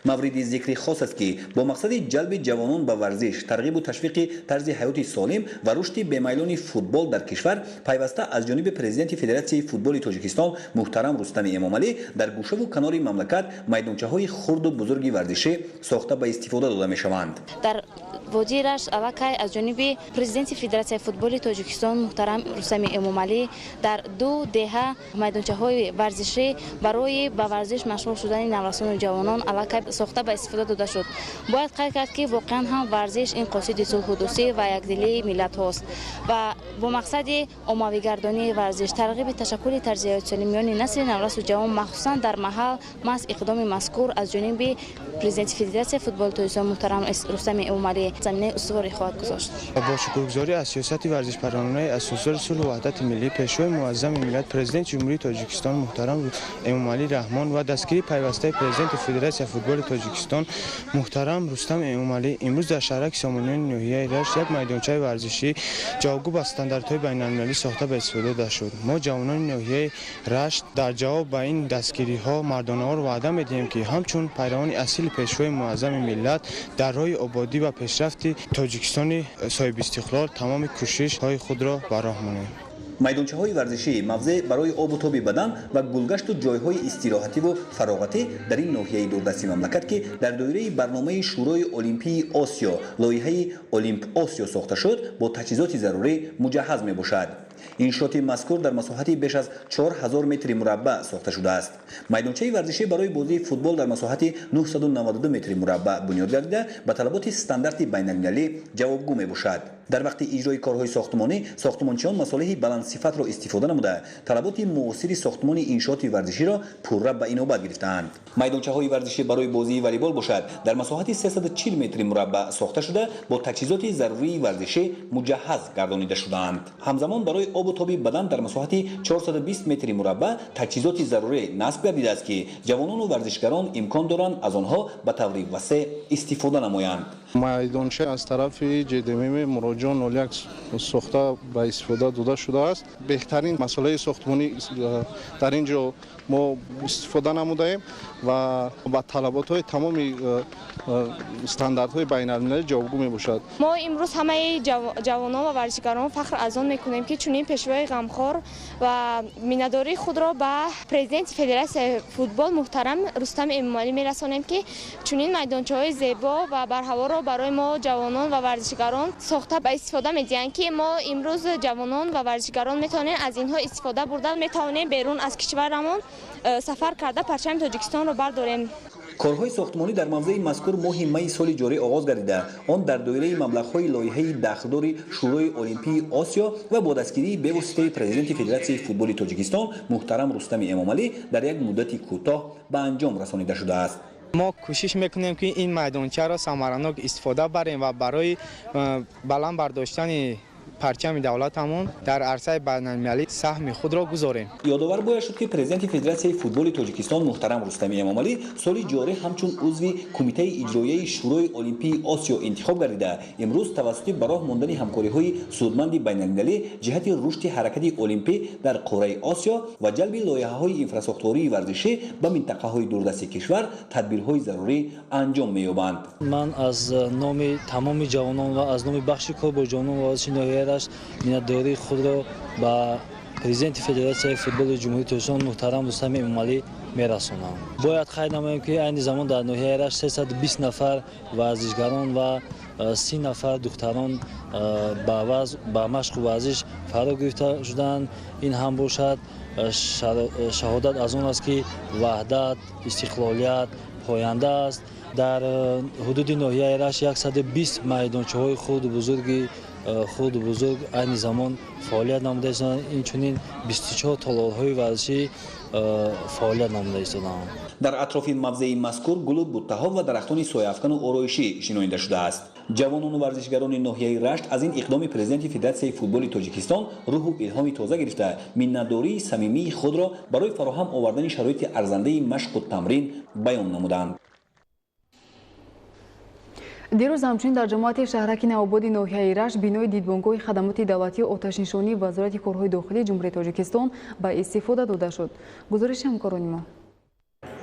Мавриди зикри хос аст, ки бо мақсади ҷалби ҷавонон ба варзиш, тарғибу ташвиқи тарзи ҳаёти солим ва рушди бемайлони футбол дар кишвар пайваста аз ҷониби президенти Федератсияи футболи Тоҷикистон муҳтарам Рустами Эмомалӣ дар гӯшаву канори мамлакат майдончаҳои хурду бузурги варзишӣ сохта ба истифода дода мешаванд. Дар Водии Рашт аллакай аз ҷониби президенти Федератсияи футболи Тоҷикистон муҳтарам Рустами Эмомалӣ дар ду деҳа майдончаҳои варзишӣ барои ба варзиш машғул шудани наврасону ҷавонон аллакай сохта ба истифода дода шуд. Бояд қайд кард, ки воқеан ҳам варзиш ин қосиди сулҳу дӯстӣ ва якдилии миллатҳост ва бо мақсади оммавигардонии варзиш, тарғиби ташаккули тарзи ҳаёти солим миёни насли наврасу ҷавон, махсусан дар маҳал, маҳз иқдоми мазкур аз ҷониби президенти Федератсияи футболи Тоҷикистон муҳтарам Рустами Эмомалӣ заминаи устуворе хоҳад гузошт. Бо шукргузорӣ аз сиёсати варзишпарваронаи асосгузори сулҳу ваҳдати миллӣ, пешвои муаззами миллат, президенти Ҷумҳурии Тоҷикистон муҳтарам Эмомалӣ Раҳмон ва дастгирии пайвастаи президенти Федератсияи футболи Тоҷикистон муҳтарам Рустам Эмомалӣ, имрӯз дар шаҳраки Сомониёни ноҳияи Рашт як майдончаи варзишӣ ҷавобгӯ ба стандартҳои байналмилалӣ сохта ба истифода дода шуд. Мо, ҷавонони ноҳияи Рашт, дар ҷавоб ба ин дастгириҳо мардонаворо ваъда медиҳем, ки ҳамчун пайравони асили пешвои муаззами миллат дар роҳи ободӣ ва пешрафти Тоҷикистони соҳибистиқлол тамоми кӯшишҳои худро ба роҳ монем. Майдончаҳои варзишӣ, мавзеъ барои обу тоби бадан ва гулгашту ҷойҳои истироҳативу фароғатӣ дар ин ноҳияи дурдасти мамлакат, ки дар доираи барномаи Шӯрои Олимпии Осиё, лоиҳаи Олимп Осиё сохта шуд, бо таҷҳизоти зарурӣ муҷаҳҳаз мебошад. Иншооти мазкур дар масоҳати беш аз 4000 метри мураббаъ сохта шудааст. Майдончаи варзишӣ барои бозии футбол дар масоҳати 992 метри мураббаъ бунёд гардида, ба талаботи стандарти байналмилалӣ ҷавобгӯ мебошад. Дар вақти иҷрои корҳои сохтмонӣ сохтмончиён масолеҳи баландсифатро истифода намуда, талаботи муосири сохтмони иншооти варзиширо пурра ба инобат гирифтаанд. Майдончаҳои варзишӣ барои бозии волейбол бошад, дар масоҳати 340 метри мураббаъ сохта шуда, бо таҷҳизоти зарурии варзишӣ муҷаҳҳаз гардонида шудаанд. Ҳамзамон барои обу тоби бадан дар масоҳати 420 метри мураббаъ таҷҳизоти зарурӣ насб гардидааст, ки ҷавонону варзишгарон имкон доранд аз онҳо ба таври васеъ истифода намоянд. Майдонча аз тарафи ҶДМ Муроҷон 01 сохта ба истифода дода шудааст. Беҳтарин масолеҳи сохтмонӣ дар ин ҷо мо истифода намудаем ва ба талаботҳои тамоми стандартҳои байналмилалӣ ҷавобгӯ мебошад. Мо имрӯз ҳамаи ҷавонон ва варзишгарон фахр аз он мекунем, ки чунин пешвои ғамхор ва миннатдории худро ба президенти Федератсияи футбол муҳтарам Рустам Эмомалӣ мерасонем, ки чунин майдончаҳои зебо ва барҳаворо барои мо ҷавонон ва варзишгарон сохта ба истифода медиҳанд, ки мо имрӯз ҷавонон ва варзишгарон метавонем аз инҳо истифода бурда, метавонем берун аз кишварамон сафар карда парчами Тоҷикистонро бардорем. Корҳои сохтмонӣ дар мавзеи мазкур моҳи майи соли ҷорӣ оғоз гардида, он дар доираи маблағҳои лоиҳаи дахлдори Шӯрои Олимпии Осиё ва бо дастгирии бевоситаи президенти Федератсияи футболи Тоҷикистон муҳтарам Рустами Эмомалӣ дар як муддати кӯтоҳ ба анҷом расонида шудааст. Мо кӯшиш мекунем, ки ин майдончаро самаранок истифода барем ва барои баланд бардоштани парчами давлатамон дар арсаи байналмилалӣ саҳми худро гузорем. Ёдовар бояд шуд, ки президенти Федератсияи футболи Тоҷикистон муҳтарам Рустами Эмомалӣ соли ҷорӣ ҳамчун узви Кумитаи иҷроияи Шӯрои Олимпии Осиё интихоб гардида, имрӯз тавассути ба роҳ мондани ҳамкориҳои судманди байналмилалӣ ҷиҳати рушди ҳаракати олимпӣ дар қораи Осиё ва ҷалби лоиҳаҳои инфрасохтории варзишӣ ба минтақаҳои дурдасти кишвар тадбирҳои зарурӣ анҷом меёбанд. Ман аз номи тамоми ҷавонон ва аз номи бахши кор бо ҷавонон ва варзиши ноҳияи Рашт миннатдории худро ба президенти Федератсияи футболи Ҷумҳурии Тоҷикистон муҳтарам Рустами Эмомалӣ мерасонам. Бояд қайд намоем, ки айни замон дар ноҳияи Рашт 320 нафар варзишгарон ва 30 нафар духтарон ба машқу варзиш фаро гирифта шуданд. Ин ҳам бошад шаҳодат аз он аст, ки ваҳдат, истиқлолият поянда аст. Дар ҳудуди ноҳияи Рашт 120 майдончаҳои хурду бузург айни замон фаъолият намуда истодаанд. Инчунин 24 толорҳои варзишӣ фаъолият намуда истодаанд. Дар атрофи мавзеи мазкур гулу буттаҳо ва дарахтони сояафкану ороишӣ шинонида шудааст. Ҷавонону варзишгарони ноҳияи Рашт аз ин иқдоми президенти Федератсияи футболи Тоҷикистон рӯҳу илҳоми тоза гирифта, миннатдории самимии худро барои фароҳам овардани шароити арзандаи машқу тамрин баён намуданд. Дирӯз ҳамчунин дар ҷамоати шаҳраки Навободи ноҳияи Рашт бинои дидбонгоҳи хадамоти давлатии оташнишонии Вазорати корҳои дохилии Ҷумҳурии Тоҷикистон ба истифода дода шуд. Гузориши ҳамкорони мо.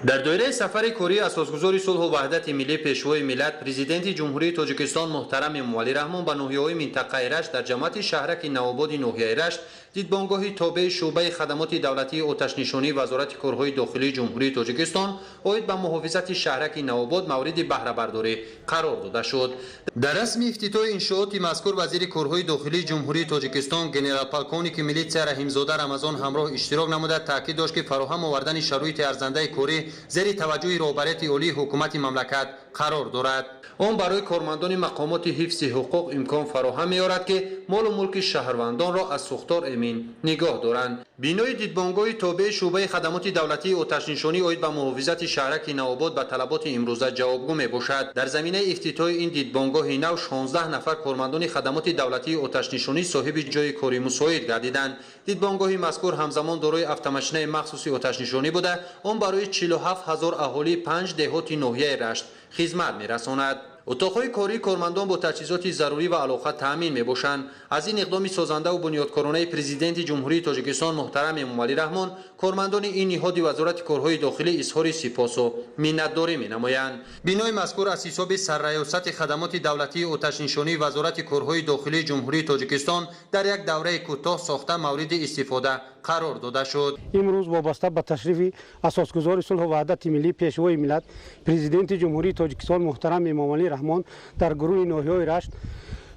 Дар доираи сафари кории асосгузори сулҳу ваҳдати миллӣ, Пешвои миллат, Президенти Ҷумҳурии Тоҷикистон муҳтарам Эмомалӣ Раҳмон ба ноҳияҳои минтақаи Рашт, дар ҷамоати шаҳраки Навободи ноҳияи Рашт дидбонгоҳи тобеи шӯъбаи хадамоти давлатии оташнишонии Вазорати корҳои дохилии Ҷумҳурии Тоҷикистон оид ба муҳофизати шаҳраки Навобод мавриди баҳрабардорӣ қарор дода шуд. Дар расми ифтитоҳи иншооти мазкур вазири корҳои дохилии Ҷумҳурии Тоҷикистон генерал-полковники милитсия Раҳимзода Рамазон ҳамроҳ иштирок намуда, таъкид дошт, ки фароҳам овардани шароити арзандаи корӣ зери таваҷҷӯҳи роҳбарияти олии ҳукумати мамлакат қарор дорад. Он барои кормандони мақомоти ҳифзи ҳуқуқ имкон фароҳам меорад, ки молу мулки шаҳрвандонро аз сӯхтор эмин нигоҳ доранд. Бинои дидбонгоҳи тобеи шӯъбаи хадамоти давлатии оташнишонӣ оид ба муҳофизати шаҳраки Навобод ба талаботи имрӯза ҷавобгӯ мебошад. Дар заминаи ифтитоҳи ин дидбонгоҳи нав 16 нафар кормандони хадамоти давлатии оташнишонӣ соҳиби ҷойи кори мусоид гардиданд. Дидбонгоҳи мазкур ҳамзамон дорои автомашинаи махсуси оташнишонӣ буда, он барои 47 ҳазор аҳолии 5 деҳоти ноҳияи Рашт хизмат мерасонад. Утоқҳои кории кормандон бо таҷҳизоти зарурӣ ва алоқа таъмин мебошанд. Аз ин иқдоми созандаву бунёдкоронаи Президенти Ҷумҳурии Тоҷикистон муҳтарам Эмомалӣ Раҳмон кормандони ин ниҳоди Вазорати корҳои дохилӣ изҳори сипосу миннатдорӣ менамоянд. Бинои мазкур аз ҳисоби сарраёсати хадамоти давлатии оташнишонии Вазорати корҳои дохилии Ҷумҳурии Тоҷикистон дар як давраи кӯтоҳ сохта мавриди истифода қарор дода шуд. Имрӯз вобаста ба ташрифи асосгузори сулҳу ваҳдати миллӣ, Пешвои миллат, Президенти Ҷумҳурии Тоҷикистон муҳтарам Эмомалӣ Раҳмон дар гурӯҳи ноҳияҳои Рашт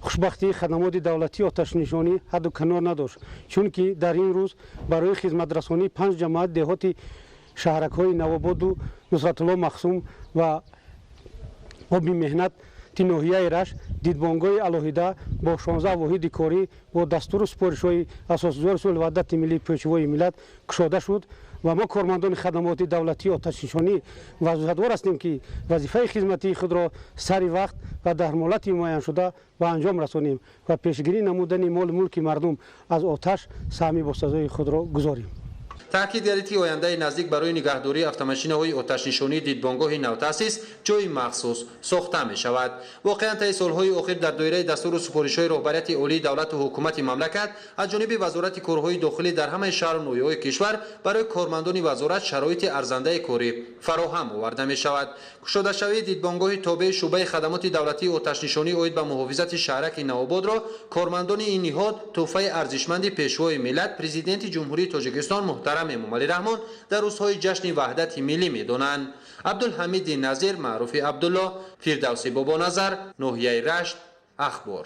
хушбахтии хадамоти давлатии оташнишонӣ ҳадду канор надошт, чунки дар ин рӯз барои хизматрасонии 5 ҷамоат деҳоти шаҳракҳои Навободу Нусратулло Махсум ва Оби Меҳнат ти ноҳияи Рашт дидбонгоҳи алоҳида бо 16 воҳиди корӣ бо дастуру супоришҳои асосгузори сулҳу ваҳдати миллӣ, Пешвои миллат кушода шуд ва мо кормандони хадамоти давлатии оташнишонӣ вазифадор ҳастем, ки вазифаи хизматии худро сари вақт ва дар муҳлати муайяншуда ба анҷом расонем ва пешгирӣ намудани молу мулки мардум аз оташ саҳми босазои худро гузорем. Таъкид гардид, ки ояндаи наздик барои нигаҳдории автомашинаҳои оташнишонии дидбонгоҳи навтаъсис ҷойи махсус сохта мешавад. Воқеан, таи солҳои охир дар доираи дастуру супоришҳои роҳбарияти олии давлату ҳукумати мамлакат аз ҷониби Вазорати корҳои дохилӣ дар ҳамаи шаҳру ноҳияҳои кишвар барои кормандони вазорат шароити арзандаи корӣ фароҳам оварда мешавад. Кушодашавии дидбонгоҳи тобеи шӯъбаи хадамоти давлатии оташнишонӣ оид ба муҳофизати шаҳраки Навободро кормандони ин ниҳод тӯҳфаи арзишманди Пешвои миллат, Президенти Ҷумҳурии Тоҷикистон муҳтарам Эмомалӣ Раҳмон дар рӯзҳои ҷашни ваҳдати миллӣ медонанд. Абдулҳамиди Назир, Маъруфи Абдуллоҳ, Фирдавси Бобоназар, ноҳияи Рашт, Ахбор.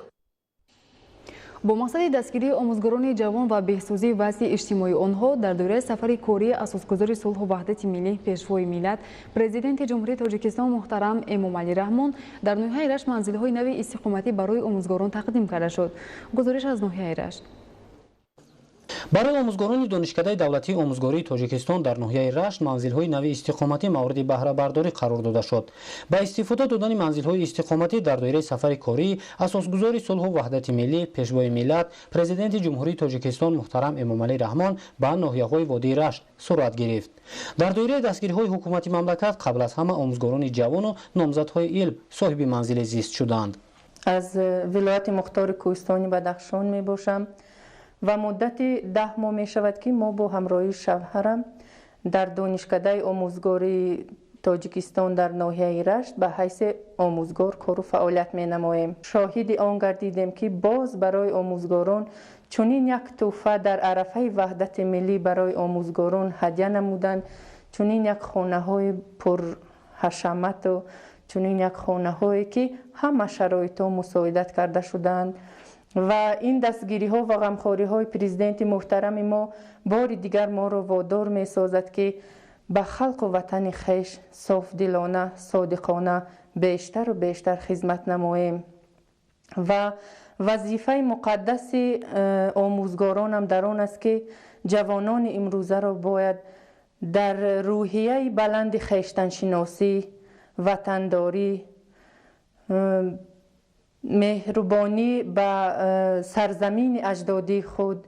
Бо мақсади дастгирии омӯзгорони ҷавон ва беҳсозии вазъи иҷтимоии онҳо дар доираи сафари кории асосгузори сулҳу ваҳдати миллӣ, Пешвои миллат, Президенти Ҷумҳурии Тоҷикистон муҳтарам Эмомалӣ Раҳмон дар ноҳияи Рашт манзилҳои нави истиқоматӣ барои омӯзгорон тақдим карда шуд. Гузориш аз ноҳияи Рашт. Барои омӯзгорони Донишкадаи давлатии омӯзгории Тоҷикистон дар ноҳияи Рашт манзилҳои нави истиқоматӣ мавриди баҳрабардорӣ қарор дода шуд. Ба истифода додани манзилҳои истиқоматӣ дар доираи сафари корӣ асосгузори сулҳу ваҳдати миллӣ, Пешвои миллат, Президенти Ҷумҳурии Тоҷикистон муҳтарам Эмомалӣ Раҳмон ба ноҳияҳои водии Рашт сурат гирифт. Дар доираи дастгириҳои ҳукумати мамлакат қабл аз ҳама омӯзгорони ҷавону номзадҳои илм соҳиби манзили зист шуданд. Аз вилояти мухтори Кӯҳистони Бадахшон мебошам ва муддати 10 моҳ мешавад, ки мо бо ҳамроҳии шавҳарам дар Донишкадаи омӯзгории Тоҷикистон дар ноҳияи Рашт ба ҳайси омӯзгор кору фаъолият менамоем. Шоҳиди он гардидем, ки боз барои омӯзгорон чунин як тӯҳфа дар арафаи ваҳдати миллӣ барои омӯзгорон ҳадя намуданд, чунин як хонаҳои пурҳашамату чунин як хонаҳое, ки ҳама шароитҳо мусоидат карда шудаанд. Ва ин дастгириҳо ва ғамхориҳои президенти муҳтарами мо бори дигар моро водор месозад, ки ба халқу ватани хеш софдилона, содиқона бештару бештар хизмат намоем. Ва вазифаи муқаддаси омӯзгоронам дар он аст, ки ҷавонони имрӯзаро бояд дар рӯҳияи баланди хештаншиносӣ, ватандорӣ, меҳрубонӣ ба сарзамини аҷдодии худ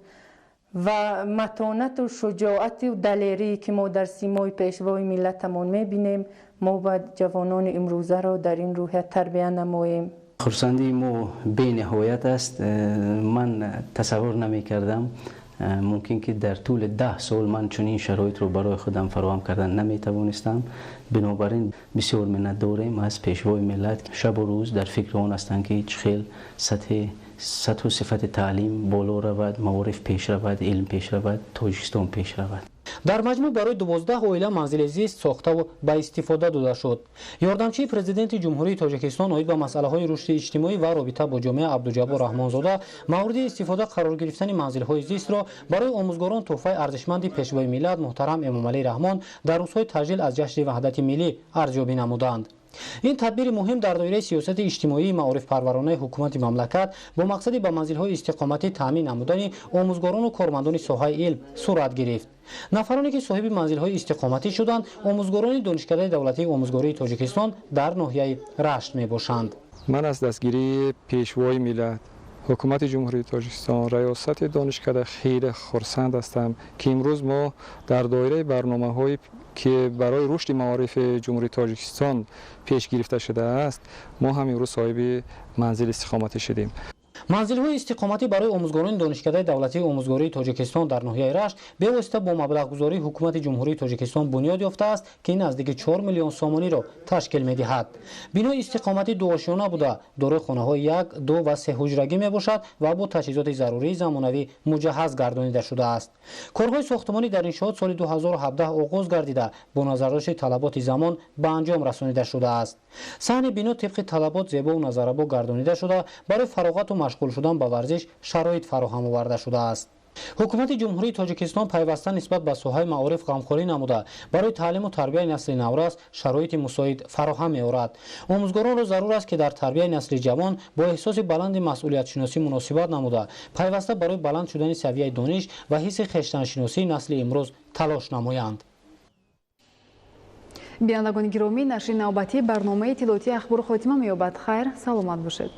ва матонату шуҷоату далерие, ки мо дар симои пешвои миллатамон мебинем, мо бояд ҷавонони имрӯзаро дар ин рӯҳия тарбия намоем. Хурсандии мо бениҳоят аст. Ман тасаввур намекардам. Мумкин ки дар тӯли 10 сол ман чунин шароитро барои худам фароҳам кардан наметавонистам. Бинобар ин бисёр миннатдорем аз Пешвои миллат, шабу рӯз дар фикри он ҳастанд, ки чӣ хел сатҳу сифати таълим боло равад, маориф пеш равад, илм пеш равад, Тоҷикистон пеш равад. Дар маҷмӯъ барои 12 оила манзили зист сохтаву ба истифода дода шуд. Ёрдамчии Президенти Ҷумҳурии Тоҷикистон оид ба масъалаҳои рушди иҷтимоӣ ва робита бо ҷомеа Абдуҷаббор Раҳмонзода мавриди истифода қарор гирифтани манзилҳои зистро барои омӯзгорон тӯҳфаи арзишманди Пешвои миллат муҳтарам Эмомалӣ Раҳмон дар рӯзҳои таҷлил аз ҷашни Ваҳдати миллӣ арзёбӣ намуданд. Ин тадбири муҳим дар доираи сиёсати иҷтимоии маорифпарваронаи ҳукумати мамлакат бо мақсади ба манзилҳои истиқоматӣ таъмин намудани омӯзгорону кормандони соҳаи илм сурат гирифт. Нафароне ки соҳиби манзилҳои истиқоматӣ шуданд, омӯзгорони Донишкадаи давлатии омӯзгории Тоҷикистон дар ноҳияи Рашт мебошанд. Ман аз дастгирии Пешвои миллат, ҳукумати Ҷумҳурии Тоҷикистон, раёсати донишкада хеле хурсанд ҳастам, ки имрӯз мо дар доираи барномаҳое ки барои рушди маорифи Ҷумҳурии Тоҷикистон пеш гирифта шудааст, мо ҳам имрӯз соҳиби манзили истиқоматӣ шудем. Манзилҳои истиқоматӣ барои омӯзгорони Донишкадаи давлатии омӯзгории Тоҷикистон дар ноҳияи Рашт бевосита бо маблағгузории ҳукумати Ҷумҳурии Тоҷикистон бунёд ёфтааст, ки наздики 4 миллион сомониро ташкил медиҳад. Бинои истиқоматӣ дуошёна буда, дорои хонаҳои 1, 2 ва 3 ҳуҷрагӣ мебошад ва бо таҷҳизоти зарурии замонавӣ муҷаҳҳаз гардонида шудааст. Корҳои сохтмонӣ дар иншоот соли 2017 оғоз гардида, бо назардошти талаботи замон ба анҷом расонида шудааст. Саҳни бино тибқи талабот зебову назаррабо гардонида шуда, барои фароғату машғул шудан ба варзиш шароит фароҳам оварда шудааст. Ҳукумати Ҷумҳурии Тоҷикистон пайваста нисбат ба соҳаи маориф ғамхорӣ намуда, барои таълиму тарбияи насли наврас шароити мусоид фароҳам меорад. Омӯзгоронро зарур аст, ки дар тарбияи насли ҷавон бо эҳсоси баланди масъулиятшиносӣ муносибат намуда, пайваста барои баланд шудани савияи дониш ва ҳисси хештаншиносии насли имрӯз талош намоянд. Бинандагони гиромӣ, нашри навбатии барномаи иттилоотии Ахбору хотима меёбад. Хайр, саломат бошед.